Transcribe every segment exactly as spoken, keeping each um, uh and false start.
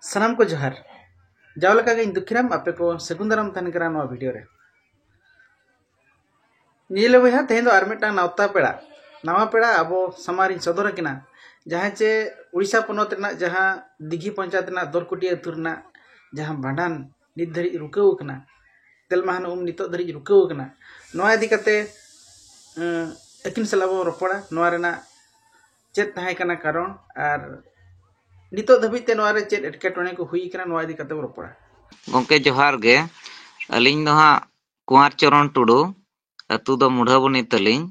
ᱥᱟᱱᱟᱢ ᱠᱚ ᱡᱚᱦᱟᱨ᱾ ᱡᱟᱣ ᱞᱮᱠᱟᱜᱮ ᱤᱧ ᱫᱩᱠᱷᱤᱨᱟᱢ ᱟᱯᱮ ᱠᱚ ᱥᱟᱹᱜᱩᱱ ᱫᱟᱨᱟᱢ ᱛᱟᱦᱮᱱ ᱠᱟᱱᱟ ᱱᱚᱣᱟ ᱵᱷᱤᱰᱤᱭᱳ ᱨᱮ᱾ ᱧᱮᱞ ᱵᱚᱭᱦᱟ, ᱛᱮᱦᱮᱧ ᱫᱚ ᱟᱨ ᱢᱤᱫᱴᱟᱝ ᱱᱟᱣᱛᱟ ᱯᱮᱲᱟ, ᱱᱟᱣᱟ ᱯᱮᱲᱟ ᱟᱵᱚ ᱥᱟᱢᱟᱝ ᱨᱤᱧ ᱥᱚᱫᱚᱨ ᱟᱹᱠᱤᱱᱟ, ᱡᱟᱦᱟᱸᱭ ᱪᱮ ᱩᱲᱤᱥᱥᱟ ᱯᱚᱱᱚᱛ ᱨᱮᱱᱟᱜ ᱡᱟᱦᱟᱸ ᱫᱤᱜᱷᱤ ᱯᱚᱧᱪᱟᱭᱮᱛ ᱨᱮᱱᱟᱜ ᱫᱚᱨᱠᱩᱴᱤ ᱟᱹᱛᱩ ᱨᱮᱱᱟᱜ ᱡᱟᱦᱟᱸ ᱵᱷᱟᱸᱰᱟᱱ ᱱᱤᱛ ᱫᱷᱟᱹᱨᱤᱡ ᱨᱩᱠᱟᱹᱣ ᱟᱠᱟᱱᱟ, ᱛᱮᱞᱢᱟᱦᱟᱱ ᱩᱢ ᱱᱤᱛᱚᱜ ᱫᱷᱟᱹᱨᱤᱡ ᱨᱩᱠᱟᱹᱣ ᱟᱠᱟᱱᱟ᱾ ᱱᱚᱣᱟ ᱤᱫᱤ ᱠᱟᱛᱮ, ᱮᱸ, ᱟᱹᱠᱤᱱ ᱥᱟᱞᱟᱜ ᱵᱚᱱ ᱨᱚᱯᱚᱲᱟ, ᱱᱚᱣᱟ ᱨᱮᱱᱟᱜ ᱪᱮᱫ ᱛᱟᱦᱮᱸ ᱠᱟᱱᱟ ᱠᱟᱨᱚᱱ, ᱟᱨ ᱱᱤᱛᱚᱜ ᱫᱷᱟᱹᱵᱤᱡ ᱛᱮ ᱱᱚᱣᱟ ᱨᱮ ᱪᱮᱫ ᱮᱴᱠᱮᱴᱚᱬᱮ ᱠᱚ ᱦᱩᱭ ᱟᱠᱟᱱᱟ, ᱱᱚᱣᱟ ᱤᱫᱤ ᱠᱟᱛᱮ ᱵᱚᱱ ᱨᱚᱯᱚᱲᱟ᱾ ᱜᱚᱢᱠᱮ ᱡᱚᱦᱟᱨ ᱜᱮ᱾ ᱟᱹᱞᱤᱧ ᱫᱚ ᱦᱟᱸᱜ ᱠᱩᱸᱣᱟᱨ ᱪᱚᱨᱚᱱ ᱴᱩᱰᱩ, ᱟᱹᱛᱩ ᱫᱚ ᱢᱩᱰᱷᱟᱹᱵᱚᱱᱤ ᱛᱟᱹᱞᱤᱧ᱾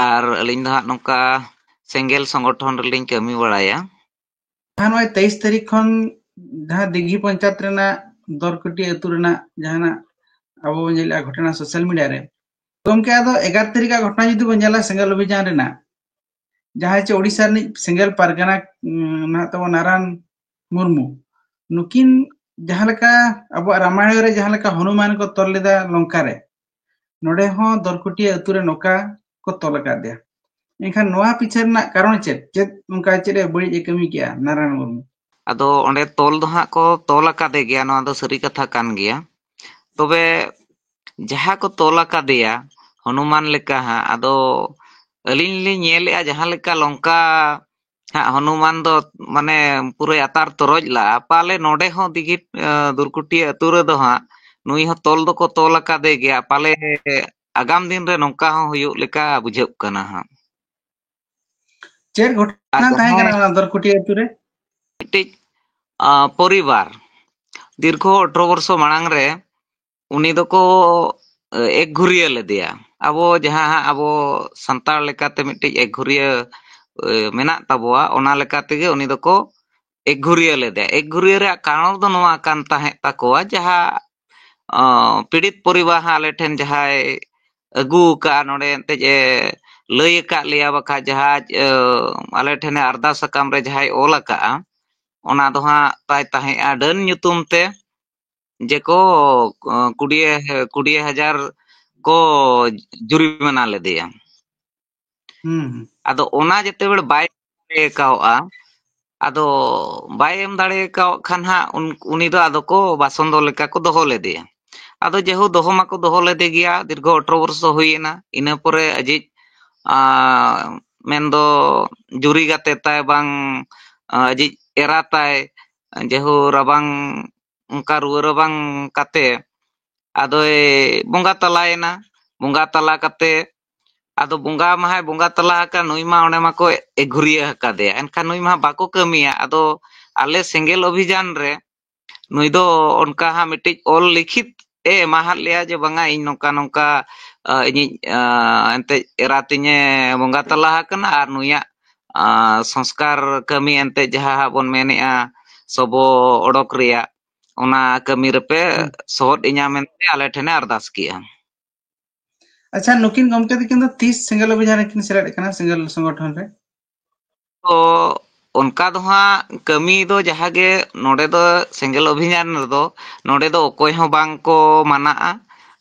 ᱟᱨ ᱟᱹᱞᱤᱧ ᱫᱚ ᱦᱟᱸᱜ ᱱᱚᱝᱠᱟ ᱥᱮᱸᱜᱮᱞ ᱥᱚᱝᱜᱚᱴᱷᱚᱱ ᱨᱮᱞᱤᱧ ᱠᱟᱹᱢᱤ ᱵᱟᱲᱟᱭᱟ᱾ ᱡᱟᱦᱟᱸ ᱱᱚᱜᱼᱚᱭ ᱛᱮᱭᱤᱥ ᱛᱟᱹᱨᱤᱠᱷ ᱠᱷᱚᱱ ᱡᱟᱦᱟᱸ ᱫᱤᱜᱷᱤ ᱯᱚᱧᱪᱟᱭᱮᱛ ᱨᱮᱱᱟᱜ ᱫᱚᱨᱠᱩᱴᱤ ᱟᱹᱛᱩ ᱨᱮᱱᱟᱜ ᱡᱟᱦᱟᱱᱟᱜ ᱟᱵᱚ ᱵᱚᱱ ᱧᱮᱞᱮᱫᱼᱟ ᱜᱷᱚᱴᱚᱱᱟ ᱥᱳᱥᱟᱞ ᱢᱤᱰᱤᱭᱟ ᱨᱮ, ᱜᱚᱢᱠᱮ, ᱟᱫᱚ ᱮᱜᱟᱨᱚ ᱛᱟᱹᱨᱤᱠᱷ ᱟᱜ ᱜᱷᱚᱴᱚᱱᱟ ᱡᱩᱫᱤ ᱵᱚᱱ ᱧᱮᱞᱟ ᱥᱮᱸᱜᱮᱞ ᱚᱵᱷᱤᱡᱟᱱ ᱨᱮᱱᱟᱜ, ᱡᱟᱦᱟᱸᱭ ᱪᱮ ᱳᱰᱤᱥᱟ ᱨᱤᱱᱤᱡ ᱥᱮᱸᱜᱮᱞ ᱯᱟᱨᱜᱟᱱᱟ, ᱩᱸ, ᱱᱟᱦᱟᱜ ᱛᱟᱵᱚ ᱱᱟᱨᱟᱱ ᱢᱩᱨᱢᱩ, ᱱᱩᱠᱤᱱ ᱡᱟᱦᱟᱸ ᱞᱮᱠᱟ ᱟᱵᱚᱣᱟᱜ ᱨᱟᱢᱟᱭᱚᱬ ᱨᱮ ᱡᱟᱦᱟᱸ ᱞᱮᱠᱟ ᱦᱚᱱᱩᱢᱟᱱ ᱠᱚ ᱛᱚᱞ ᱞᱮᱫᱟ ᱞᱚᱝᱠᱟ ᱨᱮ, ᱱᱚᱰᱮ ᱦᱚᱸ ᱫᱚᱨᱠᱩᱴᱤᱭᱟᱹ ᱟᱹᱛᱩ ᱨᱮ ᱱᱚᱝᱠᱟ ᱠᱚ ᱛᱚᱞ ᱟᱠᱟᱫᱮᱭᱟ᱾ ᱮᱱᱠᱷᱟᱱ ᱱᱚᱣᱟ ᱯᱤᱪᱷᱟᱹ ᱨᱮᱱᱟᱜ ᱠᱟᱨᱚᱱ ᱪᱮᱫ? ᱪᱮᱫ ᱚᱱᱠᱟ ᱪᱮᱫ ᱮ ᱵᱟᱹᱲᱤᱡ ᱮ ᱠᱟᱹᱢᱤ ᱠᱮᱜᱼᱟ ᱱᱟᱨᱟᱭᱚᱱ ᱢᱩᱨᱢᱩ? ᱟᱫᱚ ᱚᱸᱰᱮ ᱛᱚᱞ ᱫᱚ ᱦᱟᱸᱜ ᱠᱚ ᱛᱚᱞ ᱟᱠᱟᱫᱮ ᱜᱮᱭᱟ, ᱱᱚᱣᱟ ᱫᱚ ᱥᱟᱹᱨᱤ ᱠᱟᱛᱷᱟ ᱠᱟᱱ ᱜᱮᱭᱟ᱾ ᱛᱚᱵᱮ ᱡᱟᱦᱟᱸ ᱠᱚ ᱛᱚᱞ ᱟᱠᱟᱫᱮᱭᱟ ᱦᱚᱱᱩᱢᱟᱱ ᱞᱮᱠᱟ ᱦᱟᱸᱜ, ᱟᱫᱚ ᱟᱹᱞᱤᱧ ᱞᱤᱧ ᱧᱮᱞᱮᱜᱼᱟ ᱡᱟᱦᱟᱸ ᱞᱮᱠᱟ ᱞᱚᱝᱠᱟ ᱦᱟᱸᱜ ᱦᱚᱱᱩᱢᱟᱱ ᱫᱚ ᱢᱟᱱᱮ ᱯᱩᱨᱟᱹᱭ ᱟᱛᱟᱨ ᱛᱚᱨᱚᱡ ᱞᱟᱜᱼᱟ, ᱯᱟᱞᱮ ᱱᱚᱰᱮ ᱦᱚᱸ ᱫᱤᱜᱷᱤ, ᱟᱸ, ᱫᱩᱨᱠᱩᱴᱤᱭᱟᱹ ᱟᱹᱛᱩ ᱨᱮᱫᱚ ᱦᱟᱸᱜ ᱱᱩᱭ ᱦᱚᱸ ᱛᱚᱞ ᱫᱚᱠᱚ ᱛᱚᱞ ᱟᱠᱟᱫᱮ ᱜᱮᱭᱟ, ᱯᱟᱞᱮ ᱟᱜᱟᱢ ᱫᱤᱱ ᱨᱮ ᱱᱚᱝᱠᱟ ᱦᱚᱸ ᱦᱩᱭᱩᱜ ᱞᱮᱠᱟ ᱵᱩᱡᱷᱟᱹᱜ ᱠᱟᱱᱟ ᱦᱟᱸᱜ᱾ ᱪᱮᱫ ᱜᱷᱚᱴᱚᱱᱟ ᱟᱨ ᱛᱟᱦᱮᱸ ᱠᱟᱱᱟ ᱡᱟᱦᱟᱸᱭ ᱚᱱᱟ ᱫᱚᱨᱠᱩᱴᱤᱭᱟᱹ ᱟᱹᱛᱩ ᱨᱮ? ᱢᱤᱫᱴᱤᱡ, ᱟᱸ, ᱯᱚᱨᱤᱵᱟᱨ ᱫᱤᱨᱜᱷᱚ ᱟᱴᱷᱨᱚ ᱵᱚᱨᱥᱚ ᱢᱟᱲᱟᱝ ᱨᱮ ᱩᱱᱤ ᱫᱚᱠᱚ, ᱮ, ᱮᱠᱜᱷᱩᱨᱤᱭᱟᱹ ᱞᱮᱫᱮᱭᱟ᱾ ᱟᱵᱚ ᱡᱟᱦᱟᱸ ᱦᱟᱸᱜ ᱟᱵᱚ ᱥᱟᱱᱛᱟᱲ ᱞᱮᱠᱟᱛᱮ ᱢᱤᱫᱴᱤᱡ ᱮᱠᱜᱷᱩᱨᱤᱭᱟᱹ, ᱮ, ᱢᱮᱱᱟᱜ ᱛᱟᱵᱚᱣᱟ, ᱚᱱᱟ ᱞᱮᱠᱟ ᱛᱮᱜᱮ ᱩᱱᱤ ᱫᱚᱠᱚ ᱮᱠᱜᱷᱩᱨᱤᱭᱟᱹ ᱞᱮᱫᱮᱭᱟ᱾ ᱮᱠᱜᱷᱩᱨᱤᱭᱟᱹ ᱨᱮᱭᱟᱜ ᱠᱟᱨᱚᱱ ᱫᱚ ᱱᱚᱣᱟ ᱠᱟᱱ ᱛᱟᱦᱮᱸᱫ ᱛᱟᱠᱚᱣᱟ, ᱡᱟᱦᱟᱸ, ᱚ, ᱯᱤᱲᱤᱛ ᱯᱚᱨᱤᱵᱟᱨ ᱦᱟᱸᱜ ᱟᱞᱮ ᱴᱷᱮᱱ ᱡᱟᱦᱟᱸᱭ ᱟᱹᱜᱩ ᱟᱠᱟᱫᱼᱟ, ᱱᱚᱰᱮ ᱮᱱᱛᱮᱫ ᱮ ᱞᱟᱹᱭ ᱟᱠᱟᱫ ᱞᱮᱭᱟ, ᱵᱟᱠᱷᱟᱡ ᱡᱟᱦᱟᱸ, ᱮ, ᱟᱞᱮ ᱴᱷᱮᱱᱮ ᱟᱨᱫᱟᱥ ᱥᱟᱠᱟᱢ ᱨᱮ ᱡᱟᱦᱟᱸᱭ ᱚᱞ ᱟᱠᱟᱫᱼᱟ, ᱚᱱᱟ ᱫᱚ ᱦᱟᱸᱜ ᱛᱟᱭ ᱛᱟᱦᱮᱸᱫᱼᱟ ᱰᱟᱹᱱ ᱧᱩᱛᱩᱢ ᱛᱮ, ᱡᱮ ᱠᱚ, ᱚ, ᱠᱩᱲᱤᱭᱟᱹ, ᱠᱩᱲᱤᱭᱟᱹ ᱦᱟᱡᱟᱨ ᱠᱚ ᱡᱩᱨᱤᱢᱟᱱᱟ ᱞᱮᱫᱮᱭᱟ᱾ ᱦᱩᱸ, ᱦᱩᱸ᱾ ᱟᱫᱚ ᱚᱱᱟ ᱡᱮᱛᱮ ᱵᱮᱲ ᱵᱟᱭ ᱫᱟᱲᱮ ᱠᱟᱣᱜᱼᱟ, ᱟᱫᱚ ᱵᱟᱭ ᱮᱢ ᱫᱟᱲᱮ ᱠᱟᱣᱟᱜ ᱠᱷᱟᱱ ᱦᱟᱸᱜ ᱩᱱ-, ᱩᱱᱤ ᱫᱚ ᱟᱫᱚ ᱠᱚ ᱵᱟᱥᱚᱱᱫᱚ ᱞᱮᱠᱟ ᱠᱚ ᱫᱚᱦᱚ ᱞᱮᱫᱮᱭᱟ᱾ ᱟᱫᱚ ᱡᱮᱦᱳ ᱫᱚᱦᱚ ᱢᱟᱠᱚ ᱫᱚᱦᱚ ᱞᱮᱫᱮ ᱜᱮᱭᱟ, ᱫᱤᱨᱜᱷᱚ ᱟᱴᱷᱨᱚ ᱵᱚᱨᱥᱚ ᱦᱩᱭᱮᱱᱟ᱾ ᱤᱱᱟᱹ ᱯᱚᱨᱮ ᱟᱡᱤᱡ, ᱟ, ᱢᱮᱱᱫᱚ ᱡᱩᱨᱤ ᱜᱟᱛᱮ ᱛᱟᱭ ᱵᱟᱝ, ᱟ, ᱟᱡᱤᱡ ᱮᱨᱟ ᱛᱟᱭ, ᱡᱮᱦᱳ ᱨᱟᱵᱟᱝ, ᱚᱱᱠᱟ ᱨᱩᱣᱟᱹ ᱨᱟᱵᱟᱝ ᱠᱟᱛᱮ ᱟᱫᱚᱭ ᱵᱚᱸᱜᱟ ᱛᱟᱞᱟᱭᱮᱱᱟ᱾ ᱵᱚᱸᱜᱟ ᱛᱟᱞᱟ ᱠᱟᱛᱮ ᱟᱫᱚ ᱵᱚᱸᱜᱟ ᱢᱟᱦᱟᱭ ᱵᱚᱸᱜᱟ ᱛᱟᱞᱟ ᱟᱠᱟᱱ, ᱱᱩᱭ ᱢᱟ ᱚᱸᱰᱮ ᱢᱟᱠᱚ ᱮᱜᱷᱩᱨᱤᱭᱟᱹ ᱟᱠᱟᱫᱮᱭᱟ᱾ ᱮᱱᱠᱷᱟᱱ ᱱᱩᱭ ᱢᱟ ᱵᱟᱠᱚ ᱠᱟᱹᱢᱤᱭᱟ᱾ ᱟᱫᱚ ᱟᱞᱮ ᱥᱮᱸᱜᱮᱞ ᱚᱵᱷᱤᱡᱟᱱ ᱨᱮ ᱱᱩᱭ ᱫᱚ ᱚᱱᱠᱟ ᱦᱟᱸᱜ ᱢᱤᱫᱴᱤᱡ ᱚᱞ ᱞᱤᱠᱷᱤᱛ ᱮ ᱮᱢᱟᱦᱟᱫ ᱞᱮᱭᱟ ᱡᱮ ᱵᱟᱝᱟ, ᱤᱧ ᱱᱚᱝᱠᱟ ᱱᱚᱝᱠᱟ, ᱟ, ᱤᱧᱤᱡ, ᱟ, ᱮᱱᱛᱮᱡ ᱮᱨᱟ ᱛᱤᱧᱮ ᱵᱚᱸᱜᱟ ᱛᱟᱞᱟ ᱟᱠᱟᱱᱟ ᱟᱨ ᱱᱩᱭᱟᱜ, ᱟ, ᱥᱚᱝᱥᱠᱟᱨ ᱠᱟᱹᱢᱤ ᱮᱱᱛᱮᱡ ᱡᱟᱦᱟᱸ ᱦᱟᱸᱜ ᱵᱚᱱ ᱢᱮᱱᱮᱜᱼᱟ ᱥᱚᱵᱚ ᱚᱰᱚᱠ ᱨᱮᱭᱟᱜ, ᱚᱱᱟ ᱠᱟᱹᱢᱤ ᱨᱮᱯᱮ ᱦᱩᱸ᱾ ᱥᱚᱦᱚᱫ ᱤᱧᱟ ᱢᱮᱱᱛᱮ ᱟᱞᱮ ᱴᱷᱮᱱᱮ ᱟᱨᱫᱟᱥ ᱠᱮᱜᱼᱟ᱾ ᱟᱪᱪᱷᱟ, ᱱᱩᱠᱤᱱ ᱜᱚᱢᱠᱮ ᱛᱟᱹᱠᱤᱱ ᱫᱚ ᱛᱤᱥ ᱥᱮᱸᱜᱮᱞ ᱚᱵᱷᱤᱡᱟᱱ ᱨᱮᱠᱤᱱ ᱥᱮᱞᱮᱫ ᱠᱟᱱᱟ, ᱥᱮᱸᱜᱮᱞ ᱥᱚᱝᱜᱚᱴᱷᱚᱱ ᱨᱮ? ᱛᱚ ᱚᱱᱠᱟ ᱫᱚ ᱦᱟᱸᱜ ᱠᱟᱹᱢᱤ ᱫᱚ ᱡᱟᱦᱟᱸ ᱜᱮ ᱱᱚᱰᱮ ᱫᱚ ᱥᱮᱸᱜᱮᱞ ᱚᱵᱷᱤᱡᱟᱱ ᱨᱮᱫᱚ ᱱᱚᱰᱮ ᱫᱚ ᱚᱠᱚᱭ ᱦᱚᱸ ᱵᱟᱝ ᱠᱚ ᱢᱟᱱᱟᱜᱼᱟ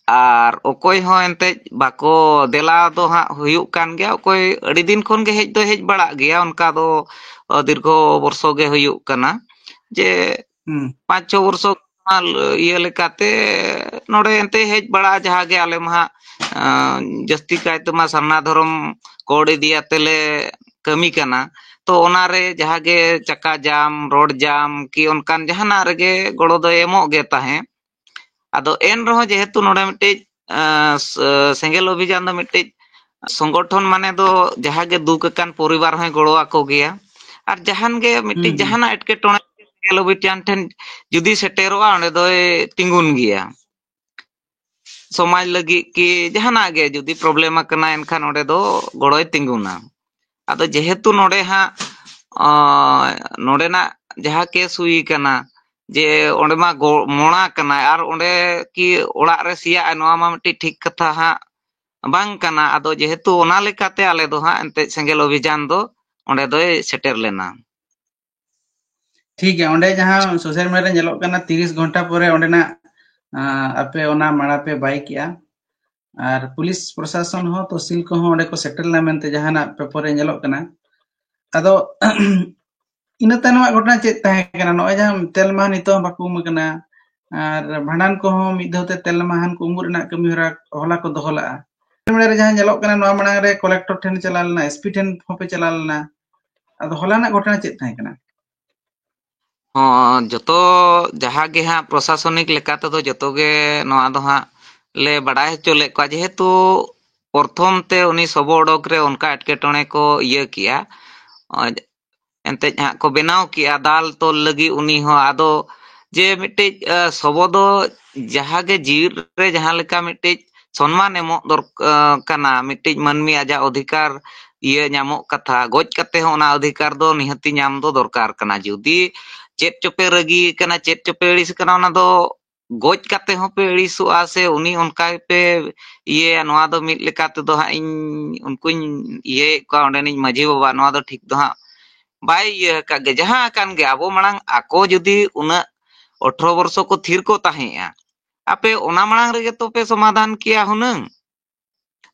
ᱟᱨ ᱚᱠᱚᱭ ᱦᱚᱸ ᱮᱱᱛᱮᱫ ᱵᱟᱠᱚ ᱫᱮᱞᱟ ᱫᱚ ᱦᱟᱸᱜ ᱦᱩᱭᱩᱜ ᱠᱟᱱ ᱜᱮᱭᱟ᱾ ᱚᱠᱚᱭ ᱟᱹᱰᱤ ᱫᱤᱱ ᱠᱷᱚᱱ ᱜᱮ ᱦᱮᱡ ᱫᱚ ᱦᱮᱡ ᱵᱟᱲᱟᱜ ᱜᱮᱭᱟ, ᱚᱱᱠᱟ ᱫᱚ, ᱚ, ᱫᱤᱨᱜᱷᱚ ᱵᱚᱨᱥᱚ ᱜᱮ ᱦᱩᱭᱩᱜ ᱠᱟᱱᱟ ᱡᱮ ᱦᱩᱸ᱾ ᱯᱟᱸᱪ ᱪᱷᱚ ᱵᱚᱨᱥᱚ ᱤᱭᱟᱹ ᱞᱮᱠᱟᱛᱮ ᱱᱚᱰᱮ ᱮᱱᱛᱮ ᱦᱮᱡ ᱵᱟᱲᱟ ᱡᱟᱦᱟᱸ ᱜᱮ ᱟᱞᱮ ᱢᱟ ᱦᱟᱸᱜ, ᱟᱸ, ᱡᱟᱹᱥᱛᱤ ᱠᱟᱭ ᱛᱮᱢᱟ ᱥᱟᱨᱱᱟ ᱫᱷᱚᱨᱚᱢ ᱠᱳᱰ ᱤᱫᱤ ᱟᱛᱮ ᱞᱮ ᱠᱟᱹᱢᱤ ᱠᱟᱱᱟ᱾ ᱛᱚ ᱚᱱᱟᱨᱮ ᱡᱟᱦᱟᱸ ᱜᱮ ᱪᱟᱠᱟ ᱡᱟᱢ, ᱨᱳᱰ ᱡᱟᱢ ᱠᱤ ᱚᱱᱠᱟᱱ ᱡᱟᱦᱟᱱᱟᱜ ᱨᱮᱜᱮ ᱜᱚᱲᱚ ᱫᱚᱭ ᱮᱢᱚᱜ ᱜᱮ ᱛᱟᱦᱮᱸᱫ᱾ ᱟᱫᱚ ᱮᱱ ᱨᱮᱦᱚᱸ ᱡᱮᱦᱮᱛᱩ ᱱᱚᱰᱮ ᱢᱤᱫᱴᱤᱡ, ᱟᱸ, ᱥ-, ᱥᱮᱸᱜᱮᱞ ᱚᱵᱷᱤᱡᱟᱱ ᱫᱚ ᱢᱤᱫᱴᱤᱡ ᱥᱚᱝᱜᱚᱴᱷᱚᱱ ᱢᱟᱱᱮ ᱫᱚ ᱡᱟᱦᱟᱸ ᱜᱮ ᱫᱩᱠ ᱟᱠᱟᱱ ᱯᱚᱨᱤᱵᱟᱨ ᱦᱚᱸᱭ ᱜᱚᱲᱚ ᱟᱠᱚ ᱜᱮᱭᱟ᱾ ᱟᱨ ᱡᱟᱦᱟᱱ ᱜᱮ ᱢᱤᱫᱴᱤᱡ ᱦᱩᱸ, ᱦᱩᱸ᱾ ᱡᱟᱦᱟᱱᱟᱜ ᱮᱴᱠᱮᱴᱚᱬᱮ ᱥᱮᱸᱜᱮᱞ ᱚᱵᱷᱤᱡᱟᱱ ᱴᱷᱮᱱ ᱡᱩᱫᱤ ᱥᱮᱴᱮᱨᱚᱜᱼᱟ, ᱚᱸᱰᱮ ᱫᱚᱭ ᱛᱤᱸᱜᱩᱱ ᱜᱮᱭᱟ᱾ ᱥᱚᱢᱟᱡᱽ ᱞᱟᱹᱜᱤᱫ ᱠᱤ ᱡᱟᱦᱟᱱᱟᱜ ᱜᱮ ᱡᱩᱫᱤ ᱯᱨᱚᱵᱞᱮᱢ ᱟᱠᱟᱱᱟ, ᱮᱱᱠᱷᱟᱱ ᱚᱸᱰᱮ ᱫᱚ ᱜᱚᱲᱚᱭ ᱛᱤᱸᱜᱩᱱᱟ᱾ ᱟᱫᱚ ᱡᱮᱦᱮᱛᱩ ᱱᱚᱰᱮ ᱦᱟᱸᱜ, ᱟᱸ, ᱱᱚᱰᱮᱱᱟᱜ ᱡᱟᱦᱟᱸ ᱠᱮᱥ ᱦᱩᱭ ᱠᱟᱱᱟ, ᱡᱮ ᱚᱸᱰᱮ ᱢᱟ ᱜᱚ-, ᱢᱚᱲᱟ ᱠᱟᱱᱟᱭ ᱟᱨ ᱚᱸᱰᱮ ᱠᱤ ᱚᱲᱟᱜ ᱨᱮ ᱥᱮᱭᱟᱜᱼᱟ, ᱱᱚᱣᱟ ᱢᱟ ᱢᱤᱫᱴᱤᱡ ᱴᱷᱤᱠ ᱠᱟᱛᱷᱟ ᱦᱟᱸᱜ ᱵᱟᱝ ᱠᱟᱱᱟ᱾ ᱟᱫᱚ ᱡᱮᱦᱮᱛᱩ ᱚᱱᱟ ᱞᱮᱠᱟᱛᱮ ᱟᱞᱮ ᱫᱚ ᱦᱟᱸᱜ ᱮᱱᱛᱮᱫ ᱥᱮᱸᱜᱮᱞ ᱚᱵᱷᱤᱡᱟᱱ ᱫᱚ ᱚᱸᱰᱮ ᱫᱚᱭ ᱥᱮᱴᱮᱨ ᱞᱮᱱᱟ᱾ ᱴᱷᱤᱠ ᱜᱮᱭᱟ, ᱚᱸᱰᱮ ᱡᱟᱦᱟᱸ ᱥᱳᱥᱟᱞ ᱢᱤᱰᱤᱭᱟ ᱨᱮ ᱧᱮᱞᱚᱜ ᱠᱟᱱᱟ, ᱛᱤᱨᱤᱥ ᱜᱷᱚᱱᱴᱟ ᱯᱚᱨᱮ ᱚᱸᱰᱮᱱᱟᱜ, ᱟᱸ, ᱟᱯᱮ ᱚᱱᱟ ᱢᱟᱲᱟ ᱯᱮ ᱵᱟᱭ ᱠᱮᱜᱼᱟ, ᱟᱨ ᱯᱩᱞᱤᱥ ᱯᱨᱚᱥᱟᱥᱚᱱ ᱦᱚᱸ, ᱛᱚᱦᱥᱤᱞ ᱠᱚᱦᱚᱸ ᱚᱸᱰᱮ ᱠᱚ ᱥᱮᱴᱮᱨ ᱞᱮᱱᱟ ᱢᱮᱱᱛᱮ ᱡᱟᱦᱟᱱᱟᱜ ᱯᱮᱯᱟᱨ ᱨᱮ ᱧᱮᱞᱚᱜ ᱠᱟᱱᱟ᱾ ᱟᱫᱚ ᱤᱱᱟᱹ ᱛᱟᱭᱱᱚᱢᱟᱜ ᱜᱷᱚᱴᱚᱱᱟ ᱪᱮᱫ ᱛᱟᱦᱮᱸ ᱠᱟᱱᱟ? ᱱᱚᱜᱼᱚᱭ ᱡᱟᱦᱟᱸ ᱛᱮᱞ ᱢᱟᱦᱟᱱ ᱱᱤᱛᱚᱜ ᱦᱚᱸ ᱵᱟᱠᱚ ᱩᱢ ᱟᱠᱟᱱᱟ, ᱟᱨ ᱵᱷᱟᱸᱰᱟᱱ ᱠᱚᱦᱚᱸ ᱢᱤᱫ ᱫᱷᱟᱣ ᱛᱮ ᱛᱮᱞ ᱢᱟᱦᱟᱱ ᱠᱚ ᱩᱢᱩᱜ ᱨᱮᱱᱟᱜ ᱠᱟᱹᱢᱤ ᱦᱚᱨᱟ ᱦᱚᱞᱟ ᱠᱚ ᱫᱚᱦᱚ ᱞᱟᱜᱼᱟ᱾ ᱢᱚᱬᱮ ᱨᱮ ᱡᱟᱦᱟᱸ ᱧᱮᱞᱚᱜ ᱠᱟᱱᱟ, ᱱᱚᱣᱟ ᱢᱟᱲᱟᱝ ᱨᱮ ᱠᱚᱞᱮᱠᱴᱚᱨ ᱴᱷᱮᱱ ᱪᱟᱞᱟᱣ ᱞᱮᱱᱟ, ᱮᱥᱯᱤ ᱴᱷᱮᱱ ᱦᱚᱸᱯᱮ ᱪᱟᱞᱟᱣ ᱞᱮᱱᱟ, ᱟᱫᱚ ᱦᱚᱞᱟᱱᱟᱜ ᱜᱷᱚᱴᱚᱱᱟ ᱪᱮᱫ ᱛᱟᱦᱮᱸ ᱠᱟᱱᱟ? ᱦᱚᱸ, ᱡᱚᱛᱚ ᱡᱟᱦᱟᱸ ᱜᱮ ᱦᱟᱸᱜ ᱯᱨᱚᱥᱟᱥᱚᱱᱤᱠ ᱞᱮᱠᱟ ᱛᱮᱫᱚ ᱡᱚᱛᱚ ᱜᱮ ᱱᱚᱣᱟ ᱫᱚ ᱦᱟᱸᱜ ᱞᱮ ᱵᱟᱰᱟᱭ ᱦᱚᱪᱚ ᱞᱮᱫ ᱠᱚᱣᱟ, ᱡᱮᱦᱮᱛᱩ ᱯᱨᱚᱛᱷᱚᱢ ᱛᱮ ᱩᱱᱤ ᱥᱚᱵᱚ ᱚᱰᱚᱠ ᱨᱮ ᱚᱱᱠᱟ ᱮᱴᱠᱮᱴᱚᱬᱮ ᱠᱚ ᱤᱭᱟᱹ ᱠᱮᱜᱼᱟ, ᱮᱱᱛᱮᱫ ᱦᱟᱸᱜ ᱠᱚ ᱵᱮᱱᱟᱣ ᱠᱮᱜᱼᱟ ᱫᱟᱞ ᱛᱚᱞ ᱞᱟᱹᱜᱤᱫ ᱩᱱᱤ ᱦᱚᱸ᱾ ᱟᱫᱚ ᱡᱮ ᱢᱤᱫᱴᱤᱡ ᱥᱚᱵᱚ ᱫᱚ ᱡᱟᱦᱟᱸ ᱜᱮ ᱡᱤᱣᱤ ᱨᱮ ᱡᱟᱦᱟᱸ ᱞᱮᱠᱟ ᱢᱤᱫᱴᱤᱡ ᱥᱚᱱᱢᱟᱱ ᱮᱢᱚᱜ ᱫᱚᱨ ᱠᱟᱱᱟ, ᱢᱤᱫᱴᱤᱡ ᱢᱟᱹᱱᱢᱤ ᱟᱡᱟᱜ ᱚᱫᱷᱤᱠᱟᱨ ᱤᱭᱟᱹ ᱧᱟᱢᱚᱜ ᱠᱟᱛᱷᱟ, ᱜᱚᱡ ᱠᱟᱛᱮ ᱦᱚᱸ ᱚᱱᱟ ᱚᱫᱷᱤᱠᱟᱨ ᱫᱚ ᱱᱤᱦᱟᱹᱛᱤ ᱧᱟᱢ ᱫᱚ ᱫᱚᱨᱠᱟᱨ ᱠᱟᱱᱟ᱾ ᱡᱩᱫᱤ ᱪᱮᱫ ᱪᱚᱯᱮ ᱨᱟᱹᱜᱤ ᱠᱟᱱᱟ, ᱪᱮᱫ ᱪᱚᱯᱮ ᱟᱹᱲᱤᱥ ᱠᱟᱱᱟ, ᱚᱱᱟ ᱫᱚ ᱜᱚᱡ ᱠᱟᱛᱮ ᱦᱚᱸᱯᱮ ᱟᱹᱲᱤᱥᱚᱜᱼᱟ ᱥᱮ ᱩᱱᱤ ᱚᱱᱠᱟ ᱜᱮᱯᱮ ᱤᱭᱟᱹᱭᱟ, ᱱᱚᱣᱟ ᱫᱚ ᱢᱤᱫ ᱞᱮᱠᱟ ᱛᱮᱫᱚ ᱦᱟᱸᱜ ᱤᱧ ᱩᱱᱠᱩᱧ ᱤᱭᱟᱹᱭᱮᱫ ᱠᱚᱣᱟ, ᱚᱸᱰᱮᱱᱤᱡ ᱢᱟᱹᱡᱷᱤ ᱵᱟᱵᱟ, ᱱᱚᱣᱟ ᱫᱚ ᱴᱷᱤᱠ ᱫᱚ ᱦᱟᱸᱜ ᱵᱟᱭ ᱤᱭᱟᱹ ᱟᱠᱟᱫ ᱜᱮ᱾ ᱡᱟᱦᱟᱸ ᱟᱠᱟᱱ ᱜᱮ, ᱟᱵᱚ ᱢᱟᱲᱟᱝ ᱟᱠᱚ ᱡᱩᱫᱤ ᱩᱱᱟᱹᱜ ᱟᱴᱷᱨᱚ ᱵᱚᱨᱥᱚ ᱠᱚ ᱛᱷᱤᱨ ᱠᱚ ᱛᱟᱦᱮᱸᱜᱼᱟ, ᱟᱯᱮ ᱚᱱᱟ ᱢᱟᱲᱟᱝ ᱨᱮᱜᱮ ᱛᱚᱯᱮ ᱥᱚᱢᱟᱫᱷᱟᱱ ᱠᱮᱭᱟ ᱦᱩᱱᱟᱹᱝ᱾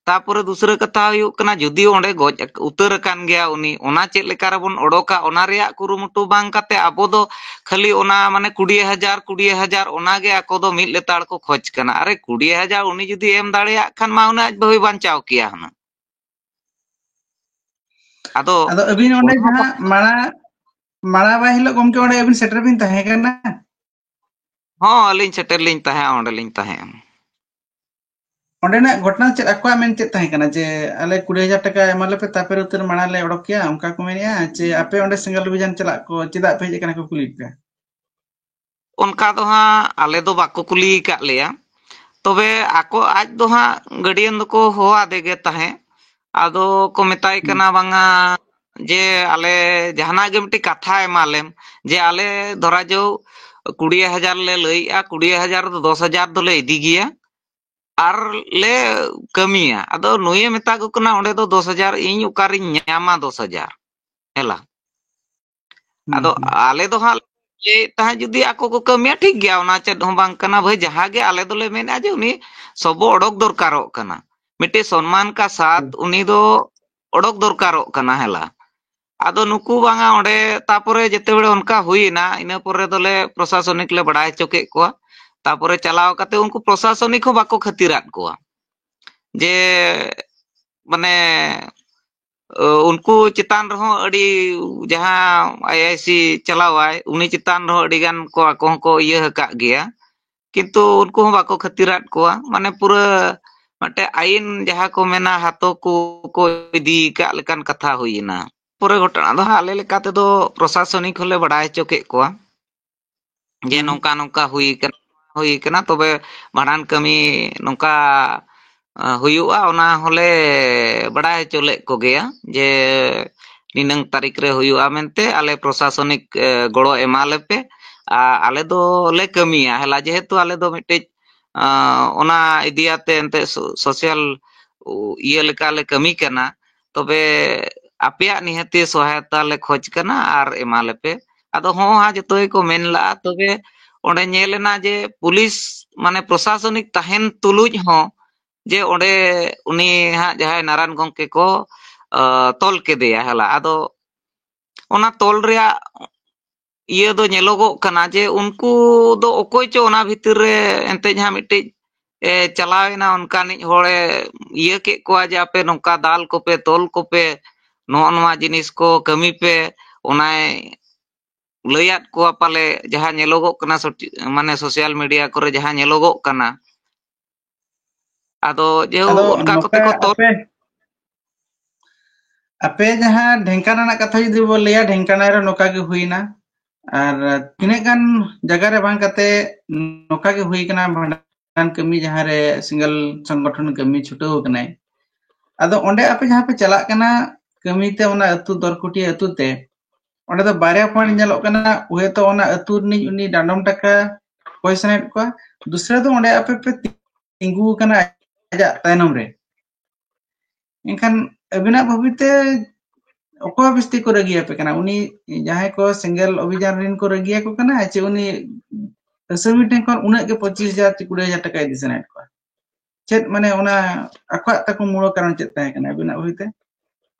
ᱛᱟᱯᱚᱨᱮ ᱫᱩᱥᱨᱟᱹ ᱠᱟᱛᱷᱟ ᱦᱩᱭᱩᱜ ᱠᱟᱱᱟ, ᱡᱩᱫᱤ ᱚᱸᱰᱮ ᱜᱚᱡ ᱩᱛᱟᱹᱨ ᱟᱠᱟᱱ ᱜᱮᱭᱟ ᱩᱱᱤ, ᱚᱱᱟ ᱪᱮᱫ ᱞᱮᱠᱟ ᱨᱮᱵᱚᱱ ᱚᱰᱚᱠᱟ, ᱚᱱᱟ ᱨᱮᱭᱟᱜ ᱠᱩᱨᱩᱢᱩᱴᱩ ᱵᱟᱝ ᱠᱟᱛᱮ ᱟᱵᱚ ᱫᱚ ᱠᱷᱟᱹᱞᱤ ᱚᱱᱟ ᱢᱟᱱᱮ ᱠᱩᱲᱤ ᱦᱟᱡᱟᱨ, ᱠᱩᱲᱤ ᱦᱟᱡᱟᱨ, ᱚᱱᱟ ᱜᱮ ᱟᱠᱚ ᱫᱚ ᱢᱤᱫ ᱞᱮᱛᱟᱲ ᱠᱚ ᱠᱷᱚᱡᱽ ᱠᱟᱱᱟ᱾ ᱟᱨᱮ, ᱠᱩᱲᱤ ᱦᱟᱡᱟᱨ ᱩᱱᱤ ᱡᱩᱫᱤ ᱮᱢ ᱫᱟᱲᱮᱭᱟᱜ ᱠᱷᱟᱱ ᱢᱟ ᱩᱱᱤ ᱟᱡ ᱵᱟᱹᱦᱩᱭ ᱵᱟᱧᱪᱟᱣ ᱠᱮᱭᱟ ᱦᱩᱱᱟᱹᱝ᱾ ᱟᱫᱚ ᱟᱫᱚ ᱟᱹᱵᱤᱱ ᱚᱸᱰᱮ ᱚᱱᱟ ᱡᱟᱦᱟᱸ ᱢᱟᱲᱟ, ᱢᱟᱲᱟᱵᱟ ᱦᱤᱞᱳᱜ ᱜᱚᱢᱠᱮ ᱚᱸᱰᱮ ᱟᱹᱵᱤᱱ ᱥᱮᱴᱮᱨ ᱵᱤᱱ ᱛᱟᱦᱮᱸ ᱠᱟᱱᱟ? ᱦᱚᱸ, ᱟᱹᱞᱤᱧ ᱥᱮᱴᱮᱨ ᱞᱤᱧ ᱛᱟᱦᱮᱸ, ᱚᱸᱰᱮ ᱞᱤᱧ ᱛᱟᱦᱮᱸ᱾ ᱚᱸᱰᱮᱱᱟᱜ ᱜᱷᱚᱴᱚᱱᱟ ᱪᱮᱫ ᱟᱠᱚᱣᱟᱜ ᱢᱮᱱ ᱪᱮᱫ ᱛᱟᱦᱮᱸ ᱠᱟᱱᱟ ᱡᱮ ᱟᱞᱮ ᱠᱩᱲᱤ ᱦᱟᱡᱟᱨ ᱴᱟᱠᱟ ᱮᱢᱟ ᱞᱮᱯᱮ, ᱛᱟᱨᱯᱚᱨᱮ ᱩᱛᱟᱹᱨ ᱢᱟᱲᱟᱝ ᱞᱮ ᱚᱰᱚᱠ ᱠᱮᱭᱟ, ᱚᱱᱠᱟ ᱠᱚ ᱢᱮᱱᱮᱜᱼᱟ? ᱪᱮ ᱟᱯᱮ ᱚᱸᱰᱮ ᱥᱮᱸᱜᱮᱞ ᱚᱵᱷᱤᱡᱟᱱ ᱪᱟᱞᱟᱜ ᱠᱚ ᱪᱮᱫᱟᱜ ᱯᱮ ᱦᱮᱡ ᱟᱠᱟᱱᱟ ᱠᱚ ᱠᱩᱞᱤᱭᱮᱫ ᱯᱮᱭᱟ? ᱚᱱᱠᱟ ᱫᱚ ᱦᱟᱸᱜ ᱟᱞᱮ ᱫᱚ ᱵᱟᱠᱚ ᱠᱩᱞᱤ ᱟᱠᱟᱫ ᱞᱮᱭᱟ᱾ ᱛᱚᱵᱮ ᱟᱠᱚ ᱟᱡ ᱫᱚ ᱦᱟᱸᱜ ᱜᱟᱹᱰᱤᱭᱟᱱ ᱫᱚᱠᱚ ᱦᱚᱦᱚ ᱟᱫᱮ ᱜᱮ ᱛᱟᱦᱮᱸᱫ᱾ ᱟᱫᱚ ᱠᱚ ᱢᱮᱛᱟᱭ ᱦᱩᱸ᱾ ᱠᱟᱱᱟ ᱵᱟᱝᱟ ᱡᱮ ᱟᱞᱮ ᱡᱟᱦᱟᱱᱟᱜ ᱜᱮ ᱢᱤᱫᱴᱤᱡ ᱠᱟᱛᱷᱟ ᱮᱢᱟᱞᱮᱢ, ᱡᱮ ᱟᱞᱮ ᱫᱷᱚᱨᱟ ᱡᱚ ᱠᱩᱲᱤ ᱦᱟᱡᱟᱨ ᱞᱮ ᱞᱟᱹᱭᱮᱜᱼᱟ, ᱠᱩᱲᱤ ᱦᱟᱡᱟᱨ ᱫᱚ ᱫᱚᱥ ᱦᱟᱡᱟᱨ ᱫᱚᱞᱮ ᱤᱫᱤ ᱜᱮᱭᱟ ᱟᱨ ᱞᱮ ᱠᱟᱹᱢᱤᱭᱟ᱾ ᱟᱫᱚ ᱱᱩᱭᱮ ᱢᱮᱛᱟ ᱠᱚ ᱠᱟᱱᱟ, ᱚᱸᱰᱮ ᱫᱚ ᱫᱚᱥ ᱦᱟᱡᱟᱨ ᱤᱧ ᱚᱠᱟᱨᱤᱧ ᱧᱟᱢᱟ ᱫᱚᱥ ᱦᱟᱡᱟᱨ? ᱦᱮᱞᱟ᱾ ᱦᱩᱸ, ᱟᱫᱚ ᱦᱩᱸ᱾ ᱟᱞᱮ ᱫᱚ ᱦᱟᱸᱜ ᱞᱟᱹᱭᱮᱫ ᱛᱟᱦᱮᱸᱫ ᱡᱩᱫᱤ ᱟᱠᱚ ᱠᱚ ᱠᱟᱹᱢᱤᱭᱟ ᱴᱷᱤᱠ ᱜᱮᱭᱟ, ᱚᱱᱟ ᱪᱮᱫ ᱦᱚᱸ ᱵᱟᱝ ᱠᱟᱱᱟ ᱵᱷᱟᱹᱭ, ᱡᱟᱦᱟᱸ ᱜᱮ ᱟᱞᱮ ᱫᱚᱞᱮ ᱢᱮᱱᱟ ᱡᱮ ᱩᱱᱤ ᱥᱚᱵᱚ ᱚᱰᱚᱠ ᱫᱚᱨᱠᱟᱨᱚᱜ ᱠᱟᱱᱟ, ᱢᱤᱫᱴᱮᱡ ᱥᱚᱱᱢᱟᱱ ᱠᱟ ᱥᱟᱛ ᱦᱩᱸ᱾ ᱩᱱᱤ ᱫᱚ ᱚᱰᱚᱠ ᱫᱚᱨᱠᱟᱨᱚᱜ ᱠᱟᱱᱟ ᱦᱮᱞᱟ᱾ ᱟᱫᱚ ᱱᱩᱠᱩ ᱵᱟᱝᱟ ᱚᱸᱰᱮ, ᱛᱟᱯᱚᱨᱮ ᱡᱮᱛᱮ ᱵᱮᱲᱮ ᱚᱱᱠᱟ ᱦᱩᱭᱮᱱᱟ, ᱤᱱᱟᱹ ᱯᱚᱨᱮ ᱫᱚᱞᱮ ᱯᱨᱚᱥᱟᱥᱚᱱᱤᱠ ᱞᱮ ᱵᱟᱲᱟᱭ ᱦᱚᱪᱚ ᱠᱮᱫ ᱠᱚᱣᱟ᱾ ᱛᱟᱯᱚᱨᱮ ᱪᱟᱞᱟᱣ ᱠᱟᱛᱮ ᱩᱱᱠᱩ ᱯᱨᱚᱥᱟᱥᱚᱱᱤᱠ ᱦᱚᱸ ᱵᱟᱠᱚ ᱠᱷᱟᱹᱛᱤᱨᱟᱫ ᱠᱚᱣᱟ ᱡᱮ, ᱢᱟᱱᱮ, ᱩᱱᱠᱩ ᱪᱮᱛᱟᱱ ᱨᱮᱦᱚᱸ ᱟᱹᱰᱤ, ᱡᱟᱦᱟᱸ ᱟᱭ ᱟᱭ ᱥᱤ ᱪᱟᱞᱟᱣᱟᱭ, ᱩᱱᱤ ᱪᱮᱛᱟᱱ ᱨᱮᱦᱚᱸ ᱟᱹᱰᱤ ᱜᱟᱱ ᱠᱚ ᱟᱠᱚ ᱦᱚᱸᱠᱚ ᱤᱭᱟᱹ ᱟᱠᱟᱫ ᱜᱮᱭᱟ, ᱠᱤᱱᱛᱩ ᱩᱱᱠᱩ ᱦᱚᱸ ᱵᱟᱠᱚ ᱠᱷᱟᱹᱛᱤᱨᱟᱫ ᱠᱚᱣᱟ᱾ ᱢᱟᱱᱮ ᱯᱩᱨᱟᱹ ᱢᱤᱫᱴᱮᱱ ᱟᱭᱤᱱ ᱡᱟᱦᱟᱸ ᱠᱚ ᱢᱮᱱᱟ, ᱦᱟᱛᱚ ᱠᱚ ᱠᱚ ᱤᱫᱤ ᱟᱠᱟᱫ ᱞᱮᱠᱟᱱ ᱠᱟᱛᱷᱟ ᱦᱩᱭᱮᱱᱟ᱾ ᱯᱚᱨᱮ ᱜᱷᱚᱴᱚᱱᱟ ᱫᱚ ᱦᱟᱸᱜ ᱟᱞᱮ ᱞᱮᱠᱟ ᱛᱮᱫᱚ ᱯᱨᱚᱥᱟᱥᱚᱱᱤᱠ ᱦᱚᱸᱞᱮ ᱵᱟᱲᱟᱭ ᱦᱚᱪᱚ ᱠᱮᱫ ᱠᱚᱣᱟ ᱡᱮ ᱦᱩᱸ᱾ ᱱᱚᱝᱠᱟ ᱱᱚᱝᱠᱟ ᱦᱩᱭ ᱠᱟᱱᱟ, ᱦᱩᱭ ᱠᱟᱱᱟ, ᱛᱚᱵᱮ ᱵᱷᱟᱸᱰᱟᱱ ᱠᱟᱹᱢᱤ ᱱᱚᱝᱠᱟ, ᱟ, ᱦᱩᱭᱩᱜᱼᱟ, ᱚᱱᱟ ᱦᱚᱸᱞᱮ ᱵᱟᱲᱟᱭ ᱦᱚᱪᱚ ᱞᱮᱫ ᱠᱚᱜᱮᱭᱟ ᱡᱮ ᱱᱤᱱᱟᱹᱝ ᱛᱟᱹᱨᱤᱠᱷ ᱨᱮ ᱦᱩᱭᱩᱜᱼᱟ ᱢᱮᱱᱛᱮ, ᱟᱞᱮ ᱯᱨᱚᱥᱟᱥᱚᱱᱤᱠ, ᱮ, ᱜᱚᱲᱚ ᱮᱢᱟ ᱞᱮᱯᱮ, ᱟᱨ ᱟᱞᱮ ᱫᱚᱞᱮ ᱠᱟᱹᱢᱤᱭᱟ᱾ ᱦᱮᱞᱟ, ᱡᱮᱦᱮᱛᱩ ᱟᱞᱮ ᱫᱚ ᱢᱤᱫᱴᱤᱡ, ᱟ, ᱚᱱᱟ ᱤᱫᱤᱭᱟᱛᱮ ᱮᱱᱛᱮ ᱥᱳ-, ᱥᱳᱥᱟᱞ, ᱩ, ᱤᱭᱟᱹ ᱞᱮᱠᱟᱞᱮ ᱠᱟᱹᱢᱤ ᱠᱟᱱᱟ, ᱛᱚᱵᱮ ᱟᱯᱮᱭᱟᱜ ᱱᱤᱦᱟᱹᱛᱤ ᱥᱚᱦᱟᱭᱚᱛᱟ ᱞᱮ ᱠᱷᱚᱡᱽ ᱠᱟᱱᱟ ᱟᱨ ᱮᱢᱟ ᱞᱮᱯᱮ᱾ ᱟᱫᱚ ᱦᱚᱸ ᱦᱟᱸᱜ ᱡᱚᱛᱚ ᱜᱮᱠᱚ ᱢᱮᱱ ᱞᱟᱜᱼᱟ᱾ ᱛᱚᱵᱮ ᱚᱸᱰᱮ ᱧᱮᱞ ᱮᱱᱟ ᱡᱮ ᱯᱩᱞᱤᱥ, ᱢᱟᱱᱮ ᱯᱨᱚᱥᱟᱥᱚᱱᱤᱠ ᱛᱟᱦᱮᱱ ᱛᱩᱞᱩᱡ ᱦᱚᱸ ᱡᱮ ᱚᱸᱰᱮ ᱩᱱᱤ ᱦᱟᱸᱜ ᱡᱟᱦᱟᱸᱭ ᱱᱟᱨᱟᱭᱚᱱ ᱜᱚᱢᱠᱮ ᱠᱚ, ᱟ, ᱛᱚᱞ ᱠᱮᱫᱮᱭᱟ᱾ ᱦᱮᱞᱟ, ᱟᱫᱚ ᱚᱱᱟ ᱛᱚᱞ ᱨᱮᱭᱟᱜ ᱤᱭᱟᱹ ᱫᱚ ᱧᱮᱞᱚᱜᱚᱜ ᱠᱟᱱᱟ ᱡᱮ ᱩᱱᱠᱩ ᱫᱚ ᱚᱠᱚᱭ ᱪᱚ ᱚᱱᱟ ᱵᱷᱤᱛᱤᱨ ᱨᱮ ᱮᱱᱛᱮ ᱡᱟᱦᱟᱸ ᱢᱤᱫᱴᱤᱡ, ᱮ, ᱪᱟᱞᱟᱣ ᱮᱱᱟ, ᱚᱱᱠᱟᱱᱤᱡ ᱦᱚᱲᱮ ᱤᱭᱟᱹ ᱠᱮᱫ ᱠᱚᱣᱟ ᱡᱮ ᱟᱯᱮ ᱱᱚᱝᱠᱟ ᱫᱟᱞ ᱠᱚᱯᱮ, ᱛᱚᱞ ᱠᱚᱯᱮ, ᱱᱚᱜᱼᱚ ᱱᱚᱣᱟ ᱡᱤᱱᱤᱥ ᱠᱚ ᱠᱟᱹᱢᱤ ᱯᱮ, ᱚᱱᱟᱭ ᱞᱟᱹᱭᱟᱫ ᱠᱚᱣᱟ ᱯᱟᱞᱮ, ᱡᱟᱦᱟᱸ ᱧᱮᱞᱚᱜᱚᱜ ᱠᱟᱱᱟ ᱥᱳᱪ-, ᱢᱟᱱᱮ ᱥᱳᱥᱟᱞ ᱢᱤᱰᱤᱭᱟ ᱠᱚᱨᱮ ᱡᱟᱦᱟᱸ ᱧᱮᱞᱚᱜᱚᱜ ᱠᱟᱱᱟ᱾ ᱟᱫᱚ ᱡᱮᱦᱳᱠ, ᱟᱫᱚ ᱚᱱᱠᱟ ᱠᱚᱛᱮ ᱱᱚᱝᱠᱟ ᱠᱚ ᱛᱚᱞ ᱟᱯᱮ, ᱟᱯᱮ ᱡᱟᱦᱟᱸ ᱰᱷᱮᱝᱠᱟᱱᱟ ᱨᱮᱱᱟᱜ ᱠᱟᱛᱷᱟ ᱡᱩᱫᱤ ᱵᱚᱱ ᱞᱟᱹᱭᱟ, ᱰᱷᱮᱝᱠᱟᱱᱟ ᱨᱮ ᱱᱚᱝᱠᱟ ᱜᱮ ᱦᱩᱭᱱᱟ᱾ ᱟᱨ ᱛᱤᱱᱟᱹᱜ ᱜᱟᱱ ᱡᱟᱭᱜᱟ ᱨᱮ ᱵᱟᱝ ᱠᱟᱛᱮ ᱱᱚᱝᱠᱟ ᱜᱮ ᱦᱩᱭ ᱠᱟᱱᱟ, ᱵᱷᱟᱸᱰᱟᱱ ᱠᱟᱹᱢᱤ ᱡᱟᱦᱟᱸ ᱨᱮ ᱥᱤᱝᱜᱮᱞ ᱥᱚᱝᱜᱚᱴᱷᱚᱱ ᱠᱟᱹᱢᱤ ᱪᱷᱩᱴᱟᱹᱣ ᱠᱟᱱᱟᱭ᱾ ᱟᱫᱚ ᱚᱸᱰᱮ ᱟᱯᱮ ᱡᱟᱦᱟᱸ ᱯᱮ ᱪᱟᱞᱟᱜ ᱠᱟᱱᱟ ᱠᱟᱹᱢᱤ ᱛᱮ, ᱚᱱᱟ ᱟᱹᱛᱩ ᱫᱚᱨᱠᱩᱴᱤ ᱟᱹᱛᱩ ᱛᱮ, ᱚᱸᱰᱮ ᱫᱚ ᱵᱟᱨᱭᱟ ᱯᱚᱭᱮᱱᱴ ᱦᱩᱸ᱾ ᱧᱮᱞᱚᱜ ᱠᱟᱱᱟ, ᱦᱚᱭᱛᱳ ᱚᱱᱟ ᱟᱹᱛᱩ ᱨᱤᱱᱤᱡ ᱩᱱᱤ ᱰᱟᱸᱰᱚᱢ ᱴᱟᱠᱟ ᱠᱚᱭ ᱥᱟᱱᱟᱭᱮᱫ ᱠᱚᱣᱟ, ᱫᱩᱥᱨᱟ ᱫᱚ ᱚᱸᱰᱮ ᱟᱯᱮ ᱯᱮ ᱛᱤᱸᱜᱩ ᱟᱠᱟᱱᱟ ᱟᱡᱟᱜ ᱛᱟᱭᱱᱚᱢ ᱨᱮ᱾ ᱮᱱᱠᱷᱟᱱ ᱟᱹᱵᱤᱱᱟᱜ ᱵᱷᱟᱹᱵᱤ ᱛᱮ ᱚᱠᱚᱭ ᱵᱤᱥᱛᱤ ᱠᱚ ᱨᱟᱹᱜᱤᱭᱟᱯᱮ ᱠᱟᱱᱟ? ᱩᱱᱤ ᱡᱟᱦᱟᱸᱭ ᱠᱚ ᱥᱮᱸᱜᱮᱞ ᱚᱵᱷᱤᱡᱟᱱ ᱨᱤᱱ ᱠᱚ ᱨᱟᱹᱜᱤᱭᱟᱠᱚ ᱠᱟᱱᱟ, ᱪᱮ ᱩᱱᱤ ᱟᱹᱥᱟᱹᱢᱤ ᱴᱷᱮᱱ ᱠᱷᱚᱱ ᱩᱱᱟᱹᱜ ᱜᱮ ᱯᱚᱸᱪᱤᱥ ᱦᱟᱡᱟᱨ ᱪᱮ ᱠᱩᱲᱤ ᱦᱟᱡᱟᱨ ᱴᱟᱠᱟ ᱤᱫᱤ ᱥᱟᱱᱟᱭᱮᱫ ᱠᱚᱣᱟ? ᱪᱮᱫ ᱢᱟᱱᱮ ᱚᱱᱟ ᱟᱠᱚᱣᱟᱜ ᱛᱟᱠᱚ ᱢᱩᱲ ᱠᱟᱨᱚᱱ ᱪᱮᱫ ᱛᱟᱦᱮᱸ ᱠᱟᱱᱟ ᱟᱹᱵᱤᱱᱟᱜ ᱵᱷᱟᱹᱵᱤ ᱛᱮ?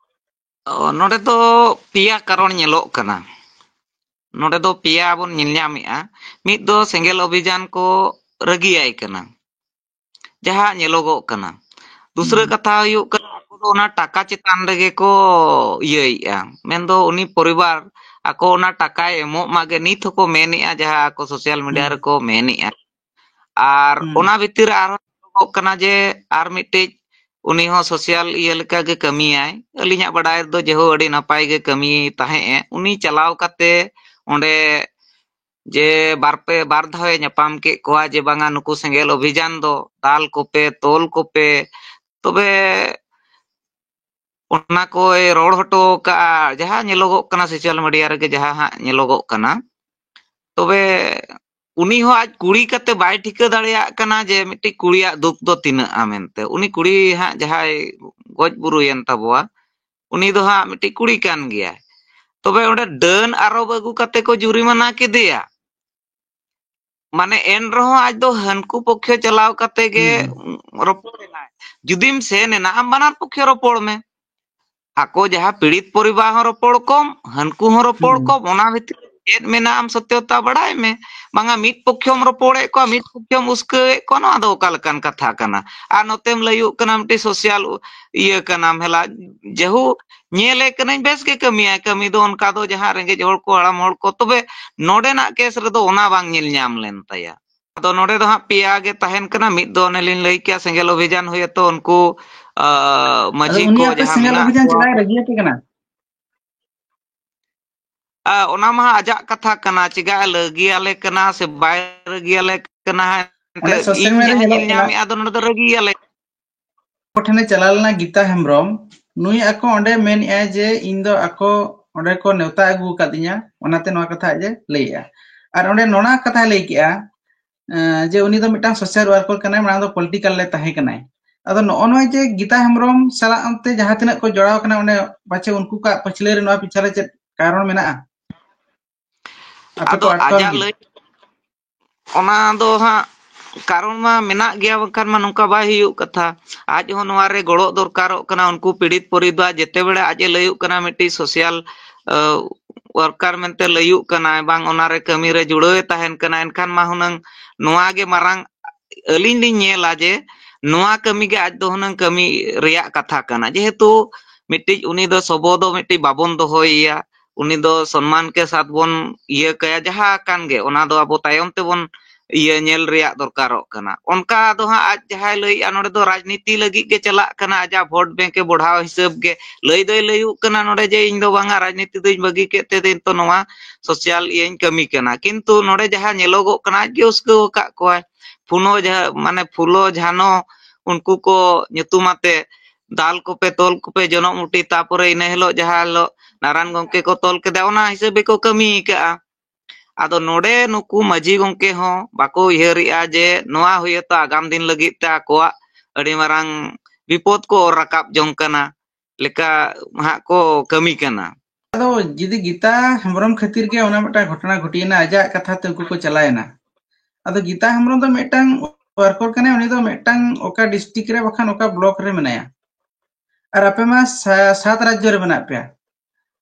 ᱚ, ᱱᱚᱰᱮ ᱫᱚ ᱯᱮᱭᱟ ᱠᱟᱨᱚᱱ ᱧᱮᱞᱚᱜ ᱠᱟᱱᱟ᱾ ᱱᱚᱰᱮ ᱫᱚ ᱯᱮᱭᱟ ᱵᱚᱱ ᱧᱮᱞ ᱧᱟᱢᱮᱜᱼᱟ᱾ ᱢᱤᱫ ᱫᱚ ᱥᱮᱸᱜᱮᱞ ᱚᱵᱷᱤᱡᱟᱱ ᱠᱚ ᱨᱟᱹᱜᱤᱭᱟᱭ ᱠᱟᱱᱟ, ᱡᱟᱦᱟᱸ ᱧᱮᱞᱚᱜᱚᱜ ᱠᱟᱱᱟ᱾ ᱫᱩᱥᱨᱟᱹ ᱦᱩᱸ᱾ ᱠᱟᱛᱷᱟ ᱦᱩᱭᱩᱜ ᱠᱟᱱᱟ, ᱟᱠᱚ ᱫᱚ ᱚᱱᱟ ᱴᱟᱠᱟ ᱪᱮᱛᱟᱱ ᱨᱮᱜᱮ ᱠᱚ ᱤᱭᱟᱹᱭᱮᱜᱼᱟ, ᱢᱮᱱᱫᱚ ᱩᱱᱤ ᱯᱚᱨᱤᱵᱟᱨ ᱟᱠᱚ ᱚᱱᱟ ᱴᱟᱠᱟᱭ ᱮᱢᱚᱜ ᱢᱟᱜᱮ ᱱᱤᱛ ᱦᱚᱸᱠᱚ ᱢᱮᱱᱮᱜᱼᱟ, ᱡᱟᱦᱟᱸ ᱟᱠᱚ ᱥᱳᱥᱟᱞ ᱢᱤᱰᱤᱭᱟ ᱦᱩᱸ᱾ ᱨᱮᱠᱚ ᱢᱮᱱᱮᱜᱼᱟ᱾ ᱟᱨ ᱦᱩᱸ᱾ ᱚᱱᱟ ᱵᱷᱤᱛᱤᱨ ᱨᱮ ᱟᱨᱦᱚᱸ ᱧᱮᱞᱚᱜᱚᱜ ᱠᱟᱱᱟ ᱡᱮ ᱟᱨ ᱢᱤᱫᱴᱤᱡ ᱩᱱᱤ ᱦᱚᱸ ᱥᱳᱥᱟᱞ ᱤᱭᱟᱹ ᱞᱮᱠᱟᱜᱮ ᱠᱟᱹᱢᱤᱭᱟᱭ᱾ ᱟᱹᱞᱤᱧᱟᱜ ᱵᱟᱰᱟᱭ ᱨᱮᱫᱚ ᱡᱮᱦᱳ ᱟᱹᱰᱤ ᱱᱟᱯᱟᱭ ᱜᱮ ᱠᱟᱹᱢᱤ ᱛᱟᱦᱮᱸᱫ ᱮ᱾ ᱩᱱᱤ ᱪᱟᱞᱟᱣ ᱠᱟᱛᱮ ᱚᱸᱰᱮ ᱡᱮ ᱵᱟᱨ ᱯᱮ, ᱵᱟᱨ ᱫᱷᱟᱣ ᱮ ᱧᱟᱯᱟᱢ ᱠᱮᱫ ᱠᱚᱣᱟ ᱡᱮ ᱵᱟᱝᱟ ᱱᱩᱠᱩ ᱥᱮᱸᱜᱮᱞ ᱚᱵᱷᱤᱡᱟᱱ ᱫᱚ ᱫᱟᱞ ᱠᱚᱯᱮ, ᱛᱚᱞ ᱠᱚᱯᱮ, ᱛᱚᱵᱮ ᱚᱱᱟ ᱠᱚᱭ ᱨᱚᱲ ᱦᱚᱴᱚ ᱠᱟᱜᱼᱟ, ᱡᱟᱦᱟᱸ ᱧᱮᱞᱚᱜᱚᱜ ᱠᱟᱱᱟ ᱥᱳᱥᱟᱞ ᱢᱤᱰᱤᱭᱟ ᱨᱮᱜᱮ ᱡᱟᱦᱟᱸ ᱦᱟᱸᱜ ᱧᱮᱞᱚᱜᱚᱜ ᱠᱟᱱᱟ᱾ ᱛᱚᱵᱮ ᱩᱱᱤ ᱦᱚᱸ ᱟᱡ ᱠᱩᱲᱤ ᱠᱟᱛᱮ ᱵᱟᱭ ᱴᱷᱤᱠᱟᱹ ᱫᱟᱲᱮᱭᱟᱜ ᱠᱟᱱᱟ ᱡᱮ ᱢᱤᱫᱴᱤᱡ ᱠᱩᱲᱤᱭᱟᱜ ᱫᱩᱠ ᱫᱚ ᱛᱤᱱᱟᱹᱜᱼᱟ ᱢᱮᱱᱛᱮ᱾ ᱩᱱᱤ ᱠᱩᱲᱤ ᱦᱟᱸᱜ ᱡᱟᱦᱟᱸᱭ ᱜᱚᱡ ᱵᱩᱨᱩᱭᱮᱱ ᱛᱟᱵᱚᱣᱟ, ᱩᱱᱤ ᱫᱚ ᱦᱟᱸᱜ ᱢᱤᱫᱴᱤᱡ ᱠᱩᱲᱤ ᱠᱟᱱ ᱜᱮᱭᱟᱭ᱾ ᱛᱚᱵᱮ ᱚᱸᱰᱮ ᱰᱟᱹᱱ ᱟᱨᱚᱵ ᱟᱹᱜᱩ ᱠᱟᱛᱮ ᱠᱚ ᱡᱩᱨᱤᱢᱟᱱᱟ ᱠᱮᱫᱮᱭᱟ᱾ ᱢᱟᱱᱮ ᱮᱱ ᱨᱮᱦᱚᱸ ᱟᱡ ᱫᱚ ᱦᱟᱹᱱᱠᱩ ᱯᱚᱠᱠᱷᱮ ᱪᱟᱞᱟᱣ ᱠᱟᱛᱮ ᱜᱮ ᱦᱩᱸ᱾ ᱨᱚᱯᱚᱲ ᱮᱱᱟᱭ᱾ ᱡᱩᱫᱤᱢ ᱥᱮᱱ ᱮᱱᱟ, ᱟᱢ ᱵᱟᱱᱟᱨ ᱯᱚᱠᱠᱷᱮ ᱨᱚᱯᱚᱲ ᱢᱮ᱾ ᱟᱠᱚ ᱡᱟᱦᱟᱸ ᱯᱤᱲᱤᱛ ᱯᱚᱨᱤᱵᱟᱨ ᱦᱚᱸ ᱨᱚᱯᱚᱲ ᱠᱚᱢ, ᱦᱟᱹᱱᱠᱩ ᱦᱚᱸ ᱨᱚᱯᱚᱲ ᱦᱩᱸ᱾ ᱠᱚᱢ, ᱚᱱᱟ ᱵᱷᱤᱛᱤᱨ ᱨᱮ ᱪᱮᱫ ᱢᱮᱱᱟᱜᱼᱟ ᱟᱢ ᱥᱚᱛᱭᱚᱛᱟ ᱵᱟᱲᱟᱭ ᱢᱮ᱾ ᱵᱟᱝᱟ ᱢᱤᱫ ᱯᱚᱠᱠᱷᱮᱢ ᱨᱚᱯᱚᱲᱮᱫ ᱠᱚᱣᱟ, ᱢᱤᱫ ᱯᱚᱠᱠᱷᱮᱢ ᱩᱥᱠᱟᱹᱣᱮᱫ ᱠᱚᱣᱟ, ᱱᱚᱣᱟ ᱫᱚ ᱚᱠᱟ ᱞᱮᱠᱟᱱ ᱠᱟᱛᱷᱟ ᱠᱟᱱᱟ? ᱟᱨ ᱱᱚᱛᱮᱢ ᱞᱟᱹᱭᱩᱜ ᱠᱟᱱᱟ ᱢᱤᱫᱴᱤᱡ ᱥᱳᱥᱟᱞ ᱤᱭᱟᱹ ᱠᱟᱱᱟᱢ, ᱦᱮᱞᱟ ᱡᱮᱦᱩ ᱧᱮᱞᱮ ᱠᱟᱹᱱᱟᱹᱧ ᱵᱮᱥ ᱜᱮ ᱠᱟᱹᱢᱤᱭᱟᱭ, ᱠᱟᱹᱢᱤ ᱫᱚ ᱚᱱᱠᱟ ᱫᱚ ᱡᱟᱦᱟᱸ ᱨᱮᱸᱜᱮᱡ ᱦᱚᱲ ᱠᱚ, ᱦᱟᱲᱟᱢ ᱦᱚᱲ ᱠᱚ, ᱛᱚᱵᱮ ᱱᱚᱰᱮᱱᱟᱜ ᱠᱮᱥ ᱨᱮᱫᱚ ᱚᱱᱟ ᱵᱟᱝ ᱧᱮᱞ ᱧᱟᱢ ᱞᱮᱱ ᱛᱟᱭᱟ᱾ ᱟᱫᱚ ᱱᱚᱰᱮ ᱫᱚ ᱦᱟᱸᱜ ᱯᱮᱭᱟ ᱜᱮ ᱛᱟᱦᱮᱱ ᱠᱟᱱᱟ, ᱢᱤᱫ ᱫᱚ ᱚᱱᱮ ᱞᱤᱧ ᱞᱟᱹᱭ ᱠᱮᱭᱟ ᱥᱮᱸᱜᱮᱞ ᱚᱵᱷᱤᱡᱟᱱ ᱦᱩᱭᱟᱛᱚ ᱩᱱᱠᱩ, ᱟ, ᱟᱫᱚ ᱢᱟᱹᱡᱷᱤ ᱩᱱᱤ ᱠᱚ ᱟᱯᱮ ᱡᱟᱦᱟᱸ ᱥᱮᱸᱜᱮᱞ ᱢᱮᱱᱟᱜ ᱚᱵᱷᱤᱡᱟᱱ ᱠᱚᱣᱟ᱾ ᱪᱮᱫᱟᱜ ᱮ ᱨᱟᱹᱜᱤ ᱟᱯᱮ ᱠᱟᱱᱟ? ᱟ, ᱚᱱᱟ ᱢᱟ ᱟᱡᱟᱜ ᱠᱟᱛᱷᱟ ᱠᱟᱱᱟ, ᱪᱮᱫᱟᱜ ᱮ ᱨᱟᱹᱜᱤᱭᱟᱞᱮ ᱠᱟᱱᱟ ᱥᱮ ᱵᱟᱭ ᱨᱟᱹᱜᱤᱭᱟᱞᱮ ᱠᱟᱱᱟ ᱦᱟᱸᱜ, ᱚᱸᱰᱮ ᱮᱱᱛᱮᱫ social ᱤᱧ media ᱨᱮ ᱡᱟᱦᱟᱸ ᱧᱮᱞᱚᱜ ᱧᱮᱞ ᱠᱟᱱᱟ, ᱧᱟᱢᱮᱫᱼᱟ, ᱟᱫᱚ ᱱᱚᱰᱮ ᱫᱚ ᱨᱟᱹᱜᱤᱭᱟᱞᱮ᱾ ᱠᱚ ᱴᱷᱮᱱᱮ ᱪᱟᱞᱟᱣ ᱞᱮᱱᱟ ᱜᱤᱛᱟ ᱦᱮᱢᱵᱨᱚᱢ, ᱱᱩᱭ ᱟᱠᱚ ᱚᱸᱰᱮ ᱢᱮᱱᱮᱫᱼᱟᱭ ᱡᱮ ᱤᱧ ᱫᱚ ᱟᱠᱚ ᱚᱸᱰᱮ ᱠᱚ ᱱᱮᱣᱛᱟ ᱟᱹᱜᱩ ᱟᱠᱟᱫᱤᱧᱟ, ᱚᱱᱟᱛᱮ ᱱᱚᱣᱟ ᱠᱟᱛᱷᱟ ᱟᱡ ᱮ ᱞᱟᱹᱭᱮᱫᱼᱟ᱾ ᱟᱨ ᱚᱸᱰᱮ ᱱᱚᱣᱟ ᱠᱟᱛᱷᱟᱭ ᱞᱟᱹᱭ ᱠᱮᱜᱼᱟ, ᱮᱸ, ᱡᱮ ᱩᱱᱤ ᱫᱚ ᱢᱤᱫᱴᱟᱝ social worker ᱠᱟᱱᱟᱭ, ᱢᱟᱲᱟᱝ ᱫᱚ political ᱨᱮ ᱛᱟᱦᱮᱸ ᱠᱟᱱᱟᱭ᱾ ᱟᱫᱚ ᱱᱚᱜᱼᱚ ᱱᱚᱣᱟ ᱡᱮ ᱜᱤᱛᱟ ᱦᱮᱢᱵᱨᱚᱢ ᱥᱟᱞᱟᱜ ᱚᱱᱛᱮ ᱡᱟᱦᱟᱸ ᱛᱤᱱᱟᱹᱜ ᱠᱚ ᱡᱚᱲᱟᱣ ᱠᱟᱱᱟ, ᱚᱸᱰᱮ ᱯᱟᱪᱷᱮ ᱩᱱᱠᱩ ᱠᱚᱣᱟᱜ ᱯᱟᱹᱪᱷᱞᱟᱹ ᱨᱮ ᱱᱚᱣᱟ ᱯᱤᱪᱷᱟ ᱨᱮ ᱪᱮᱫ ᱠᱟᱨᱚᱱ ᱢᱮᱱᱟᱜᱼᱟ? ᱟᱯᱮ ᱠᱚ ᱟᱫᱚ ᱟᱴᱠᱟᱣ ᱟᱡᱟᱜ ᱞᱟᱹᱜᱤᱫ? ᱞᱟᱹᱭ, ᱚᱱᱟ ᱫᱚ ᱦᱟᱸᱜ ᱠᱟᱨᱚᱱ ᱢᱟ ᱢᱮᱱᱟᱜ ᱜᱮᱭᱟ, ᱵᱟᱝᱠᱷᱟᱱ ᱢᱟ ᱱᱚᱝᱠᱟ ᱵᱟᱭ ᱦᱩᱭᱩᱜ ᱠᱟᱛᱷᱟ᱾ ᱟᱡ ᱦᱚᱸ ᱱᱚᱣᱟ ᱨᱮ ᱜᱚᱲᱚ ᱫᱚᱨᱠᱟᱨᱚᱜ ᱠᱟᱱᱟ᱾ ᱩᱱᱠᱩ ᱯᱤᱲᱤᱛ ᱯᱚᱨᱤᱵᱟᱨ ᱡᱮᱛᱮ ᱵᱮᱲᱟ ᱟᱡ ᱮ ᱞᱟᱹᱭᱩᱜ ᱠᱟᱱᱟ ᱢᱤᱫᱴᱤᱡ social worker ᱢᱮᱱᱛᱮ ᱞᱟᱹᱭᱩᱜ ᱠᱟᱱᱟᱭ, ᱵᱟᱝ ᱚᱱᱟ ᱨᱮ ᱠᱟᱹᱢᱤ ᱨᱮ ᱡᱩᱲᱟᱹᱣ ᱮ ᱛᱟᱦᱮᱱ ᱠᱟᱱᱟ, ᱮᱱᱠᱷᱟᱱ ᱢᱟ ᱦᱩᱱᱟᱹᱝ ᱱᱚᱣᱟ ᱜᱮ ᱢᱟᱨᱟᱝ ᱟᱹᱞᱤᱧ ᱞᱤᱧ ᱧᱮᱞᱟ ᱡᱮ ᱱᱚᱣᱟ ᱠᱟᱹᱢᱤ ᱜᱮ ᱟᱡ ᱫᱚ ᱦᱩᱱᱟᱹᱝ ᱠᱟᱹᱢᱤ ᱨᱮᱭᱟᱜ ᱠᱟᱛᱷᱟ ᱠᱟᱱᱟ᱾ ᱡᱮᱦᱮᱛᱩ ᱢᱤᱫᱴᱤᱡ ᱩᱱᱤ ᱫᱚ ᱥᱚᱵᱚ ᱫᱚ ᱢᱤᱫᱴᱤᱡ ᱵᱟᱵᱚᱱ ᱫᱚᱦᱚᱭᱮᱭᱟ, ᱩᱱᱤ ᱫᱚ ᱥᱚᱱᱢᱟᱱ ᱠᱮ ᱥᱟᱛ ᱵᱚᱱ ᱤᱭᱟᱹ ᱠᱟᱭᱟ, ᱡᱟᱦᱟᱸ ᱠᱟᱱ ᱜᱮ ᱚᱱᱟ ᱫᱚ ᱟᱵᱚ ᱛᱟᱭᱚᱢ ᱛᱮᱵᱚᱱ ᱤᱭᱟᱹ ᱧᱮᱞ ᱨᱮᱭᱟᱜ ᱫᱚᱨᱠᱟᱨᱚᱜ ᱠᱟᱱᱟ᱾ ᱚᱱᱠᱟ ᱫᱚ ᱦᱟᱸᱜ ᱟᱡ ᱡᱟᱦᱟᱸᱭ ᱞᱟᱹᱭᱮᱜᱼᱟ ᱱᱚᱰᱮ ᱫᱚ ᱨᱟᱡᱽᱱᱤᱛᱤ ᱞᱟᱹᱜᱤᱫ ᱜᱮ ᱪᱟᱞᱟᱜ ᱠᱟᱱᱟ, ᱟᱡᱟᱜ vote bank ᱮ ᱵᱚᱲᱦᱟᱣ ᱦᱤᱥᱟᱹᱵ ᱜᱮ ᱞᱟᱹᱭ ᱫᱚᱭ ᱞᱟᱹᱭᱩᱜ ᱠᱟᱱᱟ ᱱᱚᱰᱮ ᱡᱮ ᱤᱧ ᱫᱚ ᱵᱟᱝᱟ ᱨᱟᱡᱽᱱᱤᱛᱤ ᱫᱚᱧ ᱵᱟᱹᱜᱤ ᱠᱮᱫ ᱛᱮ ᱱᱤᱛᱚᱜ ᱱᱚᱣᱟ social ᱤᱭᱟᱹᱧ ᱠᱟᱹᱢᱤ ᱠᱟᱱᱟ, ᱠᱤᱱᱛᱩ ᱱᱚᱰᱮ ᱡᱟᱦᱟᱸ ᱧᱮᱞᱚᱜᱚᱜ ᱠᱟᱱᱟ ᱟᱡ ᱜᱮ ᱩᱥᱠᱟᱹᱣ ᱟᱠᱟᱫ ᱠᱚᱣᱟᱭ᱾ ᱯᱷᱩᱱᱳ ᱡᱟᱦᱟᱸ ᱢᱟᱱᱮ ᱯᱷᱩᱞᱳ ᱡᱷᱟᱱᱳ ᱩᱱᱠᱩ ᱠᱚ ᱧᱩᱛᱩᱢ ᱟᱛᱮ ᱫᱟᱞ ᱠᱚᱯᱮ ᱛᱚᱞ ᱠᱚᱯᱮ ᱡᱚᱱᱚᱜ ᱢᱩᱴᱤ, ᱛᱟᱯᱚᱨᱮ ᱤᱱᱟᱹ ᱦᱤᱞᱳᱜ ᱡᱟᱦᱟᱸ ᱦᱤᱞᱳᱜ ᱱᱟᱨᱟᱭᱚᱱ ᱜᱚᱢᱠᱮ ᱠᱚ ᱛᱚᱞ ᱠᱮᱫᱟ ᱚᱱᱟ ᱦᱤᱥᱟᱹᱵ ᱜᱮᱠᱚ ᱠᱟᱹᱢᱤ ᱟᱠᱟᱜᱼᱟ᱾ ᱟᱫᱚ ᱱᱚᱰᱮ ᱱᱩᱠᱩ ᱢᱟᱹᱡᱷᱤ ᱜᱚᱢᱠᱮ ᱦᱚᱸ ᱵᱟᱠᱚ ᱩᱭᱦᱟᱹᱨᱮᱜᱼᱟ ᱡᱮ ᱱᱚᱣᱟ ᱦᱩᱭᱟᱹᱛᱚ ᱟᱜᱟᱢ ᱫᱤᱱ ᱞᱟᱹᱜᱤᱫ ᱛᱮ ᱟᱠᱚᱣᱟᱜ ᱟᱹᱰᱤ ᱢᱟᱨᱟᱝ ᱵᱤᱯᱚᱫ ᱠᱚ ᱚᱨ ᱨᱟᱠᱟᱵ ᱡᱚᱝ ᱠᱟᱱᱟ ᱞᱮᱠᱟ ᱦᱟᱸᱜ ᱠᱚ ᱠᱟᱹᱢᱤ ᱠᱟᱱᱟ᱾ ᱟᱫᱚ ᱡᱩᱫᱤ ᱜᱤᱛᱟ ᱦᱮᱢᱵᱨᱚᱢ ᱠᱷᱟᱹᱛᱤᱨ ᱜᱮ ᱚᱱᱟ ᱢᱤᱫᱴᱟᱝ ᱜᱷᱚᱴᱚᱱᱟ ᱜᱷᱚᱴᱤᱭᱮᱱᱟ, ᱟᱡᱟᱜ ᱠᱟᱛᱷᱟ ᱛᱮ ᱩᱱᱠᱩ ᱠᱚ ᱪᱟᱞᱟᱣᱮᱱᱟ᱾ ᱟᱫᱚ ᱜᱤᱛᱟ ᱦᱮᱢᱵᱨᱚᱢ ᱫᱚ ᱢᱤᱫᱴᱟᱝ worker ᱠᱟᱱᱟᱭ, ᱩᱱᱤ ᱫᱚ ᱢᱤᱫᱴᱟᱝ ᱚᱠᱟ district ᱨᱮ ᱵᱟᱠᱷᱟᱱ ᱚᱠᱟ block ᱨᱮ ᱢᱮᱱᱟᱭᱟ᱾ ᱟᱨ ᱟᱯᱮ ᱢᱟ ᱥᱟ- ᱥᱟᱛ ᱨᱟᱡᱽᱡᱚ ᱨᱮ ᱢᱮᱱᱟᱜ ᱯᱮᱭᱟ᱾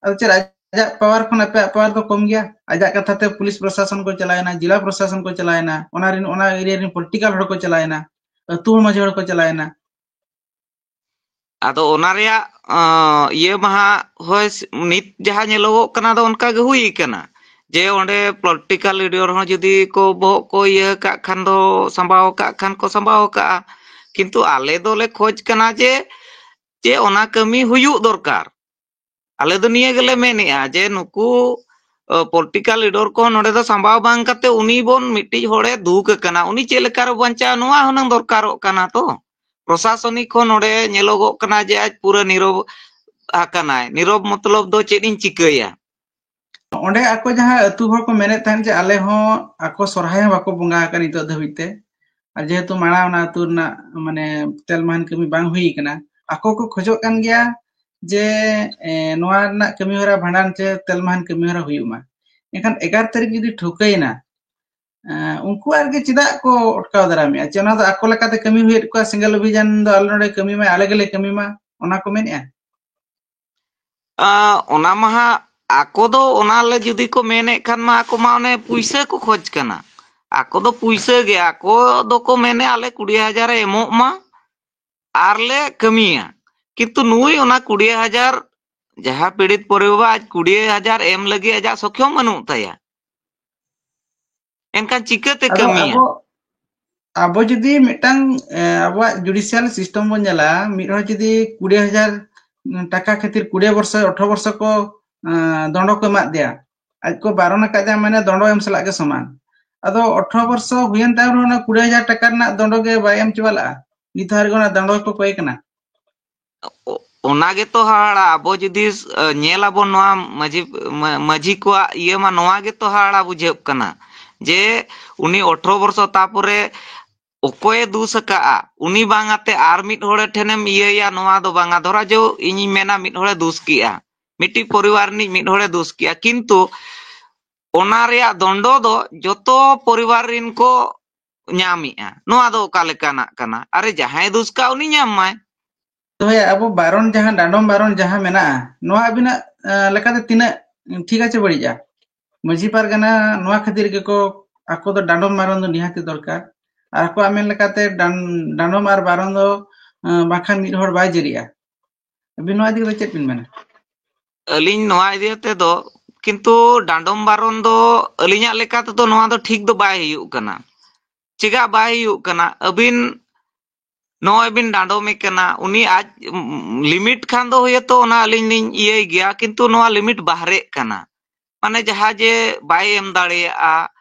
ᱟᱫᱚ ᱪᱮᱫ ᱟᱡᱟᱜ power ᱠᱷᱚᱱ ᱟᱯᱮᱭᱟᱜ power ᱫᱚ ᱠᱚᱢ ᱜᱮᱭᱟ? ᱟᱡᱟᱜ ᱠᱟᱛᱷᱟ ᱛᱮ ᱯᱩᱞᱤᱥ ᱯᱨᱚᱥᱟᱥᱚᱱ ᱠᱚ ᱪᱟᱞᱟᱣᱮᱱᱟ, ᱡᱮᱞᱟ ᱯᱨᱚᱥᱟᱥᱚᱱ ᱠᱚ ᱪᱟᱞᱟᱣᱮᱱᱟ, ᱚᱱᱟ ᱨᱮᱱ ᱚᱱᱟ area ᱨᱮᱱ political ᱦᱚᱲ ᱠᱚ ᱪᱟᱞᱟᱣᱮᱱᱟ, ᱟᱹᱛᱩ ᱦᱚᱲ ᱢᱟᱹᱡᱷᱤ ᱦᱚᱲ ᱠᱚ ᱪᱟᱞᱟᱣᱮᱱᱟ᱾ ᱟᱫᱚ ᱚᱱᱟ ᱨᱮᱭᱟᱜ ᱤᱭᱟᱹ ᱢᱟᱦᱟ ᱦᱳᱭ ᱱᱤᱛ ᱡᱟᱦᱟᱸ ᱧᱮᱞᱚᱜᱚᱜ ᱠᱟᱱᱟ ᱫᱚ ᱚᱱᱠᱟ ᱜᱮ ᱦᱩᱭ ᱠᱟᱱᱟ᱾ ᱡᱮ ᱚᱸᱰᱮ political leader ᱦᱚᱸ ᱡᱩᱫᱤ ᱠᱚ ᱵᱚᱦᱚᱜ ᱠᱚ ᱤᱭᱟᱹ ᱠᱟᱜ ᱠᱷᱟᱱ ᱫᱚ ᱥᱟᱢᱵᱟᱣ ᱠᱟᱜ ᱠᱷᱟᱱ ᱠᱚ ᱥᱟᱢᱵᱟᱣ ᱠᱟᱜᱼᱟ᱾ ᱠᱤᱱᱛᱩ ᱟᱞᱮ ᱫᱚᱞᱮ ᱠᱷᱚᱡᱽ ᱠᱟᱱᱟ ᱡᱮ ᱡᱮ ᱚᱱᱟ ᱠᱟᱹᱢᱤ ᱦᱩᱭᱩᱜ ᱫᱚᱨᱠᱟᱨ᱾ ᱟᱞᱮ ᱫᱚ ᱱᱤᱭᱟᱹ ᱜᱮᱞᱮ ᱢᱮᱱᱮᱜᱼᱟ ᱡᱮ ᱱᱩᱠᱩ political leader ᱠᱚ ᱱᱚᱰᱮ ᱫᱚ ᱥᱟᱢᱵᱟᱣ ᱵᱟᱝ ᱠᱟᱛᱮ ᱩᱱᱤ ᱵᱚᱱ ᱢᱤᱫᱴᱤᱡ ᱦᱚᱲᱮ ᱫᱩᱠ ᱟᱠᱟᱱᱟ, ᱩᱱᱤ ᱪᱮᱫ ᱞᱮᱠᱟ ᱨᱮ ᱵᱟᱧᱪᱟᱣ, ᱱᱚᱣᱟ ᱦᱩᱱᱟᱹᱝ ᱫᱚᱨᱠᱟᱨᱚᱜ ᱠᱟᱱᱟ ᱛᱚ᱾ ᱯᱨᱚᱥᱟᱥᱚᱱᱤᱠ ᱦᱚᱸ ᱱᱚᱰᱮ ᱧᱮᱞᱚᱜᱚᱜ ᱠᱟᱱᱟ ᱡᱮ ᱟᱡ ᱯᱩᱨᱟᱹ ᱱᱤᱨᱚᱵ ᱟᱠᱟᱱᱟᱭ᱾ ᱱᱤᱨᱚᱵ ᱢᱚᱛᱞᱚᱵ ᱫᱚ ᱪᱮᱫ ᱤᱧ ᱪᱤᱠᱟᱹᱭᱟ? ᱚᱸᱰᱮ ᱟᱠᱚ ᱡᱟᱦᱟᱸ ᱟᱹᱛᱩ ᱦᱚᱲ ᱠᱚ ᱢᱮᱱᱮᱫ ᱛᱟᱦᱮᱸᱫ ᱡᱮ ᱟᱞᱮ ᱦᱚᱸ ᱟᱠᱚ ᱥᱚᱨᱦᱟᱭ ᱦᱚᱸ ᱵᱟᱠᱚ ᱵᱚᱸᱜᱟ ᱟᱠᱟᱫ ᱱᱤᱛᱚᱜ ᱫᱷᱟᱹᱵᱤᱡ ᱛᱮ, ᱟᱨ ᱡᱮᱦᱮᱛᱩ ᱢᱟᱲᱟᱝ ᱚᱱᱟ ᱟᱹᱛᱩ ᱨᱮᱱᱟᱜ ᱢᱟᱱᱮ ᱛᱮᱞᱢᱟᱦᱟᱱ ᱠᱟᱹᱢᱤ ᱵᱟᱝ ᱦᱩᱭ ᱟᱠᱟᱱᱟ, ᱟᱠᱚ ᱠᱚ ᱠᱷᱚᱡᱚᱜ ᱠᱟᱱ ᱜᱮᱭᱟ ᱡᱮ ᱮ, ᱱᱚᱣᱟ ᱨᱮᱱᱟᱜ ᱠᱟᱹᱢᱤ ᱦᱚᱨᱟ ᱵᱷᱟᱸᱰᱟᱱ ᱪᱮ ᱛᱮᱞᱢᱟᱦᱟᱱ ᱠᱟᱹᱢᱤ ᱦᱚᱨᱟ ᱦᱩᱭᱩᱜ ᱢᱟ᱾ ᱮᱱᱠᱷᱟᱱ ᱮᱜᱟᱨ ᱛᱟᱹᱨᱤᱠᱷ ᱡᱩᱫᱤ ᱴᱷᱟᱹᱣᱠᱟᱹᱭᱮᱱᱟ, ᱮᱸ, ᱩᱱᱠᱩ ᱟᱨᱠᱤ ᱪᱮᱫᱟᱜ ᱠᱚ ᱚᱴᱠᱟᱣ ᱫᱟᱨᱟᱢᱮᱜᱼᱟ? ᱪᱮ ᱚᱱᱟ ᱫᱚ ᱟᱠᱚ ᱞᱮᱠᱟᱛᱮ ᱠᱟᱹᱢᱤ ᱦᱩᱭᱮᱫ ᱠᱚᱣᱟ, ᱥᱮᱸᱜᱮᱞ ᱚᱵᱷᱤᱡᱟᱱ ᱫᱚ ᱟᱞᱮ ᱱᱚᱰᱮ ᱠᱟᱹᱢᱤ ᱢᱟᱭ, ᱟᱞᱮ ᱜᱮᱞᱮ ᱠᱟᱹᱢᱤ ᱢᱟ, ᱚᱱᱟ ᱠᱚ ᱢᱮᱱᱮᱜᱼᱟ? ᱟ, ᱚᱱᱟ ᱢᱟ ᱦᱟᱸᱜ ᱟᱠᱚ ᱫᱚ ᱚᱱᱟ ᱞᱮ ᱡᱩᱫᱤ ᱠᱚ ᱢᱮᱱᱮᱫ ᱠᱷᱟᱱ ᱢᱟ ᱟᱠᱚ ᱢᱟ ᱚᱱᱮ ᱯᱩᱭᱥᱟᱹ ᱠᱚ ᱠᱷᱚᱡᱽ ᱠᱟᱱᱟ᱾ ᱟᱠᱚ ᱫᱚ ᱯᱩᱭᱥᱟᱹ ᱜᱮ, ᱟᱠᱚ ᱫᱚᱠᱚ ᱢᱮᱱᱮᱫ ᱟᱞᱮ ᱠᱩᱲᱤ ᱦᱟᱡᱟᱨ ᱮ ᱮᱢᱚᱜ ᱢᱟ ᱟᱨ ᱞᱮ ᱠᱟᱹᱢᱤᱭᱟ᱾ ᱠᱤᱱᱛᱩ ᱱᱩᱭ ᱚᱱᱟ ᱠᱩᱲᱤ ᱦᱟᱡᱟᱨ, ᱡᱟᱦᱟᱸ ᱯᱤᱲᱤᱛ ᱯᱚᱨᱤᱵᱟᱨ ᱟᱡ ᱠᱩᱲᱤ ᱦᱟᱡᱟᱨ ᱮᱢ ᱞᱟᱹᱜᱤᱫ ᱟᱡᱟᱜ ᱥᱚᱠᱷᱭᱚᱢ ᱵᱟᱹᱱᱩᱜ ᱛᱟᱭᱟ᱾ ᱮᱱᱠᱷᱟᱱ ᱪᱤᱠᱟᱹᱛᱮ ᱟᱫᱚ ᱠᱟᱹᱢᱤᱭᱟ? ᱟᱵᱚ, ᱟᱵᱚ ᱡᱩᱫᱤ ᱢᱤᱫᱴᱟᱝ, ᱮ, ᱟᱵᱚᱣᱟᱜ ᱡᱩᱰᱤᱥᱤᱭᱟᱞ ᱥᱤᱥᱴᱮᱢ ᱵᱚᱱ ᱧᱮᱞᱟ, ᱢᱤᱫ ᱦᱚᱲ ᱡᱩᱫᱤ ᱠᱩᱲᱤ ᱦᱟᱡᱟᱨ ᱴᱟᱠᱟ ᱠᱷᱟᱹᱛᱤᱨ ᱠᱩᱲᱤ ᱵᱚᱨᱥᱚ, ᱟᱴᱷᱨᱚ ᱵᱚᱨᱥᱚ ᱠᱚ, ᱮ, ᱫᱚᱸᱰᱚ ᱠᱚ ᱮᱢᱟᱫ ᱫᱮᱭᱟ, ᱟᱡ ᱠᱚ ᱵᱟᱨᱚᱱ ᱟᱠᱟᱫᱮᱭᱟ, ᱢᱟᱱᱮ ᱫᱚᱸᱰᱚ ᱮᱢ ᱥᱟᱞᱟᱜ ᱜᱮ ᱥᱚᱢᱟᱱ᱾ ᱟᱫᱚ ᱟᱴᱷᱨᱚ ᱵᱚᱨᱥᱚ ᱦᱩᱭᱮᱱ ᱛᱟᱭᱚᱢ ᱨᱮᱦᱚᱸ ᱚᱱᱟ ᱠᱩᱲᱤ ᱦᱟᱡᱟᱨ ᱴᱟᱠᱟ ᱨᱮᱱᱟᱜ ᱫᱚᱸᱰᱚ ᱜᱮ ᱵᱟᱭ ᱮᱢ ᱪᱟᱵᱟ ᱞᱮᱫᱼᱟ, ᱢᱤᱫ ᱫᱷᱟᱣ ᱨᱮᱜᱮ ᱚᱱᱟ ᱫᱚᱸᱰᱚ ᱠᱚ ᱠᱚᱭ ᱠᱟᱱᱟ᱾ ᱚ-, ᱚᱱᱟ ᱜᱮᱛᱚ ᱦᱟᱦᱟᱲᱟ᱾ ᱟᱵᱚ ᱡᱩᱫᱤ, ᱮ, ᱧᱮᱞ ᱟᱵᱚᱱ ᱱᱚᱣᱟ ᱢᱟᱹᱡᱷᱤ, ᱢᱟ-, ᱢᱟᱹᱡᱷᱤ ᱠᱚᱣᱟᱜ ᱤᱭᱟᱹ ᱢᱟ, ᱱᱚᱣᱟ ᱜᱮᱛᱚ ᱦᱟᱦᱟᱲᱟ ᱵᱩᱡᱷᱟᱹᱜ ᱠᱟᱱᱟ ᱡᱮ ᱩᱱᱤ ᱟᱴᱷᱨᱚ ᱵᱚᱨᱥᱚ ᱛᱟᱯᱚᱨᱮ ᱚᱠᱚᱭᱮ ᱫᱩᱥ ᱟᱠᱟᱜᱼᱟ, ᱩᱱᱤ ᱵᱟᱝ ᱟᱛᱮ ᱟᱨ ᱢᱤᱫ ᱦᱚᱲᱮ ᱴᱷᱮᱱᱮᱢ ᱤᱭᱟᱹᱭᱟ, ᱱᱚᱣᱟ ᱫᱚ ᱵᱟᱝᱟ᱾ ᱫᱷᱚᱨᱟ ᱡᱚ ᱤᱧᱤᱧ ᱢᱮᱱᱟ ᱢᱤᱫ ᱦᱚᱲᱮ ᱫᱩᱥ ᱠᱮᱜᱼᱟ, ᱢᱤᱫᱴᱤᱡ ᱯᱚᱨᱤᱵᱟᱨ ᱨᱤᱱᱤᱡ ᱢᱤᱫ ᱦᱚᱲᱮ ᱫᱩᱥ ᱠᱮᱜᱼᱟ, ᱠᱤᱱᱛᱩ ᱚᱱᱟ ᱨᱮᱭᱟᱜ ᱫᱚᱱᱰᱚ ᱫᱚ ᱡᱚᱛᱚ ᱯᱚᱨᱤᱵᱟᱨ ᱨᱤᱱ ᱠᱚ ᱧᱟᱢᱮᱜᱼᱟ᱾ ᱱᱚᱣᱟ ᱫᱚ ᱚᱠᱟ ᱞᱮᱠᱟᱱᱟᱜ ᱠᱟᱱᱟ? ᱟᱨᱮ, ᱡᱟᱦᱟᱸᱭ ᱫᱩᱥ ᱠᱟᱜ ᱩᱱᱤ ᱧᱟᱢ ᱢᱟᱭ᱾ ᱫᱚᱦᱚᱭᱟ, ᱟᱵᱚ ᱵᱟᱨᱚᱱ, ᱡᱟᱦᱟᱸ ᱰᱟᱸᱰᱚᱢ ᱵᱟᱨᱚᱱ ᱡᱟᱦᱟᱸ ᱢᱮᱱᱟᱜᱼᱟ, ᱱᱚᱣᱟ ᱟᱵᱤᱱᱟᱜ, ᱮ, ᱞᱮᱠᱟᱛᱮ ᱛᱤᱱᱟᱹᱜ ᱴᱷᱤᱠ ᱟᱪᱷᱮ ᱵᱟᱹᱲᱤᱡᱼᱟ? ᱢᱟᱹᱡᱷᱤ ᱯᱟᱨᱜᱟᱱᱟ ᱱᱚᱣᱟ ᱠᱷᱟᱹᱛᱤᱨ ᱜᱮᱠᱚ, ᱟᱠᱚ ᱫᱚ ᱰᱟᱸᱰᱚᱢ ᱵᱟᱨᱚᱱ ᱫᱚ ᱱᱤᱦᱟᱹᱛᱤ ᱫᱚᱨᱠᱟᱨ᱾ ᱟᱨ ᱟᱠᱚᱣᱟᱜ ᱢᱮᱱ ᱞᱮᱠᱟᱛᱮ ᱰᱟᱱ-, ᱰᱟᱸᱰᱚᱢ ᱟᱨ ᱵᱟᱨᱚᱱ ᱫᱚ, ᱮ, ᱵᱟᱝᱠᱷᱟᱱ ᱢᱤᱫ ᱦᱚᱲ ᱵᱟᱭ ᱡᱟᱹᱨᱤᱜᱼᱟ᱾ ᱟᱹᱵᱤᱱ ᱱᱚᱣᱟ ᱤᱫᱤ ᱠᱟᱛᱮ ᱪᱮᱫ ᱵᱤᱱ ᱢᱮᱱᱟ? ᱟᱹᱞᱤᱧ ᱱᱚᱣᱟ ᱤᱫᱤ ᱠᱟᱛᱮ ᱫᱚ, ᱠᱤᱱᱛᱩ ᱰᱟᱸᱰᱚᱢ ᱵᱟᱨᱚᱱ ᱫᱚ ᱟᱹᱞᱤᱧᱟᱜ ᱞᱮᱠᱟ ᱛᱮᱫᱚ ᱱᱚᱣᱟ ᱫᱚ ᱴᱷᱤᱠ ᱫᱚ ᱵᱟᱭ ᱦᱩᱭᱩᱜ ᱠᱟᱱᱟ᱾ ᱪᱮᱫᱟᱜ ᱵᱟᱭ ᱦᱩᱭᱩᱜ ᱠᱟᱱᱟ? ᱟᱹᱵᱤᱱ ᱱᱚᱜᱼᱚᱭ ᱵᱤᱱ ᱰᱟᱸᱰᱚᱢᱮ ᱠᱟᱱᱟ, ᱩᱱᱤ ᱟᱡ, ᱩᱢ, limit ᱠᱷᱟᱱ ᱫᱚ ᱦᱳᱭᱛᱳ ᱚᱱᱟ ᱟᱹᱞᱤᱧ ᱞᱤᱧ ᱤᱭᱟᱹᱭ ᱜᱮᱭᱟ, ᱠᱤᱱᱛᱩ ᱱᱚᱣᱟ limit ᱵᱟᱦᱨᱮᱜ ᱠᱟᱱᱟ᱾ ᱢᱟᱱᱮ ᱡᱟᱦᱟᱸ ᱡᱮ ᱵᱟᱭ ᱮᱢ ᱫᱟᱲᱮᱭᱟᱜᱼᱟ,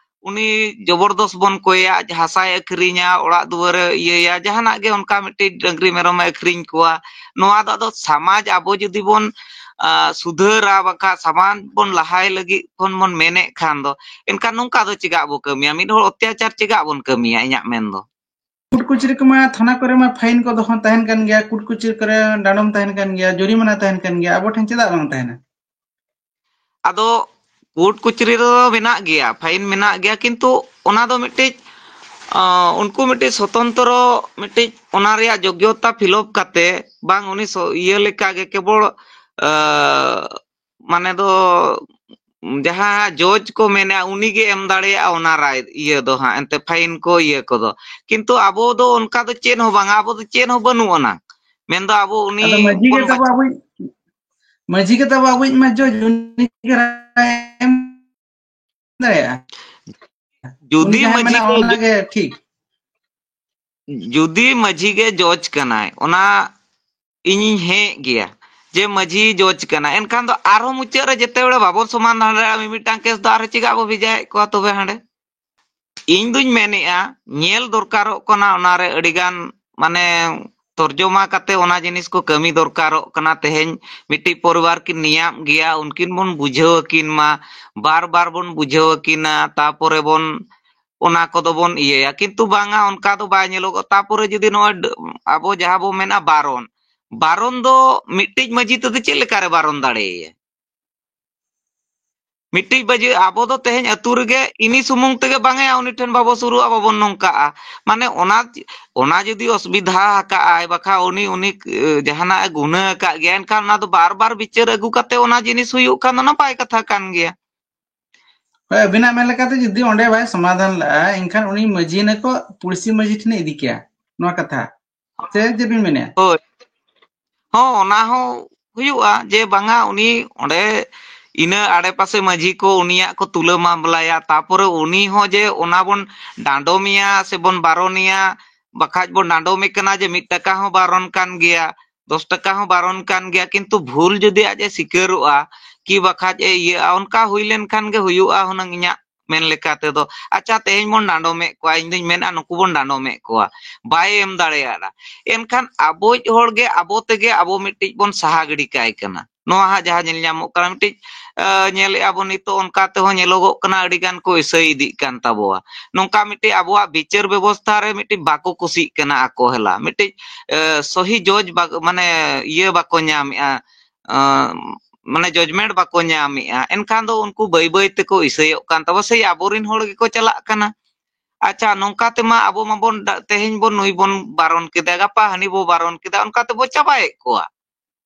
ᱩᱱᱤ ᱡᱚᱵᱚᱨᱫᱚᱥ ᱵᱚᱱ ᱠᱚᱭᱟ, ᱦᱟᱥᱟᱭ ᱟᱹᱠᱷᱨᱤᱧᱟ, ᱚᱲᱟᱜ ᱫᱩᱣᱟᱹᱨᱮ ᱤᱭᱟᱹᱭᱟ, ᱡᱟᱦᱟᱱᱟᱜ ᱜᱮ ᱚᱱᱠᱟ ᱢᱤᱫᱴᱤᱡ ᱰᱟᱹᱝᱨᱤ ᱢᱮᱨᱚᱢᱮ ᱟᱹᱠᱷᱨᱤᱧ ᱠᱚᱣᱟ᱾ ᱱᱚᱣᱟ ᱫᱚ ᱟᱫᱚ ᱥᱚᱢᱟᱡᱽ ᱟᱵᱚ ᱡᱩᱫᱤ ᱵᱚᱱ, ᱟ, ᱥᱩᱫᱷᱟᱹᱨᱟ, ᱵᱟᱠᱷᱟᱱ ᱥᱚᱢᱟᱡᱽ ᱵᱚᱱ ᱞᱟᱦᱟᱭ ᱞᱟᱹᱜᱤᱫ ᱠᱷᱚᱱ ᱵᱚᱱ ᱢᱮᱱᱮᱫ ᱠᱷᱟᱱ ᱫᱚ, ᱮᱱᱠᱷᱟᱱ ᱱᱚᱝᱠᱟ ᱫᱚ ᱪᱮᱫᱟᱜ ᱵᱚ ᱠᱟᱹᱢᱤᱭᱟ? ᱢᱤᱫ ᱦᱚᱲ ᱚᱛᱛᱟᱪᱟᱨ ᱪᱮᱫᱟᱜ ᱵᱚᱱ ᱠᱟᱹᱢᱤᱭᱟ? ᱤᱧᱟᱹᱜ ᱢᱮᱱ ᱫᱚ᱾ ᱠᱳᱨᱴ ᱠᱚᱪᱟᱹᱨᱤ ᱠᱚᱢᱟ, ᱛᱷᱟᱱᱟ ᱠᱚᱨᱮ ᱢᱟ ᱯᱷᱟᱭᱤᱱ ᱠᱚ ᱫᱚᱦᱚ ᱛᱟᱦᱮᱱ ᱠᱟᱱ ᱜᱮᱭᱟ, ᱠᱳᱨᱴ ᱠᱚᱪᱟᱹᱨᱤ ᱠᱚᱨᱮ ᱰᱟᱸᱰᱚᱢ ᱛᱟᱦᱮᱱ ᱠᱟᱱ ᱜᱮᱭᱟ, ᱡᱩᱨᱤᱢᱟᱱᱟ ᱛᱟᱦᱮᱱ ᱠᱟᱱ ᱜᱮᱭᱟ, ᱟᱵᱚ ᱴᱷᱮᱱ ᱪᱮᱫᱟᱜ ᱵᱟᱝ ᱛᱟᱦᱮᱱᱟ? ᱟᱫᱚ ᱠᱳᱨᱴ ᱠᱚᱪᱟᱹᱨᱤ ᱨᱮᱫᱚ ᱢᱮᱱᱟᱜ ᱜᱮᱭᱟ, ᱯᱷᱟᱭᱤᱱ ᱢᱮᱱᱟᱜ ᱜᱮᱭᱟ, ᱠᱤᱱᱛᱩ ᱚᱱᱟ ᱫᱚ ᱢᱤᱫᱴᱤᱡ, ᱟᱸ, ᱩᱱᱠᱩ ᱢᱤᱫᱴᱤᱡ ᱥᱚᱛᱚᱱᱛᱨᱚ ᱢᱤᱫᱴᱤᱡ ᱚᱱᱟ ᱨᱮᱭᱟᱜ ᱡᱳᱜᱽᱭᱚᱛᱟ fill up ᱠᱟᱛᱮ, ᱵᱟᱝ ᱩᱱᱤ ᱥᱚ-, ᱤᱭᱟᱹ ᱞᱮᱠᱟ ᱜᱮ ᱠᱮᱵᱚᱞ, ᱟᱸ, ᱢᱟᱱᱮ ᱫᱚ ᱡᱟᱦᱟᱸ ᱡᱚᱡᱽ ᱠᱚ ᱢᱮᱱᱟ ᱩᱱᱤ ᱜᱮ ᱮᱢ ᱫᱟᱲᱮᱭᱟᱜᱼᱟ ᱚᱱᱟ ᱨᱟᱭ ᱤᱭᱟᱹ ᱫᱚ ᱦᱟᱸᱜ, ᱮᱱᱛᱮ ᱯᱷᱟᱭᱤᱱ ᱠᱚ ᱤᱭᱟᱹ ᱠᱚᱫᱚ᱾ ᱠᱤᱱᱛᱩ ᱟᱵᱚ ᱫᱚ ᱚᱱᱠᱟ ᱫᱚ ᱪᱮᱫ ᱦᱚᱸ ᱵᱟᱝᱟ, ᱟᱵᱚ ᱫᱚ ᱪᱮᱫ ᱦᱚᱸ ᱵᱟᱹᱱᱩᱜ ᱟᱱᱟ᱾ ᱢᱮᱱᱫᱚ ᱟᱵᱚ ᱩᱱᱤ ᱟᱫᱚ ᱢᱟᱹᱡᱷᱤ ᱵᱚᱱ ᱜᱮ ᱛᱟᱵᱚ ᱵᱟᱪ- ᱟᱵᱚᱭᱤᱡ, ᱢᱟᱹᱡᱷᱤ ᱜᱮ ᱛᱟᱵᱚ ᱟᱵᱚᱭᱤᱡ ᱢᱟ ᱡᱚᱡᱽ, ᱩᱱᱤ ᱜᱮ ᱨᱟᱭ ᱮᱢ ᱫᱟᱲᱮᱭᱟᱜᱼᱟ᱾ ᱡᱩᱫᱤ ᱩᱱᱤ ᱡᱟᱦᱟᱸᱭ ᱢᱟᱹᱡᱷᱤ ᱢᱮᱱᱟ ᱜᱮ ᱚᱱᱟ ᱡᱚ-, ᱜᱮ ᱴᱷᱤᱠ᱾ ᱡᱩᱫᱤ ᱢᱟᱹᱡᱷᱤ ᱜᱮ ᱡᱚᱡᱽ ᱠᱟᱱᱟᱭ, ᱚᱱᱟ ᱤᱧᱤᱧ ᱦᱮᱸ ᱜᱮᱭᱟ ᱡᱮ ᱢᱟᱹᱡᱷᱤ ᱡᱚᱡᱽ ᱠᱟᱱᱟ, ᱮᱱᱠᱷᱟᱱ ᱫᱚ ᱟᱨᱦᱚᱸ ᱢᱩᱪᱟᱹᱫ ᱨᱮ ᱡᱮᱛᱮ ᱵᱮᱲᱟ ᱵᱟᱵᱚᱱ ᱥᱚᱢᱟᱫᱷᱟᱱ ᱫᱟᱲᱮᱭᱟᱜᱼᱟ, ᱢᱤᱢᱤᱫᱴᱟᱝ ᱠᱮᱥ ᱫᱚ ᱟᱨᱦᱚᱸ ᱪᱮᱫᱟᱜ ᱵᱚ ᱵᱷᱮᱡᱟᱭᱮᱫ ᱠᱚᱣᱟ ᱛᱚᱵᱮ ᱦᱟᱸᱰᱮ? ᱤᱧ ᱫᱩᱧ ᱢᱮᱱᱮᱫᱼᱟ, ᱧᱮᱞ ᱫᱚᱨᱠᱟᱨᱚᱜ ᱠᱟᱱᱟ ᱚᱱᱟᱨᱮ ᱟᱹᱰᱤᱜᱟᱱ, ᱢᱟᱱᱮ, ᱛᱚᱨᱡᱚᱢᱟ ᱠᱟᱛᱮ ᱚᱱᱟ ᱡᱤᱱᱤᱥ ᱠᱚ ᱠᱟᱹᱢᱤ ᱫᱚᱨᱠᱟᱨᱚᱜ ᱠᱟᱱᱟ᱾ ᱛᱮᱦᱮᱧ ᱢᱤᱫᱴᱤᱡ ᱯᱚᱨᱤᱵᱟᱨ ᱠᱤᱱ ᱱᱮᱭᱟᱢ ᱜᱮᱭᱟ, ᱩᱱᱠᱤᱱ ᱵᱚᱱ ᱵᱩᱡᱷᱟᱹᱣ ᱟᱹᱠᱤᱱ ᱢᱟ, ᱵᱟᱨ ᱵᱟᱨ ᱵᱚᱱ ᱵᱩᱡᱷᱟᱹᱣ ᱟᱹᱠᱤᱱᱟ, ᱛᱟᱯᱚᱨᱮ ᱵᱚᱱ ᱚᱱᱟ ᱠᱚᱫᱚ ᱵᱚᱱ ᱤᱭᱟᱹᱭᱟ᱾ ᱠᱤᱱᱛᱩ ᱵᱟᱝᱟ, ᱚᱱᱠᱟ ᱫᱚ ᱵᱟᱭ ᱧᱮᱞᱚᱜᱚᱜ᱾ ᱛᱟᱯᱚᱨᱮ ᱡᱩᱫᱤ ᱱᱚᱜᱼᱚᱭ ᱰ-, ᱟᱵᱚ ᱡᱟᱦᱟᱸ ᱵᱚ ᱢᱮᱱᱟ ᱵᱟᱨᱚᱱ, ᱵᱟᱨᱚᱱ ᱫᱚ ᱢᱤᱫᱴᱤᱡ ᱢᱟᱹᱡᱷᱤ ᱛᱮᱫᱚ ᱪᱮᱫ ᱞᱮᱠᱟᱨᱮ ᱵᱟᱨᱚᱱ ᱫᱟᱲᱮᱭᱟᱭᱟ? ᱢᱤᱫᱴᱤᱡ ᱢᱟᱹᱡᱷᱤ, ᱟᱵᱚ ᱫᱚ ᱛᱮᱦᱮᱧ ᱟᱹᱛᱩ ᱨᱮᱜᱮ ᱤᱱᱤ ᱥᱩᱢᱩᱝ ᱛᱮᱜᱮ ᱵᱟᱝᱟ, ᱩᱱᱤ ᱴᱷᱮᱱ ᱵᱟᱵᱚ ᱥᱩᱨᱩᱜᱼᱟ, ᱵᱟᱵᱚᱱ ᱱᱚᱝᱠᱟᱜᱼᱟ᱾ ᱢᱟᱱᱮ ᱚᱱᱟ, ᱚᱱᱟ ᱡᱩᱫᱤ ᱚᱥᱩᱵᱤᱫᱷᱟ ᱟᱠᱟᱜᱼᱟᱭ, ᱵᱟᱠᱷᱟᱱ ᱩᱱᱤ, ᱩᱱᱤ, ᱮ, ᱡᱟᱦᱟᱱᱟᱜ ᱮ ᱜᱩᱱᱟᱹ ᱟᱠᱟᱫ ᱜᱮᱭᱟ, ᱮᱱᱠᱷᱟᱱ ᱚᱱᱟ ᱫᱚ ᱵᱟᱨ ᱵᱟᱨ ᱵᱤᱪᱟᱹᱨ ᱟᱹᱜᱩ ᱠᱟᱛᱮ ᱚᱱᱟ ᱡᱤᱱᱤᱥ ᱦᱩᱭᱩᱜ ᱠᱷᱟᱱ ᱫᱚ ᱱᱟᱯᱟᱭ ᱠᱟᱛᱷᱟ ᱠᱟᱱ ᱜᱮᱭᱟ᱾ ᱦᱳᱭ, ᱟᱹᱵᱤᱱᱟᱜ ᱢᱮᱱ ᱞᱮᱠᱟᱛᱮ ᱡᱩᱫᱤ ᱚᱸᱰᱮ ᱵᱟᱭ ᱥᱚᱢᱟᱫᱷᱟᱱ ᱞᱮᱜᱼᱟ, ᱮᱱᱠᱷᱟᱱ ᱩᱱᱤ ᱢᱟᱹᱡᱷᱤ ᱱᱟᱠᱚ ᱯᱩᱲᱥᱤ ᱢᱟᱹᱡᱷᱤ ᱴᱷᱮᱱᱮ ᱤᱫᱤ ᱠᱮᱭᱟ, ᱱᱚᱣᱟ ᱠᱟᱛᱷᱟ᱾ ᱥᱮ ᱪᱮᱫ ᱵᱤᱱ ᱢᱮᱱᱮᱫᱼᱟ? ᱦᱳᱭ᱾ ᱦᱚᱸ, ᱚᱱᱟ ᱦᱚᱸ ᱦᱩᱭᱩᱜᱼᱟ ᱡᱮ ᱵᱟᱝᱟ, ᱩᱱᱤ ᱚᱸᱰᱮ ᱤᱱᱟᱹ ᱟᱲᱮᱯᱟᱥᱮ ᱢᱟᱹᱡᱷᱤ ᱠᱚ ᱩᱱᱤᱭᱟᱜ ᱠᱚ ᱛᱩᱞᱟᱹ ᱢᱟᱢᱞᱟᱭᱟ, ᱛᱟᱯᱚᱨᱮ ᱩᱱᱤ ᱦᱚᱸ ᱡᱮ ᱚᱱᱟ ᱵᱚᱱ ᱰᱟᱸᱰᱚᱢᱮᱭᱟ ᱥᱮ ᱵᱚᱱ ᱵᱟᱨᱚᱱᱮᱭᱟ, ᱵᱟᱠᱷᱟᱡ ᱵᱚᱱ ᱰᱟᱸᱰᱚᱢᱮ ᱠᱟᱱᱟ ᱡᱮ ᱢᱤᱫ ᱴᱟᱠᱟ ᱦᱚᱸ ᱵᱟᱨᱚᱱ ᱠᱟᱱ ᱜᱮᱭᱟ, ᱫᱚᱥ ᱴᱟᱠᱟ ᱦᱚᱸ ᱵᱟᱨᱚᱱ ᱠᱟᱱ ᱜᱮᱭᱟ, ᱠᱤᱱᱛᱩ ᱵᱷᱩᱞ ᱡᱩᱫᱤ ᱟᱡ ᱮ ᱥᱤᱠᱟᱹᱨᱚᱜᱼᱟ ᱠᱤ ᱵᱟᱠᱷᱟᱡ ᱮ ᱤᱭᱟᱹᱜᱼᱟ, ᱚᱱᱠᱟ ᱦᱩᱭ ᱞᱮᱱᱠᱷᱟᱱ ᱜᱮ ᱦᱩᱭᱩᱜᱼᱟ ᱦᱩᱱᱟᱹᱝ ᱤᱧᱟᱹᱜ ᱢᱮᱱ ᱞᱮᱠᱟ ᱛᱮᱫᱚ᱾ ᱟᱪᱪᱷᱟ, ᱛᱮᱦᱮᱧ ᱵᱚᱱ ᱰᱟᱸᱰᱚᱢᱮᱫ ᱠᱚᱣᱟ, ᱤᱧ ᱫᱩᱧ ᱢᱮᱱᱟ ᱱᱩᱠᱩ ᱵᱚᱱ ᱰᱟᱸᱰᱚᱢᱮᱫ ᱠᱚᱣᱟ, ᱵᱟᱭ ᱮᱢ ᱫᱟᱲᱮᱭᱟᱫᱟ, ᱮᱱᱠᱷᱟᱱ ᱟᱵᱚᱭᱤᱡ ᱦᱚᱲ ᱜᱮ ᱟᱵᱚ ᱛᱮᱜᱮ ᱟᱵᱚ ᱢᱤᱫᱴᱤᱡ ᱵᱚᱱ ᱥᱟᱦᱟ ᱜᱤᱰᱤ ᱠᱟᱭ ᱠᱟᱱᱟ᱾ ᱱᱚᱣᱟ ᱦᱟᱸᱜ ᱡᱟᱦᱟᱸ ᱧᱮᱞ ᱧᱟᱢᱚᱜ ᱠᱟᱱᱟ ᱢᱤᱫᱴᱤᱡ, ᱟᱸ, ᱧᱮᱞᱮᱫᱼᱟ ᱵᱚᱱ ᱱᱤᱛᱚᱜ ᱚᱱᱠᱟ ᱛᱮᱦᱚᱸ ᱧᱮᱞᱚᱜᱚᱜ ᱠᱟᱱᱟ, ᱟᱹᱰᱤ ᱜᱟᱱ ᱠᱚ ᱤᱥᱟᱹᱭ ᱤᱫᱤᱜ ᱠᱟᱱ ᱛᱟᱵᱚᱣᱟ᱾ ᱱᱚᱝᱠᱟ ᱢᱤᱫᱴᱤᱡ ᱟᱵᱚᱣᱟᱜ ᱵᱤᱪᱟᱹᱨ ᱵᱮᱵᱚᱥᱛᱷᱟ ᱨᱮ ᱢᱤᱫᱴᱤᱡ ᱵᱟᱠᱚ ᱠᱩᱥᱤᱜ ᱠᱟᱱᱟ ᱟᱠᱚ ᱦᱮᱞᱟ, ᱢᱤᱫᱴᱤᱡ, ᱮ, ᱥᱚᱦᱤ ᱡᱚᱡᱽ ᱵᱟ-, ᱢᱟᱱᱮ ᱤᱭᱟᱹ ᱵᱟᱠᱚ ᱧᱟᱢᱮᱫᱼᱟ, ᱟᱸ, ᱢᱟᱱᱮ ᱡᱚᱡᱽᱢᱮᱱᱴ ᱵᱟᱠᱚ ᱧᱟᱢᱮᱜᱼᱟ, ᱮᱱᱠᱷᱟᱱ ᱫᱚ ᱩᱱᱠᱩ ᱵᱟᱹᱭ ᱵᱟᱹᱭ ᱛᱮᱠᱚ ᱤᱥᱟᱹᱭᱚᱜ ᱠᱟᱱ ᱛᱟᱵᱚ, ᱥᱮ ᱟᱵᱚᱨᱮᱱ ᱦᱚᱲ ᱜᱮᱠᱚ ᱪᱟᱞᱟᱜ ᱠᱟᱱᱟ᱾ ᱟᱪᱪᱷᱟ, ᱱᱚᱝᱠᱟ ᱛᱮᱢᱟ ᱟᱵᱚ ᱢᱟᱵᱚᱱ ᱰᱟ-, ᱛᱮᱦᱮᱧ ᱵᱚᱱ ᱱᱩᱭ ᱵᱚᱱ ᱵᱟᱨᱚᱱ ᱠᱮᱫᱟ, ᱜᱟᱯᱟ ᱦᱟᱹᱱᱤ ᱵᱚ ᱵᱟᱨᱚᱱ ᱠᱮᱫᱟ, ᱚᱱᱠᱟ ᱛᱮᱵᱚ ᱪᱟᱵᱟᱭᱮᱫ ᱠᱚᱣᱟ᱾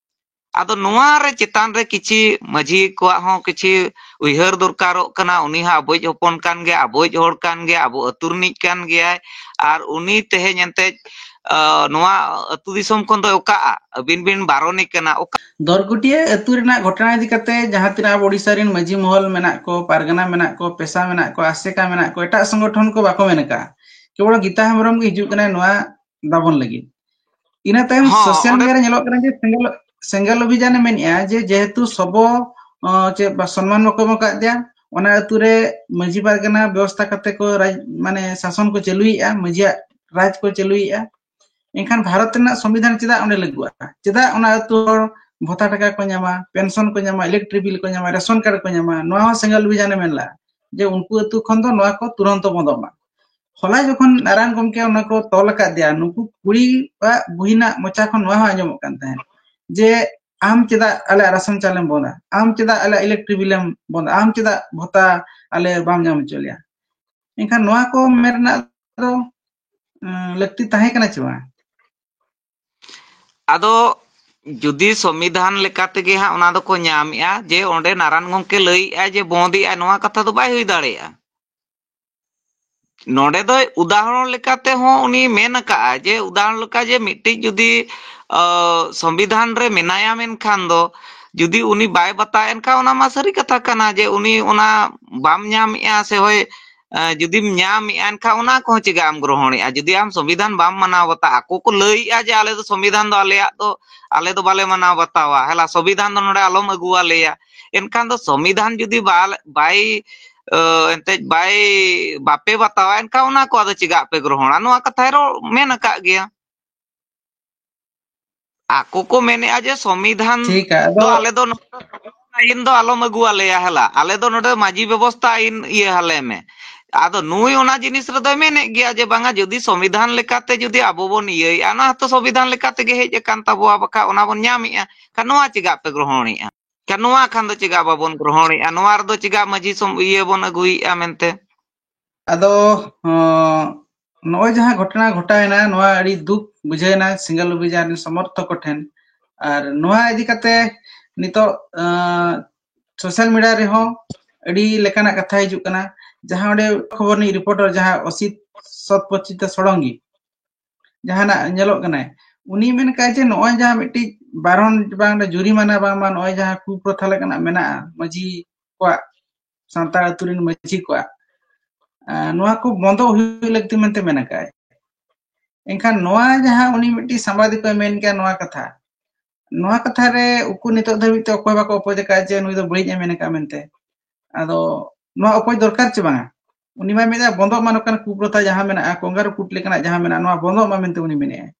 ᱟᱫᱚ ᱱᱚᱣᱟ ᱨᱮ ᱪᱮᱛᱟᱱ ᱨᱮ ᱠᱤᱪᱷᱤ ᱢᱟᱹᱡᱷᱤ ᱠᱚᱣᱟᱜ ᱦᱚᱸ ᱠᱤᱪᱷᱤ ᱩᱭᱦᱟᱹᱨ ᱫᱚᱨᱠᱟᱨᱚᱜ ᱠᱟᱱᱟ᱾ ᱩᱱᱤ ᱦᱚᱸ ᱟᱵᱚᱭᱤᱡ ᱦᱚᱯᱚᱱ ᱠᱟᱱ ᱜᱮᱭᱟ, ᱟᱵᱚᱭᱤᱡ ᱦᱚᱲ ᱠᱟᱱ ᱜᱮᱭᱟ, ᱟᱵᱚ ᱟᱹᱛᱩ ᱨᱤᱱᱤᱡ ᱠᱟᱱ ᱜᱮᱭᱟᱭ᱾ ᱟᱨ ᱩᱱᱤ ᱛᱮᱦᱮᱧ ᱮᱱᱛᱮᱫ, ᱟ, ᱱᱚᱣᱟ ᱟᱹᱛᱩ ᱫᱤᱥᱚᱢ ᱠᱷᱚᱱ ᱫᱚᱭ ᱚᱠᱟᱜᱼᱟ? ᱟᱹᱵᱤᱱ ᱵᱤᱱ ᱵᱟᱨᱚᱱᱮ ᱠᱟᱱᱟ, ᱚᱠᱟ ᱫᱚᱨᱜᱩᱴᱤᱭᱟᱹ ᱟᱹᱛᱩ ᱨᱮᱱᱟᱜ ᱜᱷᱚᱴᱚᱱᱟ ᱤᱫᱤ ᱠᱟᱛᱮ ᱡᱟᱦᱟᱸ ᱛᱤᱱᱟᱹᱜ ᱟᱵᱚ ᱳᱰᱤᱥᱟ ᱨᱮᱱ ᱢᱟᱹᱡᱷᱤ ᱢᱚᱦᱚᱞ ᱢᱮᱱᱟᱜ ᱠᱚ, ᱯᱟᱨᱜᱟᱱᱟ ᱢᱮᱱᱟᱜ ᱠᱚ, ᱯᱮᱥᱟ ᱢᱮᱱᱟᱜ ᱠᱚ, ᱟᱥᱮᱠᱟ ᱢᱮᱱᱟᱜ ᱠᱚ, ᱮᱴᱟᱜ ᱥᱚᱝᱜᱚᱴᱷᱚᱱ ᱠᱚ ᱵᱟᱠᱚ ᱢᱮᱱ ᱟᱠᱟᱫᱼᱟ᱾ ᱠᱮᱵᱚᱞ ᱜᱤᱛᱟ ᱦᱮᱢᱵᱨᱚᱢ ᱜᱮ ᱦᱤᱡᱩᱜ ᱠᱟᱱᱟᱭ ᱱᱚᱣᱟ ᱫᱟᱵᱚᱱ ᱞᱟᱹᱜᱤᱫ᱾ ᱤᱱᱟᱹ ᱛᱟᱭᱚᱢ ᱦᱚᱸ, ᱥᱳᱥᱟᱞ ᱚᱸᱰᱮ ᱢᱤᱰᱤᱭᱟ ᱨᱮ ᱧᱮᱞᱚᱜ ᱠᱟᱱᱟ ᱡᱮ ᱥᱮᱸᱜᱮᱞ, ᱥᱮᱸᱜᱮᱞ ᱚᱵᱷᱤᱡᱟᱱᱮ ᱢᱮᱱᱮᱜᱼᱟ ᱡᱮ ᱡᱮᱦᱮᱛᱩ ᱥᱚᱵᱚ, ᱚ, ᱪᱮᱫ ᱵᱟ-, ᱥᱚᱱᱢᱟᱱ ᱵᱟᱠᱚ ᱮᱢ ᱟᱠᱟᱫ ᱫᱮᱭᱟ, ᱚᱱᱟ ᱟᱹᱛᱩ ᱨᱮ ᱢᱟᱹᱡᱷᱤ ᱯᱟᱨᱜᱟᱱᱟ ᱵᱮᱵᱚᱥᱛᱷᱟ ᱠᱟᱛᱮ ᱠᱚ ᱨᱟᱡᱽ, ᱢᱟᱱᱮ ᱥᱟᱥᱚᱱ ᱠᱚ ᱪᱟᱹᱞᱩᱭᱮᱫᱼᱟ, ᱢᱟᱹᱡᱷᱤᱭᱟᱜ ᱨᱟᱡᱽ ᱠᱚ ᱪᱟᱹᱞᱩᱭᱮᱫᱼᱟ᱾ ᱮᱱᱠᱷᱟᱱ ᱵᱷᱟᱨᱚᱛ ᱨᱮᱱᱟᱜ ᱥᱚᱝᱵᱤᱫᱷᱟᱱ ᱪᱮᱫᱟᱜ ᱚᱸᱰᱮ ᱞᱟᱹᱜᱩᱜᱼᱟ? ᱪᱮᱫᱟᱜ ᱚᱱᱟ ᱟᱹᱛᱩ ᱦᱚᱲ ᱵᱷᱚᱛᱟ ᱴᱟᱠᱟ ᱠᱚ ᱧᱟᱢᱟ, ᱯᱮᱱᱥᱚᱱ ᱠᱚ ᱧᱟᱢᱟ, ᱤᱞᱮᱠᱴᱨᱤᱠ ᱵᱤᱞ ᱠᱚ ᱧᱟᱢᱟ, ᱨᱮᱥᱚᱱ ᱠᱟᱨᱰ ᱠᱚ ᱧᱟᱢᱟ? ᱱᱚᱣᱟ ᱦᱚᱸ ᱥᱮᱸᱜᱮᱞ ᱚᱵᱷᱤᱡᱟᱱᱮ ᱢᱮᱱ ᱞᱮᱫᱼᱟ ᱡᱮ ᱩᱱᱠᱩ ᱟᱹᱛᱩ ᱠᱷᱚᱱ ᱫᱚ ᱱᱚᱣᱟ ᱠᱚ ᱛᱩᱨᱟᱹᱱᱛ ᱵᱚᱱᱫᱚᱜ ᱢᱟ᱾ ᱦᱚᱞᱟ ᱡᱚᱠᱷᱚᱱ ᱱᱟᱨᱟᱭᱚᱱ ᱜᱚᱢᱠᱮ ᱚᱱᱟ ᱠᱚ ᱛᱚᱞ ᱟᱠᱟᱫ ᱫᱮᱭᱟ, ᱱᱩᱠᱩ ᱠᱩᱲᱤᱣᱟᱜ ᱵᱩᱦᱤᱱᱟᱜ ᱢᱚᱪᱟ ᱠᱷᱚᱱ ᱱᱚᱣᱟ ᱦᱚᱸ ᱟᱸᱡᱚᱢᱚᱜ ᱠᱟᱱ ᱛᱟᱦᱮᱸᱫ ᱡᱮ, "ᱟᱢ ᱪᱮᱫᱟᱜ ᱟᱞᱮᱭᱟᱜ ᱨᱟᱥᱚᱱ ᱪᱟᱣᱞᱮᱢ ᱵᱚᱱᱫᱟ? ᱟᱢ ᱪᱮᱫᱟᱜ ᱟᱞᱮᱭᱟᱜ ᱤᱞᱮᱠᱴᱨᱤᱠ ᱵᱤᱞᱮᱢ ᱵᱚᱱᱫᱟ? ᱟᱢ ᱪᱮᱫᱟᱜ ᱵᱷᱚᱛᱟ ᱟᱞᱮ ᱵᱟᱢ ᱧᱟᱢ ᱦᱚᱪᱚ ᱞᱮᱭᱟ?" ᱮᱱᱠᱷᱟᱱ ᱱᱚᱣᱟ ᱠᱚ ᱢᱮᱱ ᱨᱮᱱᱟᱜ ᱫᱚ, ᱩᱸ, ᱞᱟᱹᱠᱛᱤ ᱛᱟᱦᱮᱸ ᱠᱟᱱᱟ ᱪᱮ ᱵᱟᱝ? ᱟᱫᱚ ᱡᱩᱫᱤ ᱥᱚᱝᱵᱤᱫᱷᱟᱱ ᱞᱮᱠᱟ ᱛᱮᱜᱮ ᱦᱟᱸᱜ ᱚᱱᱟ ᱫᱚᱠᱚ ᱧᱟᱢᱮᱜᱼᱟ, ᱡᱮ ᱚᱸᱰᱮ ᱱᱟᱨᱟᱭᱚᱱ ᱜᱚᱢᱠᱮ ᱞᱟᱹᱭᱮᱜᱼᱟᱭ ᱡᱮ ᱵᱚᱸᱫᱮᱜᱼᱟᱭ, ᱱᱚᱣᱟ ᱠᱟᱛᱷᱟ ᱫᱚ ᱵᱟᱭ ᱦᱩᱭ ᱫᱟᱲᱮᱭᱟᱜᱼᱟ᱾ ᱱᱚᱰᱮ ᱫᱚ ᱩᱫᱟᱦᱚᱨᱚᱱ ᱞᱮᱠᱟᱛᱮ ᱦᱚᱸ ᱩᱱᱤ ᱢᱮᱱ ᱟᱠᱟᱜᱼᱟ ᱡᱮ, ᱩᱫᱟᱦᱚᱨᱚᱱ ᱞᱮᱠᱟ ᱡᱮ ᱢᱤᱫᱴᱤᱡ ᱡᱩᱫᱤ, ᱟ, ᱥᱚᱝᱵᱤᱫᱷᱟᱱ ᱨᱮ ᱢᱮᱱᱟᱭᱟ, ᱢᱮᱱᱠᱷᱟᱱ ᱫᱚ ᱡᱩᱫᱤ ᱩᱱᱤ ᱵᱟᱭ ᱵᱟᱛᱟᱣᱟ, ᱮᱱᱠᱷᱟᱱ ᱚᱱᱟ ᱢᱟ ᱥᱟᱹᱨᱤ ᱠᱟᱛᱷᱟ ᱠᱟᱱᱟ ᱡᱮ ᱩᱱᱤ ᱚᱱᱟ ᱵᱟᱢ ᱧᱟᱢᱮᱜᱼᱟ ᱥᱮ ᱦᱳᱭ, ᱟ, ᱡᱩᱫᱤᱢ ᱧᱟᱢᱮᱜᱼᱟ, ᱮᱱᱠᱷᱟᱱ ᱚᱱᱟ ᱠᱚᱦᱚᱸ ᱪᱮᱫᱟᱜ ᱮᱢ ᱜᱨᱚᱦᱚᱬᱮᱜᱼᱟ? ᱡᱩᱫᱤ ᱟᱢ ᱥᱚᱝᱵᱤᱫᱷᱟᱱ ᱵᱟᱢ ᱢᱟᱱᱟᱣ ᱵᱟᱛᱟᱣᱟ, ᱟᱠᱚ ᱠᱚ ᱞᱟᱹᱭᱮᱜᱼᱟ ᱡᱮ ᱟᱞᱮ ᱫᱚ ᱥᱚᱝᱵᱤᱫᱷᱟᱱ ᱫᱚ ᱟᱞᱮᱭᱟᱜ ᱫᱚ, ᱟᱞᱮ ᱫᱚ ᱵᱟᱞᱮ ᱢᱟᱱᱟᱣ ᱵᱟᱛᱟᱣᱟ, ᱦᱮᱞᱟ, ᱥᱚᱝᱵᱤᱫᱷᱟᱱ ᱫᱚ ᱱᱚᱰᱮ ᱟᱞᱚᱢ ᱟᱹᱜᱩᱣᱟᱞᱮᱭᱟ᱾ ᱮᱱᱠᱷᱟᱱ ᱫᱚ ᱥᱚᱝᱵᱤᱫᱷᱟᱱ ᱡᱩᱫᱤ ᱵᱟ-, ᱵᱟᱭ ᱮ, ᱮᱱᱛᱮᱫ ᱵᱟᱭ, ᱵᱟᱯᱮ ᱵᱟᱛᱟᱣᱟ, ᱮᱱᱠᱷᱟᱱ ᱚᱱᱟ ᱠᱚ ᱟᱫᱚ ᱪᱮᱫᱟᱜ ᱯᱮ ᱜᱨᱚᱦᱚᱬᱟ? ᱱᱚᱣᱟ ᱠᱟᱛᱷᱟᱭ ᱨᱚᱲ, ᱢᱮᱱ ᱟᱠᱟᱫ ᱜᱮᱭᱟ᱾ ᱟᱠᱚ ᱠᱚ ᱢᱮᱱᱮᱜᱼᱟ ᱡᱮ ᱥᱚᱝᱵᱤᱫᱷᱟᱱ ᱴᱷᱤᱠᱟ, ᱟᱫᱚ ᱫᱚ ᱟᱞᱮ ᱫᱚ ᱱᱚᱰᱮ ᱟᱹᱭᱤᱱ ᱫᱚ ᱟᱞᱚᱢ ᱟᱹᱜᱩᱣᱟᱞᱮᱭᱟ ᱦᱮᱞᱟ, ᱟᱞᱮ ᱫᱚ ᱱᱚᱰᱮ ᱢᱟᱹᱡᱷᱤ ᱵᱮᱵᱚᱥᱛᱷᱟ ᱟᱹᱭᱤᱱ ᱤᱭᱟᱹ ᱟᱞᱮ ᱢᱮ᱾ ᱟᱫᱚ ᱱᱩᱭ ᱚᱱᱟ ᱡᱤᱱᱤᱥ ᱨᱮᱫᱚᱭ ᱢᱮᱱᱮᱫ ᱜᱮᱭᱟ ᱡᱮ ᱵᱟᱝᱟ, ᱡᱩᱫᱤ ᱥᱚᱝᱵᱤᱫᱷᱟᱱ ᱞᱮᱠᱟᱛᱮ ᱡᱩᱫᱤ ᱟᱵᱚ ᱵᱚᱱ ᱤᱭᱟᱹᱭᱮᱜᱼᱟ, ᱚᱱᱟ ᱦᱚᱸᱛᱚ ᱥᱚᱝᱵᱤᱫᱷᱟᱱ ᱞᱮᱠᱟ ᱛᱮᱜᱮ ᱦᱮᱡ ᱟᱠᱟᱱ ᱛᱟᱵᱚᱣᱟ, ᱵᱟᱠᱷᱟᱡ ᱚᱱᱟ ᱵᱚᱱ ᱧᱟᱢᱮᱜᱼᱟ, ᱠᱷᱟᱱ ᱱᱚᱣᱟ ᱪᱮᱫᱟᱜ ᱯᱮ ᱜᱨᱚᱦᱚᱬᱮᱜᱼᱟ? ᱱᱚᱣᱟ ᱠᱷᱟᱱ ᱫᱚ ᱪᱮᱫᱟᱜ ᱵᱟᱵᱚᱱ ᱜᱨᱚᱦᱚᱱᱮᱫᱼᱟ? ᱱᱚᱣᱟ ᱨᱮᱫᱚ ᱪᱮᱫᱟᱜ ᱢᱟᱹᱡᱷᱤ ᱥᱚᱢ-, ᱤᱭᱟᱹ ᱵᱚᱱ ᱟᱹᱜᱩᱭᱮᱫᱼᱟ ᱢᱮᱱᱛᱮ? ᱟᱫᱚ ᱦᱚᱸ, ᱱᱚᱜᱼᱚᱭ ᱡᱟᱦᱟᱸ ᱜᱷᱚᱴᱚᱱᱟ ᱜᱷᱚᱴᱟᱣᱮᱱᱟ, ᱱᱚᱣᱟ ᱟᱹᱰᱤ ᱫᱩᱠ ᱵᱩᱡᱷᱟᱹᱣᱮᱱᱟ ᱥᱤᱸᱜᱟᱞ ᱚᱵᱷᱤᱡᱟᱱ ᱨᱮᱱ ᱥᱚᱢᱚᱨᱛᱷᱚᱠ ᱠᱚ ᱴᱷᱮᱱ᱾ ᱟᱨ ᱱᱚᱣᱟ ᱤᱫᱤ ᱠᱟᱛᱮ ᱱᱤᱛᱚᱜ ᱥᱳᱥᱟᱞ ᱢᱤᱰᱤᱭᱟ ᱨᱮᱦᱚᱸ ᱟᱹᱰᱤ ᱞᱮᱠᱟᱱᱟᱜ ᱠᱟᱛᱷᱟ ᱦᱤᱡᱩᱜ ᱠᱟᱱᱟ᱾ ᱡᱟᱦᱟᱸ ᱚᱸᱰᱮ ᱠᱷᱚᱵᱚᱨ ᱨᱤᱱᱤᱡ ᱨᱤᱯᱳᱨᱴᱟᱨ, ᱡᱟᱦᱟᱸ ᱚᱥᱤᱛ ᱥᱚᱛᱯᱚᱪᱤᱛᱟ ᱥᱚᱲᱚᱝᱜᱤ, ᱡᱟᱦᱟᱱᱟᱜ ᱧᱮᱞᱚᱜ ᱠᱟᱱᱟᱭ, ᱩᱱᱤ ᱢᱮᱱ ᱠᱟᱜᱼᱟᱭ ᱡᱮ ᱱᱚᱜᱼᱚᱭ ᱡᱟᱦᱟᱸ ᱢᱤᱫᱴᱤᱡ ᱵᱟᱨᱚᱱ ᱵᱟᱝ ᱡᱩᱨᱤᱢᱟᱱᱟ, ᱵᱟᱝᱢᱟ ᱱᱚᱜᱼᱚᱭ ᱡᱟᱦᱟᱸ ᱠᱩᱯᱨᱚᱛᱷᱟ ᱞᱮᱠᱟᱱᱟᱜ ᱢᱮᱱᱟᱜᱼᱟ ᱢᱟᱹᱡᱷᱤ ᱠᱚᱣᱟᱜ, ᱥᱟᱱᱛᱟᱲ ᱟᱹᱛᱩ ᱨᱮᱱ ᱢᱟᱹᱡᱷᱤ ᱠᱚᱣᱟᱜ, ᱟᱸ, ᱱᱚᱣᱟ ᱠᱚ ᱵᱚᱱᱫᱚ ᱦᱩᱭᱩᱜ ᱞᱟᱹᱠᱛᱤ ᱢᱮᱱᱛᱮ ᱢᱮᱱ ᱟᱠᱟᱫᱼᱟᱭ᱾ ᱮᱱᱠᱷᱟᱱ ᱱᱚᱣᱟ ᱡᱟᱦᱟᱸ ᱩᱱᱤ ᱢᱤᱫᱴᱤᱡ ᱥᱟᱢᱵᱟᱫᱤᱠ ᱠᱚᱭ ᱢᱮᱱ ᱠᱮᱜᱼᱟ ᱱᱚᱣᱟ ᱠᱟᱛᱷᱟ, ᱱᱚᱣᱟ ᱠᱟᱛᱷᱟ ᱨᱮ ᱩᱠᱩ ᱱᱤᱛᱚᱜ ᱫᱷᱟᱹᱵᱤᱡ ᱛᱮ ᱚᱠᱚᱭ ᱵᱟᱠᱚ ᱚᱯᱚᱡᱽ ᱟᱠᱟᱫᱼᱟ ᱡᱮ ᱱᱩᱭ ᱫᱚ ᱵᱟᱹᱲᱤᱡ ᱮ ᱢᱮᱱ ᱟᱠᱟᱫᱼᱟ ᱢᱮᱱᱛᱮ᱾ ᱟᱫᱚ ᱱᱚᱣᱟ ᱚᱯᱚᱡᱽ ᱫᱚᱨᱠᱟᱨ ᱪᱮ ᱵᱟᱝᱟ? ᱩᱱᱤ ᱢᱟᱭ ᱢᱮᱱᱮᱫᱼᱟ ᱵᱚᱱᱫᱚᱜ ᱢᱟ ᱱᱚᱝᱠᱟᱱ ᱠᱩᱯᱨᱚᱛᱷᱟ ᱡᱟᱦᱟᱸ ᱢᱮᱱᱟᱜᱼᱟ, ᱠᱚᱝᱜᱟᱨᱩ ᱠᱩᱴ ᱞᱮᱠᱟᱱᱟᱜ ᱡᱟᱦᱟᱸ ᱢᱮᱱᱟᱜᱼᱟ, ᱱᱚᱣᱟ ᱵᱚᱱᱫᱚᱜ ᱢᱟ ᱢᱮᱱᱛᱮ ᱩᱱᱤ ᱢᱮᱱᱮᱫᱼᱟᱭ᱾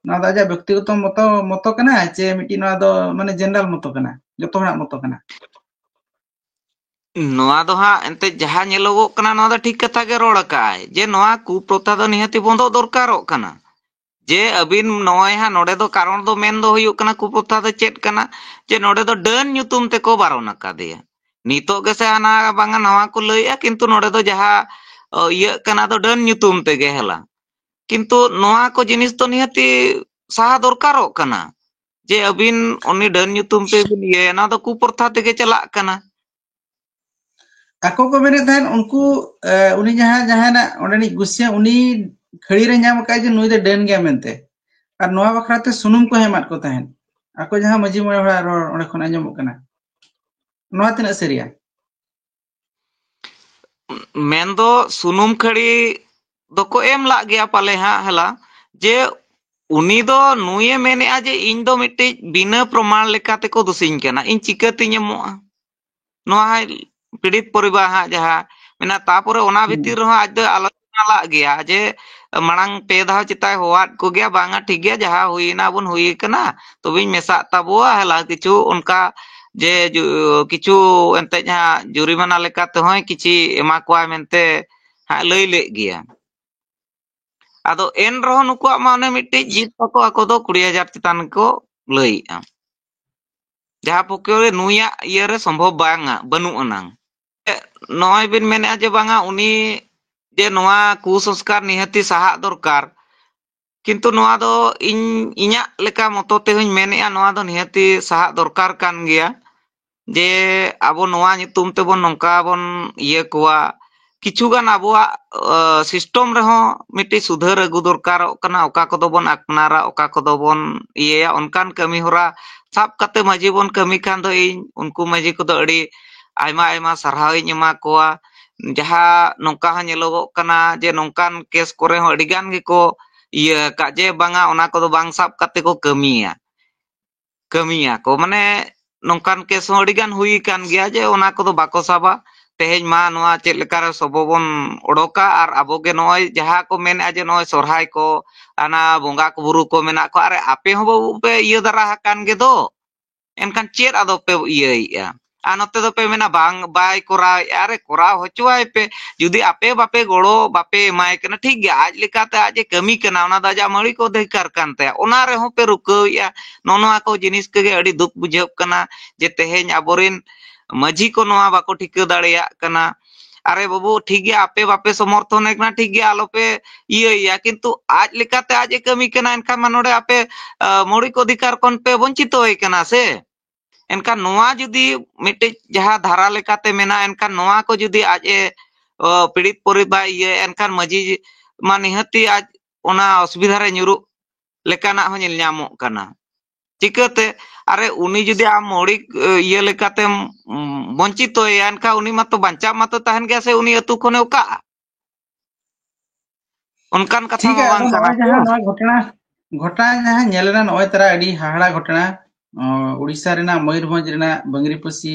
ᱱᱚᱣᱟ ᱫᱚ ᱟᱡᱟᱜ ᱵᱮᱠᱛᱤᱜᱚᱛᱚ ᱢᱚᱛᱚ, ᱢᱚᱛᱚ ᱠᱟᱱᱟ ᱪᱮ ᱢᱤᱫᱴᱤᱡ ᱱᱚᱣᱟ ᱫᱚ ᱢᱟᱱᱮ ᱡᱮᱱᱟᱨᱟᱞ ᱢᱚᱛᱚ ᱠᱟᱱᱟ, ᱡᱚᱛᱚ ᱦᱚᱲᱟᱜ ᱢᱚᱛᱚ ᱠᱟᱱᱟ? ᱱᱚᱣᱟ ᱫᱚ ᱦᱟᱸᱜ ᱮᱱᱛᱮᱫ ᱡᱟᱦᱟᱸ ᱧᱮᱞᱚᱜᱚᱜ ᱠᱟᱱᱟ, ᱱᱚᱣᱟ ᱫᱚ ᱴᱷᱤᱠ ᱠᱟᱛᱷᱟ ᱜᱮ ᱨᱚᱲ ᱟᱠᱟᱜᱼᱟᱭ ᱡᱮ ᱱᱚᱣᱟ ᱠᱩᱯᱨᱚᱛᱷᱟ ᱫᱚ ᱱᱤᱦᱟᱹᱛᱤ ᱵᱚᱱᱫᱚ ᱫᱚᱨᱠᱟᱨᱚᱜ ᱠᱟᱱᱟ᱾ ᱡᱮ ᱟᱹᱵᱤᱱ ᱱᱚᱜᱼᱚᱭ ᱦᱟᱸᱜ ᱱᱚᱰᱮ ᱫᱚ ᱠᱟᱨᱚᱱ ᱫᱚ ᱢᱮᱱ ᱫᱚ ᱦᱩᱭᱩᱜ ᱠᱟᱱᱟ, ᱠᱩᱯᱨᱚᱛᱷᱟ ᱫᱚ ᱪᱮᱫ ᱠᱟᱱᱟ? ᱡᱮ ᱱᱚᱰᱮ ᱫᱚ ᱰᱟᱹᱱ ᱧᱩᱛᱩᱢ ᱛᱮᱠᱚ ᱵᱟᱨᱚᱱ ᱟᱠᱟᱫᱮᱭᱟ᱾ ᱱᱤᱛᱚᱜ ᱜᱮᱥᱮ ᱦᱟᱱᱟ ᱵᱟᱝᱟ ᱱᱟᱣᱟ ᱠᱚ ᱞᱟᱹᱭᱮᱜᱼᱟ, ᱠᱤᱱᱛᱩ ᱱᱚᱰᱮ ᱫᱚ ᱡᱟᱦᱟᱸ, ᱚ, ᱤᱭᱟᱹᱜ ᱠᱟᱱᱟ ᱫᱚ ᱰᱟᱹᱱ ᱧᱩᱛᱩᱢ ᱛᱮᱜᱮ ᱦᱮᱞᱟ᱾ ᱠᱤᱱᱛᱩ ᱱᱚᱣᱟ ᱠᱚ ᱡᱤᱱᱤᱥ ᱫᱚ ᱱᱤᱦᱟᱹᱛᱤ ᱥᱟᱦᱟ ᱫᱚᱨᱠᱟᱨᱚᱜ ᱠᱟᱱᱟ᱾ ᱡᱮ ᱟᱹᱵᱤᱱ ᱩᱱᱤ ᱰᱟᱹᱱ ᱧᱩᱛᱩᱢ ᱛᱮᱵᱤᱱ ᱤᱭᱟᱹᱭᱟ, ᱱᱚᱣᱟ ᱫᱚ ᱠᱩᱯᱨᱚᱛᱷᱟ ᱛᱮᱜᱮ ᱪᱟᱞᱟᱜ ᱠᱟᱱᱟ᱾ ᱟᱠᱚ ᱠᱚ ᱢᱮᱱᱮᱫ ᱛᱟᱦᱮᱸᱫ ᱩᱱᱠᱩ, ᱮ, ᱩᱱᱤ ᱡᱟᱦᱟᱸ, ᱡᱟᱦᱟᱸᱭ ᱱᱟᱜ ᱚᱸᱰᱮᱱᱤᱡ ᱜᱩᱥᱤᱭᱟᱹ, ᱩᱱᱤ ᱠᱷᱟᱹᱲᱤ ᱨᱮ ᱧᱟᱢ ᱟᱠᱟᱫ ᱡᱮ ᱱᱩᱭ ᱫᱚ ᱰᱟᱹᱱ ᱜᱮᱭᱟ ᱢᱮᱱᱛᱮ, ᱟᱨ ᱱᱚᱣᱟ ᱵᱟᱠᱷᱨᱟ ᱛᱮ ᱥᱩᱱᱩᱢ ᱠᱚ ᱮᱢᱟᱫ ᱠᱚ ᱛᱟᱦᱮᱸᱫ᱾ ᱟᱠᱚ ᱡᱟᱦᱟᱸ ᱢᱟᱹᱡᱷᱤ ᱢᱚᱬᱮ ᱦᱚᱲᱟᱜ ᱨᱚᱲ ᱚᱸᱰᱮ ᱠᱷᱚᱱ ᱟᱸᱡᱚᱢᱚᱜ ᱠᱟᱱᱟ, ᱱᱚᱣᱟ ᱛᱤᱱᱟᱹᱜ ᱥᱟᱹᱨᱤᱭᱟ? ᱢᱮᱱᱫᱚ ᱥᱩᱱᱩᱢ ᱠᱷᱟᱹᱲᱤ ᱫᱚᱠᱚ ᱮᱢ ᱞᱟᱜ ᱜᱮᱭᱟ ᱯᱟᱞᱮ ᱦᱟᱸᱜ ᱦᱮᱞᱟ, ᱡᱮ ᱩᱱᱤ ᱫᱚ ᱱᱩᱭᱮ ᱢᱮᱱᱮᱜᱼᱟ ᱡᱮ ᱤᱧ ᱫᱚ ᱢᱤᱫᱴᱤᱡ ᱵᱤᱱᱟᱹ ᱯᱨᱚᱢᱟᱬ ᱞᱮᱠᱟ ᱛᱮᱠᱚ ᱫᱩᱥᱤᱧ ᱠᱟᱱᱟ, ᱤᱧ ᱪᱤᱠᱟᱹᱛᱤᱧ ᱮᱢᱚᱜᱼᱟ? ᱱᱚᱣᱟ ᱦᱚᱸ ᱯᱤᱲᱤᱛ ᱯᱚᱨᱤᱵᱟᱨ ᱦᱟᱸᱜ ᱡᱟᱦᱟᱸ ᱢᱮᱱᱟᱜ, ᱛᱟᱯᱚᱨᱮ ᱚᱱᱟ ᱦᱩᱸ᱾ ᱵᱷᱤᱛᱤᱨ ᱨᱮᱦᱚᱸ ᱟᱡ ᱫᱚ ᱟᱞᱳᱪᱚᱱᱟ ᱞᱟᱜ ᱜᱮᱭᱟ ᱡᱮ ᱢᱟᱲᱟᱝ ᱯᱮ ᱫᱷᱟᱣ ᱪᱮᱛᱟᱭ ᱦᱚᱦᱚᱣᱟᱫ ᱠᱚᱜᱮᱭᱟ, ᱵᱟᱝᱟ ᱴᱷᱤᱠ ᱜᱮᱭᱟ, ᱡᱟᱦᱟᱸ ᱦᱩᱭᱮᱱᱟ ᱵᱚᱱ ᱦᱩᱭ ᱠᱟᱱᱟ, ᱛᱚᱵᱮᱧ ᱢᱮᱥᱟᱜ ᱛᱟᱵᱚᱣᱟ ᱦᱮᱞᱟ, ᱠᱤᱪᱷᱩ ᱚᱱᱠᱟ ᱡᱮ ᱡᱩ-, ᱠᱤᱪᱷᱩ ᱮᱱᱛᱮᱫ ᱡᱟᱦᱟᱸ ᱡᱩᱨᱤᱢᱟᱱᱟ ᱞᱮᱠᱟ ᱛᱮᱦᱚᱸᱭ ᱠᱤᱪᱷᱤ ᱮᱢᱟ ᱠᱚᱣᱟ ᱢᱮᱱᱛᱮ ᱦᱟᱸᱜ ᱞᱟᱹᱭ ᱞᱮᱫ ᱜᱮᱭᱟ᱾ ᱟᱫᱚ ᱮᱱ ᱨᱮᱦᱚᱸ ᱱᱩᱠᱩᱣᱟᱜ ᱢᱟ ᱚᱱᱮ ᱢᱤᱫᱴᱤᱡ ᱡᱤᱫ ᱛᱟᱠᱚ, ᱟᱠᱚ ᱫᱚ ᱠᱩᱲᱤ ᱦᱟᱡᱟᱨ ᱪᱮᱛᱟᱱ ᱠᱚ ᱞᱟᱹᱭᱮᱜᱼᱟ᱾ ᱡᱟᱦᱟᱸ ᱯᱚᱠᱠᱷᱮ ᱱᱩᱭᱟᱜ ᱤᱭᱟᱹᱨᱮ ᱥᱚᱢᱵᱷᱚᱵ ᱵᱟᱝᱟ, ᱵᱟᱹᱱᱩᱜ ᱟᱱᱟᱝ᱾ ᱱᱚᱜᱼᱚᱭ ᱵᱤᱱ ᱢᱮᱱᱮᱫᱼᱟ ᱡᱮ ᱵᱟᱝᱟ, ᱩᱱᱤ ᱡᱮ ᱱᱚᱣᱟ ᱠᱩᱥᱚᱝᱥᱠᱟᱨ ᱱᱤᱦᱟᱹᱛᱤ ᱥᱟᱦᱟᱜ ᱫᱚᱨᱠᱟᱨ, ᱠᱤᱱᱛᱩ ᱱᱚᱣᱟ ᱫᱚ ᱤᱧ, ᱤᱧᱟᱹᱜ ᱞᱮᱠᱟ ᱢᱚᱛᱚ ᱛᱮᱦᱚᱧ ᱢᱮᱱᱮᱫᱼᱟ, ᱱᱚᱣᱟ ᱫᱚ ᱱᱤᱦᱟᱹᱛᱤ ᱥᱟᱦᱟᱜ ᱫᱚᱨᱠᱟᱨ ᱠᱟᱱ ᱜᱮᱭᱟ᱾ ᱡᱮ ᱟᱵᱚ ᱱᱚᱣᱟ ᱧᱩᱛᱩᱢ ᱛᱮᱵᱚᱱ ᱱᱚᱝᱠᱟ ᱵᱚᱱ ᱤᱭᱟᱹ ᱠᱚᱣᱟ, ᱠᱤᱪᱷᱩ ᱜᱟᱱ ᱟᱵᱚᱣᱟᱜ, ᱟ, system ᱨᱮᱦᱚᱸ ᱢᱤᱫᱴᱤᱡ ᱥᱩᱫᱷᱟᱹᱨ ᱟᱹᱜᱩ ᱫᱚᱨᱠᱟᱨᱚᱜ ᱠᱟᱱᱟ᱾ ᱚᱠᱟ ᱠᱚᱫᱚ ᱵᱚᱱ ᱟᱯᱱᱟᱨᱟ, ᱚᱠᱟ ᱠᱚᱫᱚ ᱵᱚᱱ ᱤᱭᱟᱹᱭᱟ, ᱚᱱᱠᱟᱱ ᱠᱟᱹᱢᱤ ᱦᱚᱨᱟ ᱥᱟᱵ ᱠᱟᱛᱮ ᱢᱟᱹᱡᱷᱤ ᱵᱚᱱ ᱠᱟᱹᱢᱤ ᱠᱷᱟᱱ ᱫᱚ, ᱤᱧ ᱩᱱᱠᱩ ᱢᱟᱹᱡᱷᱤ ᱠᱚᱫᱚ ᱟᱹᱰᱤ ᱟᱭᱢᱟ ᱟᱭᱢᱟ ᱥᱟᱨᱦᱟᱣ ᱤᱧ ᱮᱢᱟ ᱠᱚᱣᱟ᱾ ᱡᱟᱦᱟᱸ ᱱᱚᱝᱠᱟ ᱦᱚᱸ ᱧᱮᱞᱚᱜᱚᱜ ᱠᱟᱱᱟ ᱡᱮ ᱱᱚᱝᱠᱟᱱ case ᱠᱚᱨᱮ ᱦᱚᱸ ᱟᱹᱰᱤ ᱜᱟᱱ ᱜᱮᱠᱚ ᱤᱭᱟᱹ ᱟᱠᱟᱫ, ᱡᱮ ᱵᱟᱝᱟ, ᱚᱱᱟ ᱠᱚᱫᱚ ᱵᱟᱝ ᱥᱟᱵ ᱠᱟᱛᱮ ᱠᱚ ᱠᱟᱹᱢᱤᱭᱟ, ᱠᱟᱹᱢᱤᱭᱟ ᱠᱚ᱾ ᱢᱟᱱᱮ ᱱᱚᱝᱠᱟᱱ case ᱦᱚᱸ ᱟᱹᱰᱤ ᱜᱟᱱ ᱦᱩᱭ ᱟᱠᱟᱱ ᱜᱮᱭᱟ ᱡᱮ ᱚᱱᱟ ᱠᱚᱫᱚ ᱵᱟᱠᱚ ᱥᱟᱵᱟ᱾ ᱛᱮᱦᱮᱧ ᱢᱟ ᱱᱚᱣᱟ ᱪᱮᱫ ᱞᱮᱠᱟ ᱨᱮ ᱥᱚᱵᱚ ᱵᱚᱱ ᱚᱰᱚᱠᱟ, ᱟᱨ ᱟᱵᱚ ᱜᱮ ᱱᱚᱜᱼᱚᱭ ᱡᱟᱦᱟᱸ ᱠᱚ ᱢᱮᱱᱮᱫᱼᱟ ᱡᱮ ᱱᱚᱜᱼᱚᱭ ᱥᱚᱨᱦᱟᱭ ᱠᱚ, ᱟᱱᱟ ᱵᱚᱸᱜᱟ ᱠᱚ ᱵᱩᱨᱩ ᱠᱚ ᱢᱮᱱᱟᱜ ᱠᱚᱣᱟ, ᱟᱨᱮ ᱟᱯᱮ ᱦᱚᱸ ᱵᱟᱹᱵᱩ ᱯᱮ ᱤᱭᱟᱹ ᱫᱟᱨᱟ ᱟᱠᱟᱱ ᱜᱮ ᱫᱚ, ᱮᱱᱠᱷᱟᱱ ᱪᱮᱫ ᱟᱫᱚ ᱯᱮ ᱤᱭᱟᱹᱭᱮᱫᱼᱟ? ᱟᱨ ᱱᱚᱛᱮ ᱫᱚᱯᱮ ᱢᱮᱱᱟ, "ᱵᱟᱝ, ᱵᱟᱭ ᱠᱚᱨᱟᱣᱮᱫᱼᱟ᱾" ᱟᱨᱮ ᱠᱚᱨᱟᱣ ᱦᱚᱪᱚᱣᱟᱭ ᱯᱮ᱾ ᱡᱩᱫᱤ ᱟᱯᱮ ᱵᱟᱯᱮ ᱜᱚᱲᱚ, ᱵᱟᱯᱮ ᱮᱢᱟᱭ ᱠᱟᱱᱟ, ᱴᱷᱤᱠ ᱜᱮᱭᱟ, ᱟᱡ ᱞᱮᱠᱟᱛᱮ ᱟᱡ ᱮ ᱠᱟᱹᱢᱤ ᱠᱟᱱᱟ, ᱚᱱᱟ ᱫᱚ ᱟᱡᱟᱜ ᱢᱟᱹᱣᱲᱤᱠ ᱚᱫᱷᱤᱠᱟᱨ ᱠᱟᱱ ᱛᱟᱭᱟ, ᱚᱱᱟ ᱨᱮᱦᱚᱸ ᱯᱮ ᱨᱩᱠᱟᱹᱣᱮᱫᱼᱟ᱾ ᱱᱚᱜᱼᱚ ᱱᱚᱣᱟ ᱠᱚ ᱡᱤᱱᱤᱥ ᱠᱚᱜᱮ ᱟᱹᱰᱤ ᱫᱩᱠ ᱵᱩᱡᱷᱟᱹᱜ ᱠᱟᱱᱟ ᱡᱮ ᱛᱮᱦᱮᱧ ᱟᱵᱚᱨᱮᱱ ᱢᱟᱹᱡᱷᱤ ᱠᱚ ᱱᱚᱣᱟ ᱵᱟᱠᱚ ᱴᱷᱤᱠᱟᱹ ᱫᱟᱲᱮᱭᱟᱜ ᱠᱟᱱᱟ᱾ ᱟᱨᱮ ᱵᱟᱹᱵᱩ, ᱴᱷᱤᱠ ᱜᱮᱭᱟ, ᱟᱯᱮ ᱵᱟᱯᱮ ᱥᱚᱢᱚᱨᱛᱷᱚᱱᱮ ᱠᱟᱱᱟ, ᱴᱷᱤᱠ ᱜᱮᱭᱟ, ᱟᱞᱚᱯᱮ ᱤᱭᱟᱹᱭᱮᱭᱟ, ᱠᱤᱱᱛᱩ ᱟᱡ ᱞᱮᱠᱟᱛᱮ ᱟᱡ ᱮ ᱠᱟᱹᱢᱤ ᱠᱟᱱᱟ, ᱮᱱᱠᱷᱟᱱ ᱢᱟ ᱱᱚᱰᱮ ᱟᱯᱮ, ᱟ, ᱢᱳᱣᱞᱤᱠ ᱚᱫᱷᱤᱠᱟᱨ ᱠᱷᱚᱱ ᱯᱮ ᱵᱚᱧᱪᱤᱛᱚᱭ ᱠᱟᱱᱟ ᱥᱮ᱾ ᱮᱱᱠᱷᱟᱱ ᱱᱚᱣᱟ ᱡᱩᱫᱤ ᱢᱤᱫᱴᱤᱡ ᱡᱟᱦᱟᱸ ᱫᱷᱟᱨᱟ ᱞᱮᱠᱟᱛᱮ ᱢᱮᱱᱟᱜᱼᱟ, ᱮᱱᱠᱷᱟᱱ ᱱᱚᱣᱟ ᱠᱚ ᱡᱩᱫᱤ ᱟᱡ ᱮ, ᱚ, ᱯᱤᱲᱤᱛ ᱯᱚᱨᱤ ᱵᱟᱭ ᱤᱭᱟᱹᱭᱟ, ᱮᱱᱠᱷᱟᱱ ᱢᱟᱹᱡᱷᱤ ᱢᱟ ᱱᱤᱦᱟᱹᱛᱤ ᱟᱡ ᱚᱱᱟ ᱚᱥᱩᱵᱤᱫᱷᱟ ᱨᱮ ᱧᱩᱨᱩᱜ ᱞᱮᱠᱟᱱᱟᱜ ᱦᱚᱸ ᱧᱮᱞ ᱧᱟᱢᱚᱜ ᱠᱟᱱᱟ᱾ ᱪᱤᱠᱟᱹᱛᱮ? ᱟᱨᱮ, ᱩᱱᱤ ᱡᱩᱫᱤ ᱟᱢ ᱢᱳᱣᱞᱤᱠ, ᱮ, ᱤᱭᱟᱹ ᱞᱮᱠᱟᱛᱮᱢ, ᱩᱢ, ᱵᱚᱧᱪᱤᱛᱚᱭᱮᱭᱟ, ᱮᱱᱠᱷᱟᱱ ᱩᱱᱤ ᱢᱟᱛᱚ ᱵᱟᱧᱪᱟᱣ ᱢᱟᱛᱚ ᱛᱟᱦᱮᱱ ᱜᱮᱭᱟ ᱥᱮ, ᱩᱱᱤ ᱟᱹᱛᱩ ᱠᱷᱚᱱᱮ ᱚᱠᱟᱜᱼᱟ? ᱚᱱᱠᱟᱱ ᱠᱟᱛᱷᱟ ᱴᱷᱤᱠ ᱢᱟ ᱜᱮᱭᱟ, ᱵᱟᱝ ᱟᱫᱚ ᱠᱟᱱᱟ ᱱᱚᱜᱼᱚᱭ ᱛᱚ᱾ ᱡᱟᱦᱟᱸ ᱱᱚᱣᱟ ᱜᱷᱚᱴᱚᱱᱟ, ᱜᱷᱚᱴᱚᱱᱟ ᱡᱟᱦᱟᱸ ᱧᱮᱞ ᱮᱱᱟ ᱱᱚᱜᱼᱚᱭ ᱛᱟᱨᱟ ᱟᱹᱰᱤ ᱦᱟᱦᱟᱲᱟ ᱜᱷᱚᱴᱚᱱᱟ, ᱚ, ᱩᱲᱤᱥᱥᱟ ᱨᱮᱱᱟᱜ ᱢᱚᱭᱩᱨᱵᱷᱚᱸᱡᱽ ᱨᱮᱱᱟᱜ ᱵᱟᱝᱨᱤᱯᱚᱥᱤ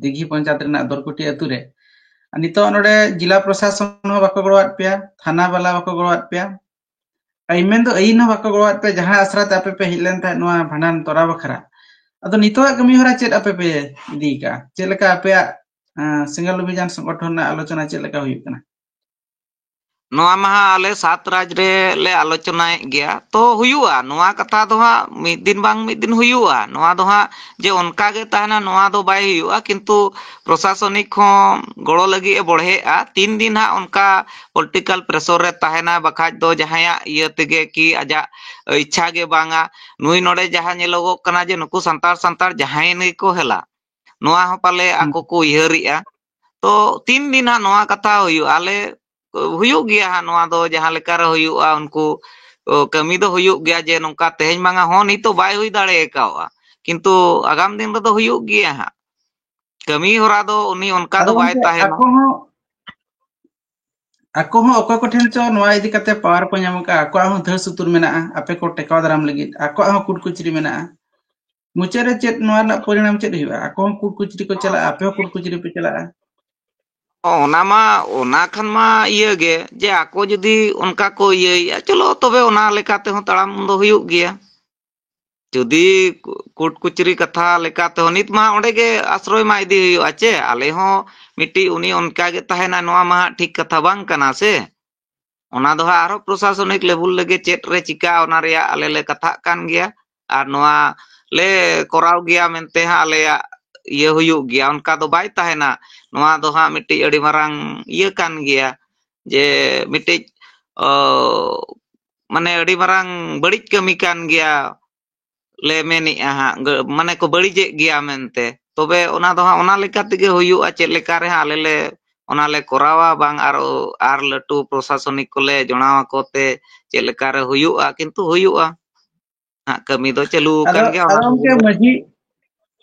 ᱫᱤᱜᱷᱤ ᱯᱚᱧᱪᱟᱭᱮᱛ ᱨᱮᱱᱟᱜ ᱫᱚᱨᱠᱩᱴᱤ ᱟᱹᱛᱩ ᱨᱮ᱾ ᱟᱨ ᱱᱤᱛᱚᱜ ᱱᱚᱰᱮ ᱡᱮᱞᱟ ᱯᱨᱚᱥᱟᱥᱚᱱ ᱦᱚᱸ ᱵᱟᱠᱚ ᱜᱚᱲᱚᱣᱟᱫ ᱯᱮᱭᱟ, ᱛᱷᱟᱱᱟ ᱵᱟᱞᱟ ᱵᱟᱠᱚ ᱜᱚᱲᱚᱣᱟᱫ ᱯᱮᱭᱟ, ᱟᱭ ᱢᱮᱱ ᱫᱚ ᱟᱹᱭᱤᱱ ᱦᱚᱸ ᱵᱟᱠᱚ ᱜᱚᱲᱚᱣᱟᱫ ᱯᱮᱭᱟ, ᱡᱟᱦᱟᱸ ᱟᱥᱨᱟ ᱛᱮ ᱟᱯᱮ ᱯᱮ ᱦᱮᱡ ᱞᱮᱱ ᱛᱟᱦᱮᱸᱫ ᱱᱚᱣᱟ ᱵᱷᱟᱸᱰᱟᱱ ᱛᱚᱨᱟᱣ ᱵᱟᱠᱷᱨᱟ᱾ ᱟᱫᱚ ᱱᱤᱛᱚᱜᱟᱜ ᱠᱟᱹᱢᱤ ᱦᱚᱨᱟ ᱪᱮᱫ ᱟᱯᱮ ᱯᱮ ᱤᱫᱤ ᱠᱟᱜᱼᱟ? ᱪᱮᱫ ᱞᱮᱠᱟ ᱟᱯᱮᱭᱟᱜ, ᱟᱸ, ᱥᱮᱸᱜᱮᱞ ᱚᱵᱷᱤᱡᱟᱱ ᱥᱚᱝᱜᱚᱴᱷᱚᱱ ᱨᱮᱱᱟᱜ ᱟᱞᱳᱪᱚᱱᱟ ᱪᱮᱫ ᱞᱮᱠᱟ ᱦᱩᱭᱩᱜ ᱠᱟᱱᱟ? ᱱᱚᱣᱟ ᱢᱟ ᱦᱟᱸᱜ ᱟᱞᱮ ᱥᱟᱛ ᱨᱟᱡᱽ ᱨᱮ ᱞᱮ ᱟᱞᱳᱪᱚᱱᱟᱭᱮᱫ ᱜᱮᱭᱟ᱾ ᱛᱚ ᱦᱩᱭᱩᱜᱼᱟ, ᱱᱚᱣᱟ ᱠᱟᱛᱷᱟ ᱫᱚ ᱦᱟᱸᱜ ᱢᱤᱫ ᱫᱤᱱ ᱵᱟᱝ ᱢᱤᱫ ᱫᱤᱱ ᱦᱩᱭᱩᱜᱼᱟ᱾ ᱱᱚᱣᱟ ᱫᱚ ᱦᱟᱸᱜ ᱡᱮ ᱚᱱᱠᱟ ᱜᱮ ᱛᱟᱦᱮᱱᱟ, ᱱᱚᱣᱟ ᱫᱚ ᱵᱟᱭ ᱦᱩᱭᱩᱜᱼᱟ᱾ ᱠᱤᱱᱛᱩ ᱯᱨᱚᱥᱟᱥᱚᱱᱤᱠ ᱦᱚᱸ ᱜᱚᱲᱚ ᱞᱟᱹᱜᱤᱫ ᱮ ᱵᱚᱲᱦᱮᱜᱼᱟ᱾ ᱛᱤᱱ ᱫᱤᱱ ᱦᱟᱸᱜ ᱚᱱᱠᱟ ᱯᱚᱞᱤᱴᱤᱠᱟᱞ ᱯᱨᱮᱥᱚᱨ ᱨᱮ ᱛᱟᱦᱮᱱᱟ, ᱵᱟᱠᱷᱟᱡ ᱫᱚ ᱡᱟᱦᱟᱸᱭᱟᱜ ᱤᱭᱟᱹ ᱛᱮᱜᱮ ᱠᱤ ᱟᱡᱟᱜ ᱤᱪᱪᱷᱟ ᱜᱮ ᱵᱟᱝᱟ᱾ ᱱᱩᱭ ᱱᱚᱰᱮ ᱡᱟᱦᱟᱸ ᱧᱮᱞᱚᱜᱚᱜ ᱠᱟᱱᱟ ᱡᱮ ᱱᱩᱠᱩ ᱥᱟᱱᱛᱟᱲ, ᱥᱟᱱᱛᱟᱲ ᱡᱟᱦᱟᱸᱭ ᱜᱮᱠᱚ ᱦᱮᱞᱟ, ᱱᱚᱣᱟ ᱦᱚᱸ ᱯᱟᱞᱮ ᱦᱩᱸ᱾ ᱟᱠᱚ ᱠᱚ ᱩᱭᱦᱟᱹᱨᱮᱜᱼᱟ᱾ ᱛᱚ ᱛᱤᱱ ᱫᱤᱱ ᱦᱟᱸᱜ ᱱᱚᱣᱟ ᱠᱟᱛᱷᱟ ᱦᱩᱭᱩᱜᱼᱟ? ᱟᱞᱮ ᱦᱩᱭᱩᱜ ᱜᱮᱭᱟ ᱦᱟᱸᱜ, ᱱᱚᱣᱟ ᱫᱚ ᱡᱟᱦᱟᱸ ᱞᱮᱠᱟ ᱨᱮ ᱦᱩᱭᱩᱜᱼᱟ, ᱩᱱᱠᱩ, ᱚ, ᱠᱟᱹᱢᱤ ᱫᱚ ᱦᱩᱭᱩᱜ ᱜᱮᱭᱟ ᱡᱮ ᱱᱚᱝᱠᱟ ᱛᱮᱦᱮᱧ ᱵᱟᱝᱟ ᱦᱚᱸ ᱱᱤᱛᱚᱜ ᱵᱟᱭ ᱦᱩᱭ ᱫᱟᱲᱮ ᱠᱟᱣᱜᱼᱟ, ᱠᱤᱱᱛᱩ ᱟᱜᱟᱢ ᱫᱤᱱ ᱨᱮᱫᱚ ᱦᱩᱭᱩᱜ ᱜᱮᱭᱟ ᱦᱟᱸᱜ᱾ ᱠᱟᱹᱢᱤ ᱦᱚᱨᱟ ᱫᱚ ᱩᱱᱤ ᱚᱱᱠᱟ ᱟᱫᱚ ᱫᱚ ᱵᱟᱭ ᱜᱚᱢᱠᱮ, ᱛᱟᱦᱮᱱᱟ᱾ ᱟᱠᱚ ᱦᱚᱸ, ᱟᱠᱚ ᱦᱚᱸ ᱚᱠᱚᱭ ᱠᱚᱴᱷᱮᱱ ᱪᱚ ᱱᱚᱣᱟ ᱤᱫᱤ ᱠᱟᱛᱮ ᱯᱟᱣᱟᱨ ᱠᱚ ᱧᱟᱢ ᱟᱠᱟᱫᱼᱟ, ᱟᱠᱚᱣᱟᱜ ᱦᱚᱸ ᱫᱷᱟᱹᱨ ᱥᱩᱛᱩᱨ ᱢᱮᱱᱟᱜᱼᱟ ᱟᱯᱮ ᱠᱚ ᱴᱮᱠᱟᱣ ᱫᱟᱨᱟᱢ ᱞᱟᱹᱜᱤᱫ, ᱟᱠᱚᱣᱟᱜ ᱦᱚᱸ ᱠᱩᱴ ᱠᱩᱪᱨᱤ ᱢᱮᱱᱟᱜᱼᱟ᱾ ᱢᱩᱪᱟᱹᱫ ᱨᱮ ᱪᱮᱫ ᱱᱚᱣᱟ ᱨᱮᱱᱟᱜ ᱯᱚᱨᱤᱱᱟᱢ ᱪᱮᱫ ᱦᱩᱭᱩᱜᱼᱟ? ᱟᱠᱚ ᱦᱚᱸ ᱠᱩᱴ ᱠᱩᱪᱨᱤ ᱠᱚ ᱪᱟᱞᱟᱜᱼᱟ, ᱟᱯᱮ ᱦᱚᱸ ᱠᱩᱴ ᱠᱩᱪᱨᱤ ᱯᱮ ᱪᱟᱞᱟᱜᱼᱟ᱾ ᱚᱱᱟ ᱢᱟ, ᱚᱱᱟ ᱠᱷᱟᱱ ᱢᱟ ᱤᱭᱟᱹ ᱜᱮ, ᱡᱮ ᱟᱠᱚ ᱡᱩᱫᱤ ᱚᱱᱠᱟ ᱠᱚ ᱤᱭᱟᱹᱭᱮᱫᱼᱟ, ᱪᱚᱞᱚ ᱛᱚᱵᱮ ᱚᱱᱟ ᱞᱮᱠᱟ ᱛᱮᱦᱚᱸ ᱛᱟᱲᱟᱢ ᱫᱚ ᱦᱩᱭᱩᱜ ᱜᱮᱭᱟ᱾ ᱡᱩᱫᱤ ᱠᱩ-, ᱠᱩᱴ ᱠᱩᱪᱨᱤ ᱠᱟᱛᱷᱟ ᱞᱮᱠᱟ ᱛᱮᱦᱚᱸ ᱱᱤᱛ ᱢᱟ ᱚᱸᱰᱮ ᱜᱮ ᱟᱥᱨᱚᱭ ᱢᱟ ᱤᱫᱤ ᱦᱩᱭᱩᱜᱼᱟ ᱪᱮ, ᱟᱞᱮ ᱦᱚᱸ ᱢᱤᱫᱴᱤᱡ ᱩᱱᱤ ᱚᱱᱠᱟ ᱜᱮ ᱛᱟᱦᱮᱱᱟ, ᱱᱚᱣᱟ ᱢᱟ ᱦᱟᱸᱜ ᱴᱷᱤᱠ ᱠᱟᱛᱷᱟ ᱵᱟᱝ ᱠᱟᱱᱟ ᱥᱮ᱾ ᱚᱱᱟ ᱫᱚ ᱦᱟᱸᱜ ᱟᱨᱦᱚᱸ ᱯᱨᱚᱥᱟᱥᱚᱱᱤᱠ ᱞᱮᱵᱩᱞ ᱨᱮᱜᱮ ᱪᱮᱫ ᱨᱮ ᱪᱤᱠᱟ, ᱚᱱᱟ ᱨᱮᱭᱟᱜ ᱟᱞᱮ ᱞᱮ ᱠᱟᱛᱷᱟᱜ ᱠᱟᱱ ᱜᱮᱭᱟ᱾ ᱟᱨ ᱱᱚᱣᱟ ᱞᱮ ᱠᱚᱨᱟᱣ ᱜᱮᱭᱟ ᱢᱮᱱᱛᱮ ᱦᱟᱸᱜ ᱟᱞᱮᱭᱟᱜ ᱤᱭᱟᱹ ᱦᱩᱭᱩᱜ ᱜᱮᱭᱟ, ᱚᱱᱠᱟ ᱫᱚ ᱵᱟᱭ ᱛᱟᱦᱮᱱᱟ᱾ ᱱᱚᱣᱟ ᱫᱚ ᱦᱟᱸᱜ ᱢᱤᱫᱴᱤᱡ ᱟᱹᱰᱤ ᱢᱟᱨᱟᱝ ᱤᱭᱟᱹ ᱠᱟᱱ ᱜᱮᱭᱟ, ᱡᱮ ᱢᱤᱫᱴᱤᱡ, ᱚ, ᱢᱟᱱᱮ ᱟᱹᱰᱤ ᱢᱟᱨᱟᱝ ᱵᱟᱹᱲᱤᱡ ᱠᱟᱹᱢᱤ ᱠᱟᱱ ᱜᱮᱭᱟ ᱞᱮ ᱢᱮᱱᱮᱜᱼᱟ ᱦᱟᱸᱜ, ᱜᱟᱹ-, ᱢᱟᱱᱮ ᱠᱚ ᱵᱟᱹᱲᱤᱡᱮᱜ ᱜᱮᱭᱟ ᱢᱮᱱᱛᱮ᱾ ᱛᱚᱵᱮ ᱚᱱᱟ ᱫᱚ ᱦᱟᱸᱜ ᱚᱱᱟ ᱞᱮᱠᱟ ᱛᱮᱜᱮ ᱦᱩᱭᱩᱜᱼᱟ, ᱪᱮᱫ ᱞᱮᱠᱟ ᱨᱮ ᱦᱟᱸᱜ ᱟᱞᱮ ᱞᱮ ᱚᱱᱟ ᱞᱮ ᱠᱚᱨᱟᱣᱟ ᱵᱟᱝ, ᱟᱨ, ᱟᱨ ᱞᱟᱹᱴᱩ ᱯᱨᱚᱥᱟᱥᱚᱱᱤᱠ ᱠᱚᱞᱮ ᱡᱚᱲᱟᱣ ᱟᱠᱚ ᱛᱮ ᱪᱮᱫ ᱞᱮᱠᱟ ᱨᱮ ᱦᱩᱭᱩᱜᱼᱟ, ᱠᱤᱱᱛᱩ ᱦᱩᱭᱩᱜᱼᱟ᱾ ᱦᱟᱸᱜ ᱠᱟᱹᱢᱤ ᱫᱚ ᱪᱟᱹᱞᱩ ᱟᱠᱟᱱ ᱟᱫᱚ, ᱜᱮᱭᱟ, ᱚᱱᱟ ᱟᱫᱚ ᱫᱚ ᱜᱚᱢᱠᱮ, ᱦᱩᱭᱩᱜᱼᱟ᱾ ᱢᱟᱹᱡᱷᱤ,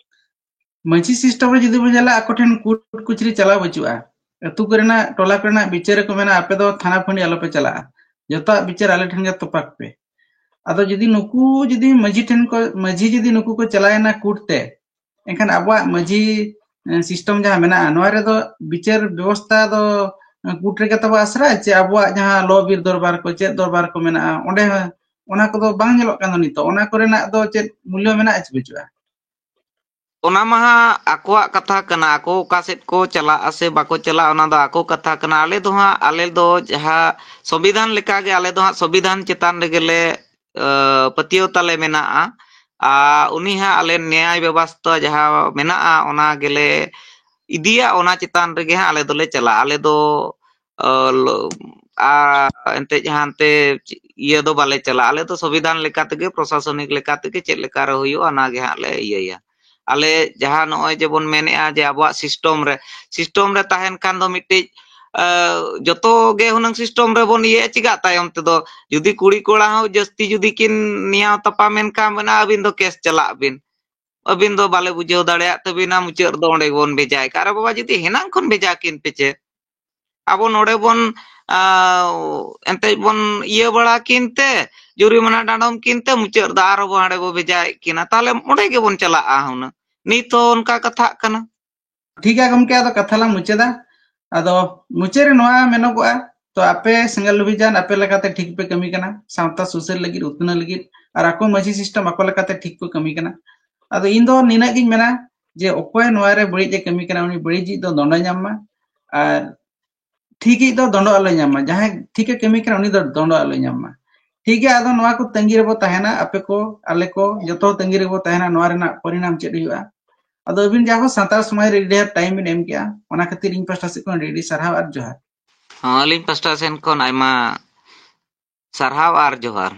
ᱢᱟᱹᱡᱷᱤ system ᱨᱮ ᱡᱩᱫᱤ ᱵᱚᱱ ᱧᱮᱞᱟ, ᱟᱠᱚ ᱴᱷᱮᱱ ᱠᱩᱴ ᱠᱩᱪᱨᱤ ᱪᱟᱞᱟᱣ ᱵᱟᱹᱪᱩᱜᱼᱟ᱾ ᱟᱹᱛᱩ ᱠᱚᱨᱮᱱᱟᱜ, ᱴᱚᱞᱟ ᱠᱚᱨᱮᱱᱟᱜ ᱵᱤᱪᱟᱹᱨ ᱨᱮᱠᱚ ᱢᱮᱱᱟ, "ᱟᱯᱮ ᱫᱚ ᱛᱷᱟᱱᱟ ᱯᱷᱟᱹᱱᱤ ᱟᱞᱚᱯᱮ ᱪᱟᱞᱟᱜᱼᱟ, ᱡᱚᱛᱚᱣᱟᱜ ᱵᱤᱪᱟᱹᱨ ᱟᱞᱮ ᱴᱷᱮᱱ ᱜᱮ ᱛᱚᱯᱟᱠ ᱯᱮ᱾" ᱟᱫᱚ ᱡᱩᱫᱤ ᱱᱩᱠᱩ, ᱡᱩᱫᱤ ᱢᱟᱹᱡᱷᱤ ᱴᱷᱮᱱ ᱠᱚ, ᱢᱟᱹᱡᱷᱤ ᱡᱩᱫᱤ ᱱᱩᱠᱩ ᱠᱚ ᱪᱟᱞᱟᱣᱮᱱᱟ ᱠᱩᱴ ᱛᱮ, ᱮᱱᱠᱷᱟᱱ ᱟᱵᱚᱣᱟᱜ ᱢᱟᱹᱡᱷᱤ, ᱮ, system ᱡᱟᱦᱟᱸ ᱢᱮᱱᱟᱜᱼᱟ, ᱱᱚᱣᱟ ᱨᱮᱫᱚ ᱵᱤᱪᱟᱹᱨ ᱵᱮᱵᱚᱥᱛᱷᱟ ᱫᱚ, ᱮ, ᱠᱩᱴ ᱨᱮᱜᱮ ᱛᱟᱵᱚ ᱟᱥᱨᱟᱭ, ᱪᱮ ᱟᱵᱚᱣᱟᱜ ᱡᱟᱦᱟᱸ ᱞᱚ ᱵᱤᱨ ᱫᱚᱨᱵᱟᱨ ᱠᱚ, ᱪᱮᱫ ᱫᱚᱨᱵᱟᱨ ᱠᱚ ᱢᱮᱱᱟᱜᱼᱟ, ᱚᱸᱰᱮ ᱦᱚᱸ ᱚᱱᱟ ᱠᱚᱫᱚ ᱵᱟᱝ ᱧᱮᱞᱚᱜ ᱠᱟᱱ ᱫᱚ ᱱᱤᱛᱚᱜ? ᱚᱱᱟ ᱠᱚᱨᱮᱱᱟᱜ ᱫᱚ ᱪᱮᱫ ᱢᱩᱞᱞᱚ ᱢᱮᱱᱟᱜᱼᱟ ᱪᱮ ᱵᱟᱹᱪᱩᱜᱼᱟ? ᱚᱱᱟ ᱢᱟ ᱦᱟᱸᱜ ᱟᱠᱚᱣᱟᱜ ᱠᱟᱛᱷᱟ ᱠᱟᱱᱟ, ᱟᱠᱚ ᱚᱠᱟ ᱥᱮᱫ ᱠᱚ ᱪᱟᱞᱟᱜᱼᱟ ᱥᱮ ᱵᱟᱠᱚ ᱪᱟᱞᱟᱜᱼᱟ, ᱚᱱᱟ ᱫᱚ ᱟᱠᱚ ᱠᱟᱛᱷᱟ ᱠᱟᱱᱟ᱾ ᱟᱞᱮ ᱫᱚ ᱦᱟᱸᱜ, ᱟᱞᱮ ᱫᱚ ᱡᱟᱦᱟᱸ ᱥᱚᱝᱵᱤᱫᱷᱟᱱ ᱞᱮᱠᱟᱜᱮ, ᱟᱞᱮ ᱫᱚ ᱦᱟᱸᱜ ᱥᱚᱝᱵᱤᱫᱷᱟᱱ ᱪᱮᱛᱟᱱ ᱨᱮᱜᱮ ᱞᱮ, ᱟᱹ, ᱯᱟᱹᱛᱭᱟᱹᱣ ᱛᱟᱞᱮ ᱢᱮᱱᱟᱜᱼᱟ᱾ ᱟᱨ ᱩᱱᱤ ᱦᱟᱸᱜ ᱟᱞᱮ ᱱᱮᱭᱟᱭ ᱵᱮᱵᱚᱥᱛᱷᱟ ᱡᱟᱦᱟᱸ ᱢᱮᱱᱟᱜᱼᱟ, ᱚᱱᱟ ᱜᱮᱞᱮ ᱤᱫᱤᱭᱟ, ᱚᱱᱟ ᱪᱮᱛᱟᱱ ᱨᱮᱜᱮ ᱦᱟᱸᱜ ᱟᱞᱮ ᱫᱚᱞᱮ ᱪᱟᱞᱟᱜᱼᱟ᱾ ᱟᱞᱮ ᱫᱚ, ᱟᱹ, ᱞᱚ-, ᱟᱨ ᱮᱱᱛᱮᱫ ᱡᱟᱦᱟᱸ ᱮᱱᱛᱮ ᱤᱭᱟᱹ ᱫᱚ ᱵᱟᱞᱮ ᱪᱟᱞᱟᱜᱼᱟ᱾ ᱟᱞᱮ ᱫᱚ ᱥᱚᱝᱵᱤᱫᱷᱟᱱ ᱞᱮᱠᱟ ᱛᱮᱜᱮ, ᱯᱨᱚᱥᱟᱥᱚᱱᱤᱠ ᱞᱮᱠᱟ ᱛᱮᱜᱮ ᱪᱮᱫ ᱞᱮᱠᱟ ᱨᱮ ᱦᱩᱭᱩᱜᱼᱟ, ᱚᱱᱟ ᱜᱮ ᱦᱟᱸᱜ ᱞᱮ ᱤᱭᱟᱹᱭᱟ᱾ ᱟᱞᱮ ᱡᱟᱦᱟᱸ ᱱᱚᱜᱼᱚᱭ ᱡᱮᱵᱚᱱ ᱢᱮᱱᱮᱫᱼᱟ ᱡᱮ ᱟᱵᱚᱣᱟᱜ ᱥᱤᱥᱴᱚᱢ ᱨᱮ, ᱥᱤᱥᱴᱚᱢ ᱨᱮ ᱛᱟᱦᱮᱱ ᱠᱷᱟᱱ ᱫᱚ ᱢᱤᱫᱴᱤᱡ, ᱟᱹ, ᱡᱚᱛᱚ ᱜᱮ ᱦᱩᱱᱟᱹᱝ ᱥᱤᱥᱴᱚᱢ ᱨᱮᱵᱚᱱ ᱤᱭᱟᱹᱭᱟ, ᱪᱮᱫᱟᱜ ᱛᱟᱭᱚᱢ ᱛᱮᱫᱚ? ᱡᱩᱫᱤ ᱠᱩᱲᱤ ᱠᱚᱲᱟ ᱦᱚᱸ ᱡᱟᱹᱥᱛᱤ ᱡᱩᱫᱤ ᱠᱤᱱ ᱱᱮᱭᱟᱣ ᱛᱟᱯᱟᱢ ᱮᱱ ᱠᱷᱟᱱ, ᱢᱮᱱᱟ, ᱟᱹᱵᱤᱱ ᱫᱚ ᱠᱮᱥ ᱪᱟᱞᱟᱜ ᱵᱤᱱ, ᱟᱹᱵᱤᱱ ᱫᱚ ᱵᱟᱞᱮ ᱵᱩᱡᱷᱟᱹᱣ ᱫᱟᱲᱮᱭᱟᱜ ᱛᱟᱹᱵᱤᱱᱟ, ᱢᱩᱪᱟᱹᱫ ᱨᱮᱫᱚ ᱚᱸᱰᱮ ᱜᱮᱵᱚᱱ ᱵᱷᱮᱡᱟᱭ ᱠᱟᱱ᱾ ᱟᱨᱮ ᱵᱟᱵᱟ, ᱡᱩᱫᱤ ᱦᱮᱱᱟᱝ ᱠᱷᱚᱱ ᱵᱷᱮᱡᱟ ᱠᱤᱱ ᱯᱮ ᱪᱮ, ᱟᱵᱚ ᱱᱚᱰᱮ ᱵᱚᱱ, ᱟᱸ, ᱮᱱᱛᱮᱡ ᱵᱚᱱ ᱤᱭᱟᱹ ᱵᱟᱲᱟ ᱠᱤᱱ ᱛᱮ, ᱡᱩᱨᱤᱢᱟᱱᱟ ᱰᱟᱸᱰᱚᱢ ᱠᱤᱱ ᱛᱮ, ᱢᱩᱪᱟᱹᱫ ᱨᱮᱫᱚ ᱟᱨᱦᱚᱸ ᱵᱚ ᱦᱟᱸᱰᱮ ᱵᱚ ᱵᱷᱮᱡᱟᱭᱮᱫ ᱠᱤᱱᱟ᱾ ᱛᱟᱦᱞᱮ ᱚᱸᱰᱮ ᱜᱮᱵᱚᱱ ᱪᱟᱞᱟᱜᱼᱟ ᱦᱩᱱᱟᱹᱝ᱾ ᱱᱤᱛ ᱦᱚᱸ ᱚᱱᱠᱟ ᱠᱟᱛᱷᱟᱜ ᱠᱟᱱᱟ᱾ ᱴᱷᱤᱠ ᱜᱮᱭᱟ ᱜᱚᱢᱠᱮ, ᱟᱫᱚ ᱠᱟᱛᱷᱟ ᱞᱟᱝ ᱢᱩᱪᱟᱹᱫᱟ᱾ ᱟᱫᱚ ᱢᱩᱪᱟᱹᱫ ᱨᱮ ᱱᱚᱣᱟ ᱢᱮᱱᱚᱜᱚᱜᱼᱟ, ᱛᱚ ᱟᱯᱮ ᱥᱮᱸᱜᱮᱞ ᱚᱵᱷᱤᱡᱟᱱ ᱟᱯᱮ ᱞᱮᱠᱟᱛᱮ ᱴᱷᱤᱠ ᱯᱮ ᱠᱟᱹᱢᱤ ᱠᱟᱱᱟ, ᱥᱟᱶᱛᱟ ᱥᱩᱥᱟᱹᱨ ᱞᱟᱹᱜᱤᱫ, ᱩᱛᱱᱟᱹᱣ ᱞᱟᱹᱜᱤᱫ, ᱟᱨ ᱟᱠᱚ ᱢᱟᱹᱡᱷᱤ ᱥᱤᱥᱴᱮᱢ ᱟᱠᱚ ᱞᱮᱠᱟᱛᱮ ᱴᱷᱤᱠ ᱠᱚ ᱠᱟᱹᱢᱤ ᱠᱟᱱᱟ᱾ ᱟᱫᱚ ᱤᱧ ᱫᱚ ᱱᱤᱱᱟᱹᱜ ᱜᱤᱧ ᱢᱮᱱᱟ ᱡᱮ ᱚᱠᱚᱭ ᱱᱚᱣᱟ ᱨᱮ ᱵᱟᱹᱲᱤᱡ ᱮ ᱠᱟᱹᱢᱤ ᱠᱟᱱᱟ, ᱩᱱᱤ ᱵᱟᱹᱲᱤᱡᱤᱡ ᱫᱚ ᱫᱚᱸᱰᱚ ᱧᱟᱢ ᱢᱟ, ᱟᱨ ᱴᱷᱤᱠᱤᱡ ᱫᱚ ᱫᱚᱸᱰᱚ ᱟᱞᱚᱭ ᱧᱟᱢ ᱢᱟ᱾ ᱡᱟᱦᱟᱸᱭ ᱴᱷᱤᱠᱮ ᱠᱟᱹᱢᱤ ᱠᱟᱱᱟ, ᱩᱱᱤ ᱫᱚ ᱫᱚᱸᱰᱚ ᱟᱞᱚᱭ ᱧᱟᱢ ᱢᱟ᱾ ᱴᱷᱤᱠ ᱜᱮᱭᱟ, ᱟᱫᱚ ᱱᱚᱣᱟ ᱠᱚ ᱛᱟᱺᱜᱤ ᱨᱮᱵᱚ ᱛᱟᱦᱮᱱᱟ, ᱟᱯᱮ ᱠᱚ, ᱟᱞᱮ ᱠᱚ, ᱡᱚᱛᱚ ᱛᱟᱺᱜᱤ ᱨᱮᱵᱚ ᱛᱟᱦᱮᱱᱟ, ᱱᱚᱣᱟ ᱨᱮᱱᱟᱜ ᱯᱚᱨᱤᱱᱟᱢ ᱪᱮᱫ ᱦᱩᱭᱩᱜᱼᱟ᱾ ᱟᱫᱚ ᱟᱹᱵᱤᱱ ᱡᱟᱦᱟᱸ ᱠᱚ ᱥᱟᱱᱛᱟᱲ ᱥᱚᱢᱟᱡᱽ ᱨᱮ ᱟᱹᱰᱤ ᱰᱷᱮᱨ ᱴᱟᱭᱤᱢ ᱵᱤᱱ ᱮᱢ ᱠᱮᱜᱼᱟ, ᱚᱱᱟ ᱠᱷᱟᱹᱛᱤᱨ ᱤᱧ ᱯᱟᱥᱴᱟ ᱥᱮᱫ ᱠᱷᱚᱱ ᱟᱹᱰᱤ ᱟᱹᱰᱤ ᱥᱟᱨᱦᱟᱣ ᱟᱨ ᱡᱚᱦᱟᱨ᱾ ᱦᱚᱸ, ᱟᱹᱞᱤᱧ ᱯᱟᱥᱴᱟ ᱥᱮᱱ ᱠᱷᱚᱱ ᱟᱭᱢᱟ ᱥᱟᱨᱦᱟᱣ ᱟᱨ ᱡᱚᱦᱟᱨ᱾